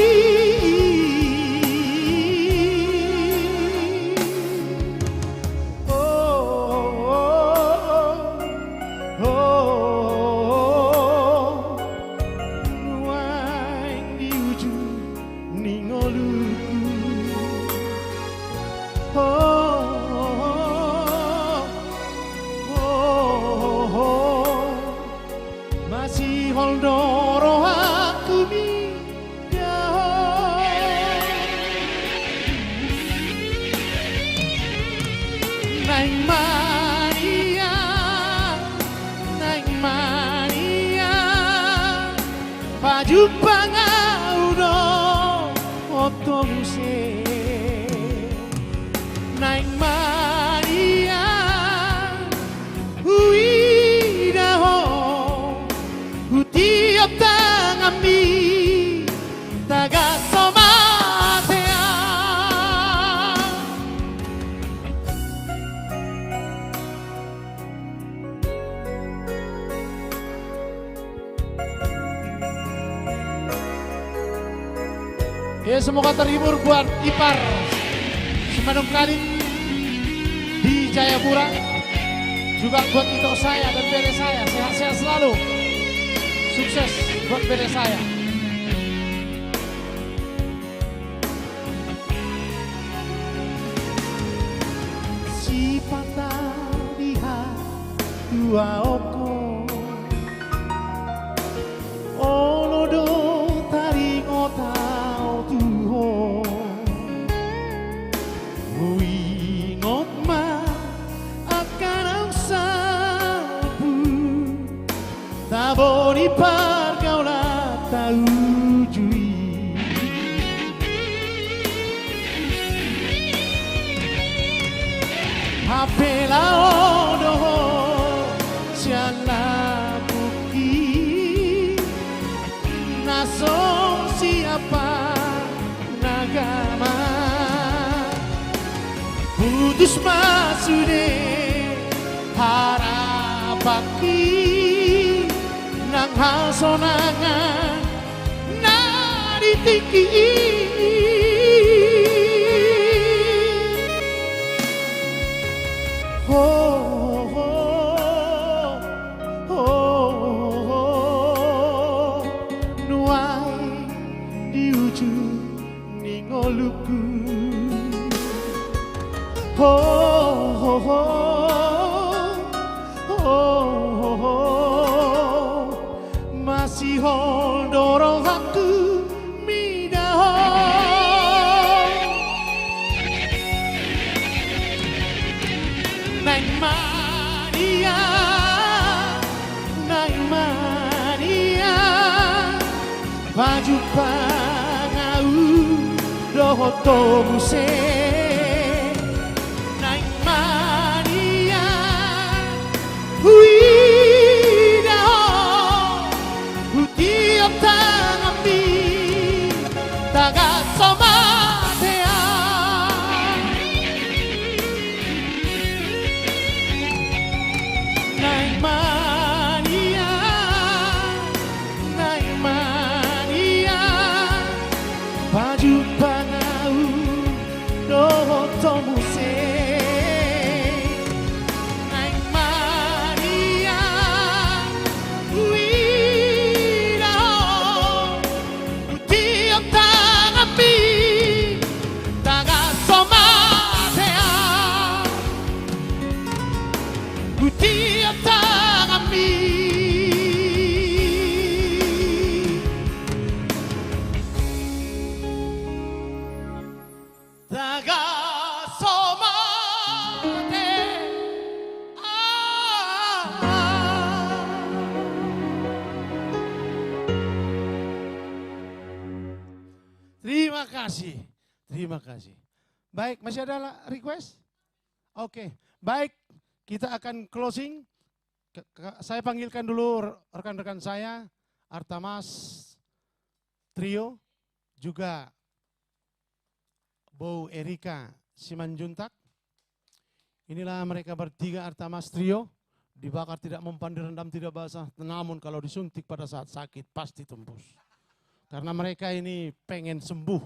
Jumpang ahu dohot ho muse. Naeng ma nian huida ho, hutiop tanganmi tagan so mate ahu. Ya, semoga terhibur buat ipar Simanungkalit di Jayapura. Juga buat ito saya dan bere saya, sehat-sehat selalu. Sukses buat bere saya. Sipata di hatuaonku, olo do taringot ahu tu ho. Huingot ma angka naung salpu, tabo ni pargaulan ta uju i. Hape laho do ho sian lambungki, na so siapa na gama. Putus ma sude harapanki nang hasonangan na di tingki i. Ho, ho, ho, ho, ho, nuaeng di ujung ni ngolungku. Ho, ho, ho, ho, ho, ho, masihol do rohangku mida ho. Naeng ma nian, naeng ma nian, pajumpang ahu dohot ho muse. Naeng ma nian huida ho, hutiop tanganmi tagan so mate ahu. Naeng ma nian, naeng ma nian, pajumpang ahu dohot ho muse. Naeng ma nian huida ho, hutiop tanganmi tagan so mate ahu. Hutiop tanganmi tagan so mate ahu. Terima kasih. Terima kasih. Baik, masih ada la-, request? Oke, baik. Kita akan closing. Ke-, ke-, saya panggilkan dulu re-, rekan-rekan saya, Artamas Trio, juga Bou Erika Simanjuntak. Inilah mereka bertiga, Artamas Trio. Dibakar tidak mempan, direndam tidak basah, namun kalau disuntik pada saat sakit, pasti tembus. Karena mereka ini pengen sembuh.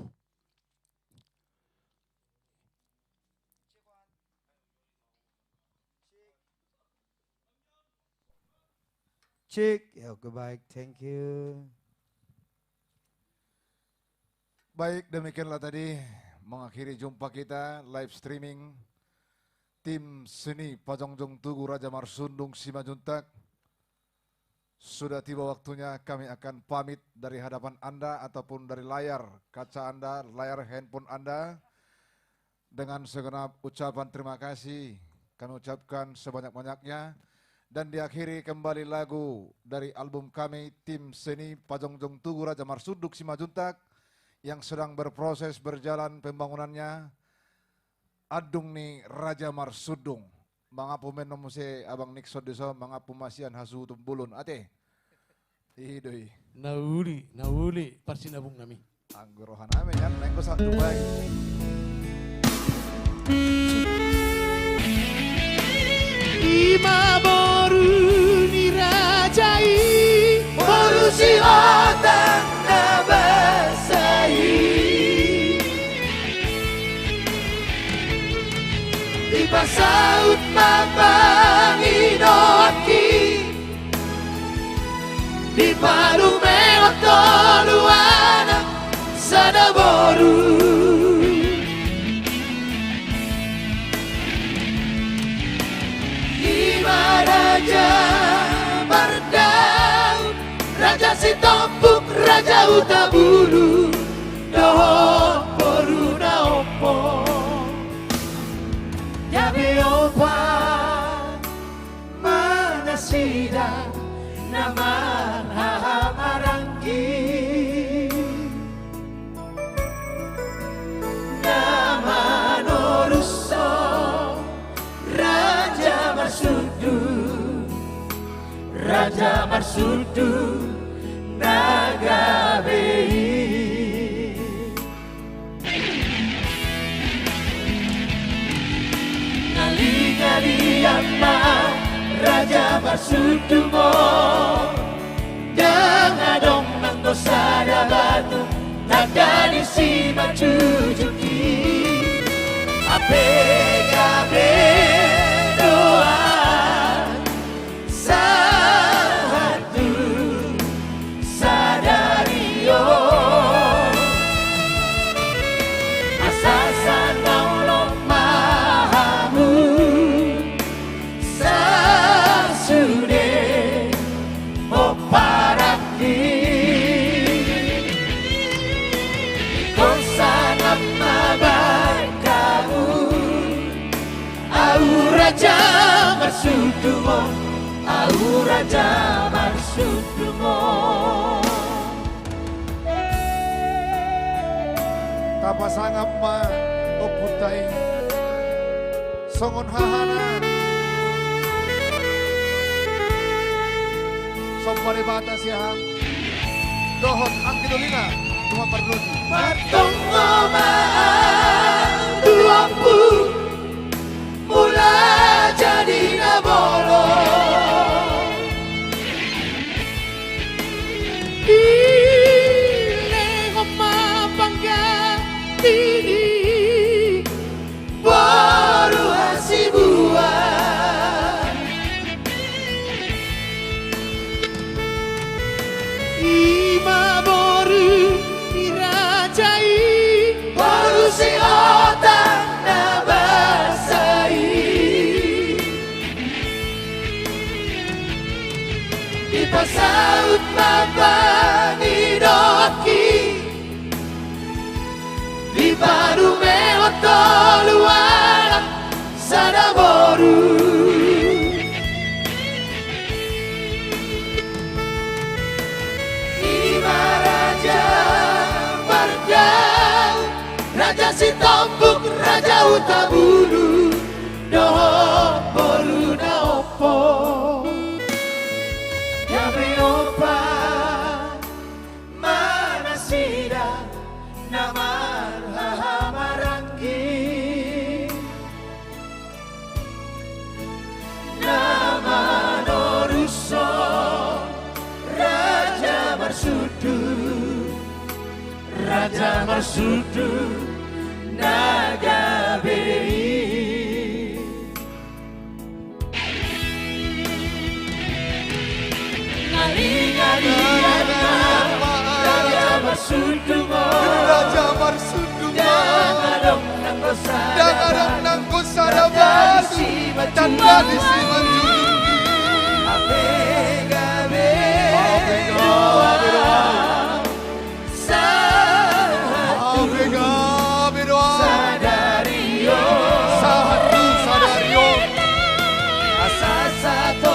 Cek, ya, oke, baik, thank you. Baik, demikianlah tadi mengakhiri jumpa kita live streaming tim seni Pajongjong Tugu Raja Marsundung Simanjuntak. Sudah tiba waktunya kami akan pamit dari hadapan Anda ataupun dari layar kaca Anda, layar handphone Anda. Dengan segenap ucapan terima kasih kami ucapkan sebanyak-banyaknya. Dan diakhiri kembali lagu dari album kami, Tim Seni Pajongjong Tugu Raja Marsunduk Simanjuntak, yang sedang berproses, berjalan pembangunannya, Andung ni Raja Marsunduk. Mangampu ma muse Abang Nixon dison, mangampu ma sian hasuhuton bolon. Ate. I do i. Na uli, na uli parsinabung nami. Anggo roha nami, jan, naeng do satu lagi. I ma boru ni raja i, boru Sihotang na basa i. Dipasaut ma pangidoanki, diparumehon tolu anak sada boru. I ma Raja Mardaun, Raja Sitompuk, Raja Hutabulu, dohot boru na ompung. Gabe opat ma nasida na marhahamaranggi, na manorushon Raja Marsunduk, Raja Marsunduk na gabe i. Ngali-ngali ma Raja Marsunduk on, ndang adong nanggo sada batu na dadi simanjujung i. Hape gabe do sahat tu sadari on. Asa sanaulon ma hamu sasude pomparanki. Ingkon sangap ma baen hamu, ahu Raja Marsunduk on, ahu Raja Marsunduk on. Tapasangap ma ompunta i songon hahana. Somba Debata sian hita dohot anggi doli na tumambar lobi. Martonggo ma tu ompu, mula jadi na molo. Dilehon ma pangganti ni boru Hasibuan. I ma boru ni raja i, boru Sihotang na basa i. Dipasaut ma pangidoanki, diparumehon tolu anak sada boru. I ma Raja Mardaun, Raja Sitompuk, Raja Hutabulu, dohot boru na ompung. Gabe opat ma nasida na marhahamaranggi, na manorushon Raja Marsunduk, Raja Marsunduk na gabe i. Ngali-ngali ma Raja Marsunduk on. Raja Marsunduk on. Ndang adong nanggo sada, ndang adong nanggo sada batu na dadi simanjujung i. Hape gabe, hape gabe dohot sahat tu, gabe dohot sadari on. Sahat tu sadari on. Asa sahat tu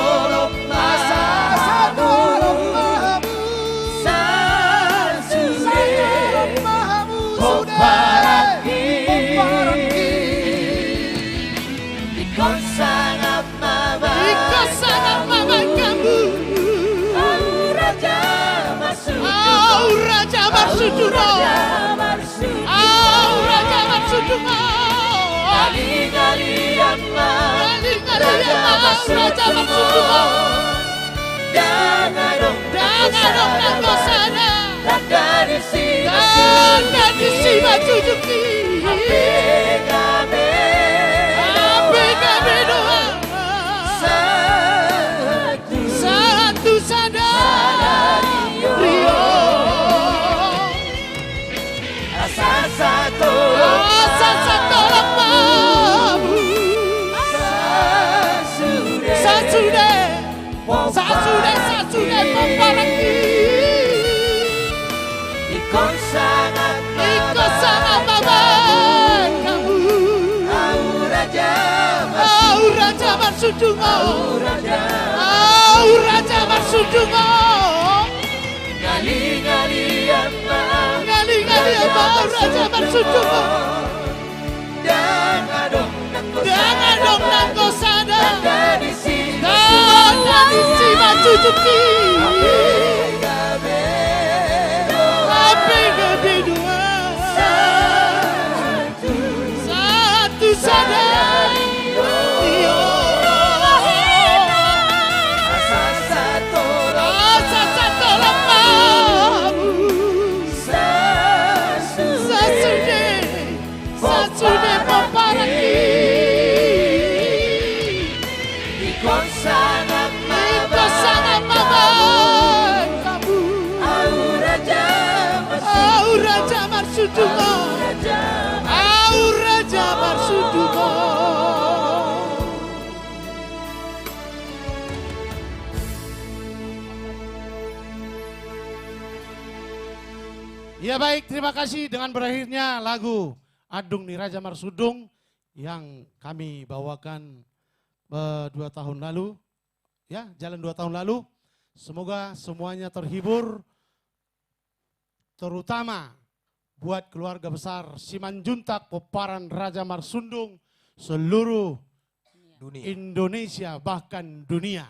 Au Raja Marsundung. Ndang adong, ndang adong nanggo sada. Tanda ni si, tanda ni si manjujung i. Hape gabe, hape gabe doang. Satu, satu sada. Rio. Asa satolap, asa satolap hamu. Sasude, sasude, sasude pomparan i. Ingkon sangap, ingkon sangap mambahen hamu. Au Raja Marsundung. Au Raja Marsundung. Au Raja, au Raja Marsundung. Ngali-ngali ma, ngali-ngali ma, Raja Marsundung. Ndang adong nanggo sada. Ndang adong nanggo sada. Tanda ni si, tanda ni si manjujung i. Hape gabe doang. Satu sada. Io. Asa satolap hamu. Sasude, sasude pomparan i. Ingkon sangap, ingkon sangap mambahen hamu. Au Raja Marsundung. Au Raja Marsundung. Au Raja Marsundung. Ya baik, terima kasih. Dengan berakhirnya lagu Andung ni Raja Marsundung yang kami bawakan, eh, dua tahun lalu, ya, jalan dua tahun lalu. Semoga semuanya terhibur, terutama buat keluarga besar Simanjuntak, pomparan Raja Marsundung, seluruh dunia. Indonesia, bahkan dunia.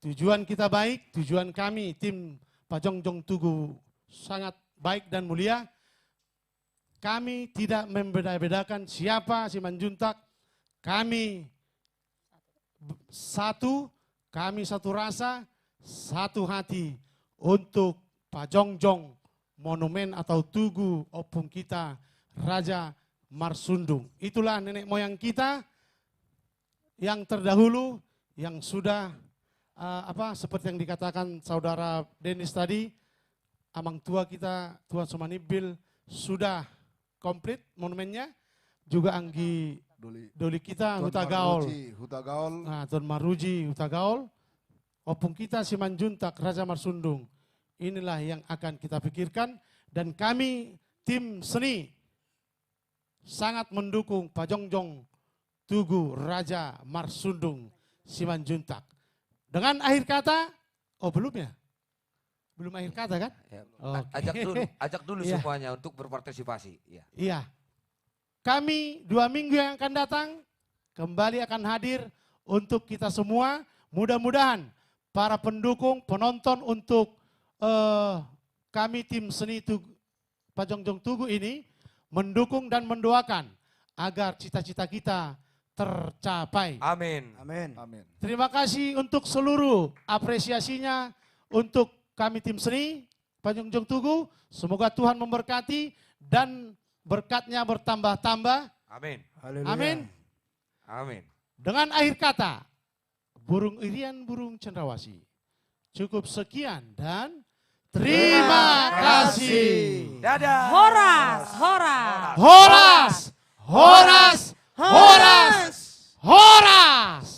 Tujuan kita baik, tujuan kami, tim Pajongjong Tugu, sangat baik dan mulia. Kami tidak membeda-bedakan siapa Simanjuntak. Kami b-, satu, kami satu rasa, satu hati untuk pajongjong monumen atau tugu ompung kita Raja Marsundung. Itulah nenek moyang kita yang terdahulu, yang sudah, eh, apa, seperti yang dikatakan saudara Denis tadi, amang tua kita, Tuan Sumanimbil, sudah komplit monumennya, juga anggi doli, doli kita, Tuan Hutagaol. Marmuji, Hutagaol. Nah, Tuan Marmuji, Hutagaol. Ompung kita Simanjuntak, Raja Marsundung. Inilah yang akan kita pikirkan, dan kami tim seni sangat mendukung pajongjong Tugu Raja Marsundung Simanjuntak. Dengan akhir kata, oh, belum ya? Belum akhir kata kan? Ya. Oke. A-, ajak dulu, ajak dulu, iya, semuanya untuk berpartisipasi. Iya. Iya. Kami dua minggu yang akan datang kembali akan hadir untuk kita semua. Mudah-mudahan para pendukung, penonton untuk, eh, kami tim seni Tug-, Pajongjong Tugu ini mendukung dan mendoakan agar cita-cita kita tercapai. Amin. Amin. Amin. Terima kasih untuk seluruh apresiasinya untuk kami tim seni Pajongjong Tugu. Semoga Tuhan memberkati dan berkatnya bertambah-tambah. Amin. Haleluya. Amin. Amin. Dengan akhir kata, burung irian, burung cendrawasih. Cukup sekian dan terima kasih. Dadah. Horas, horas. Horas, horas, horas, horas.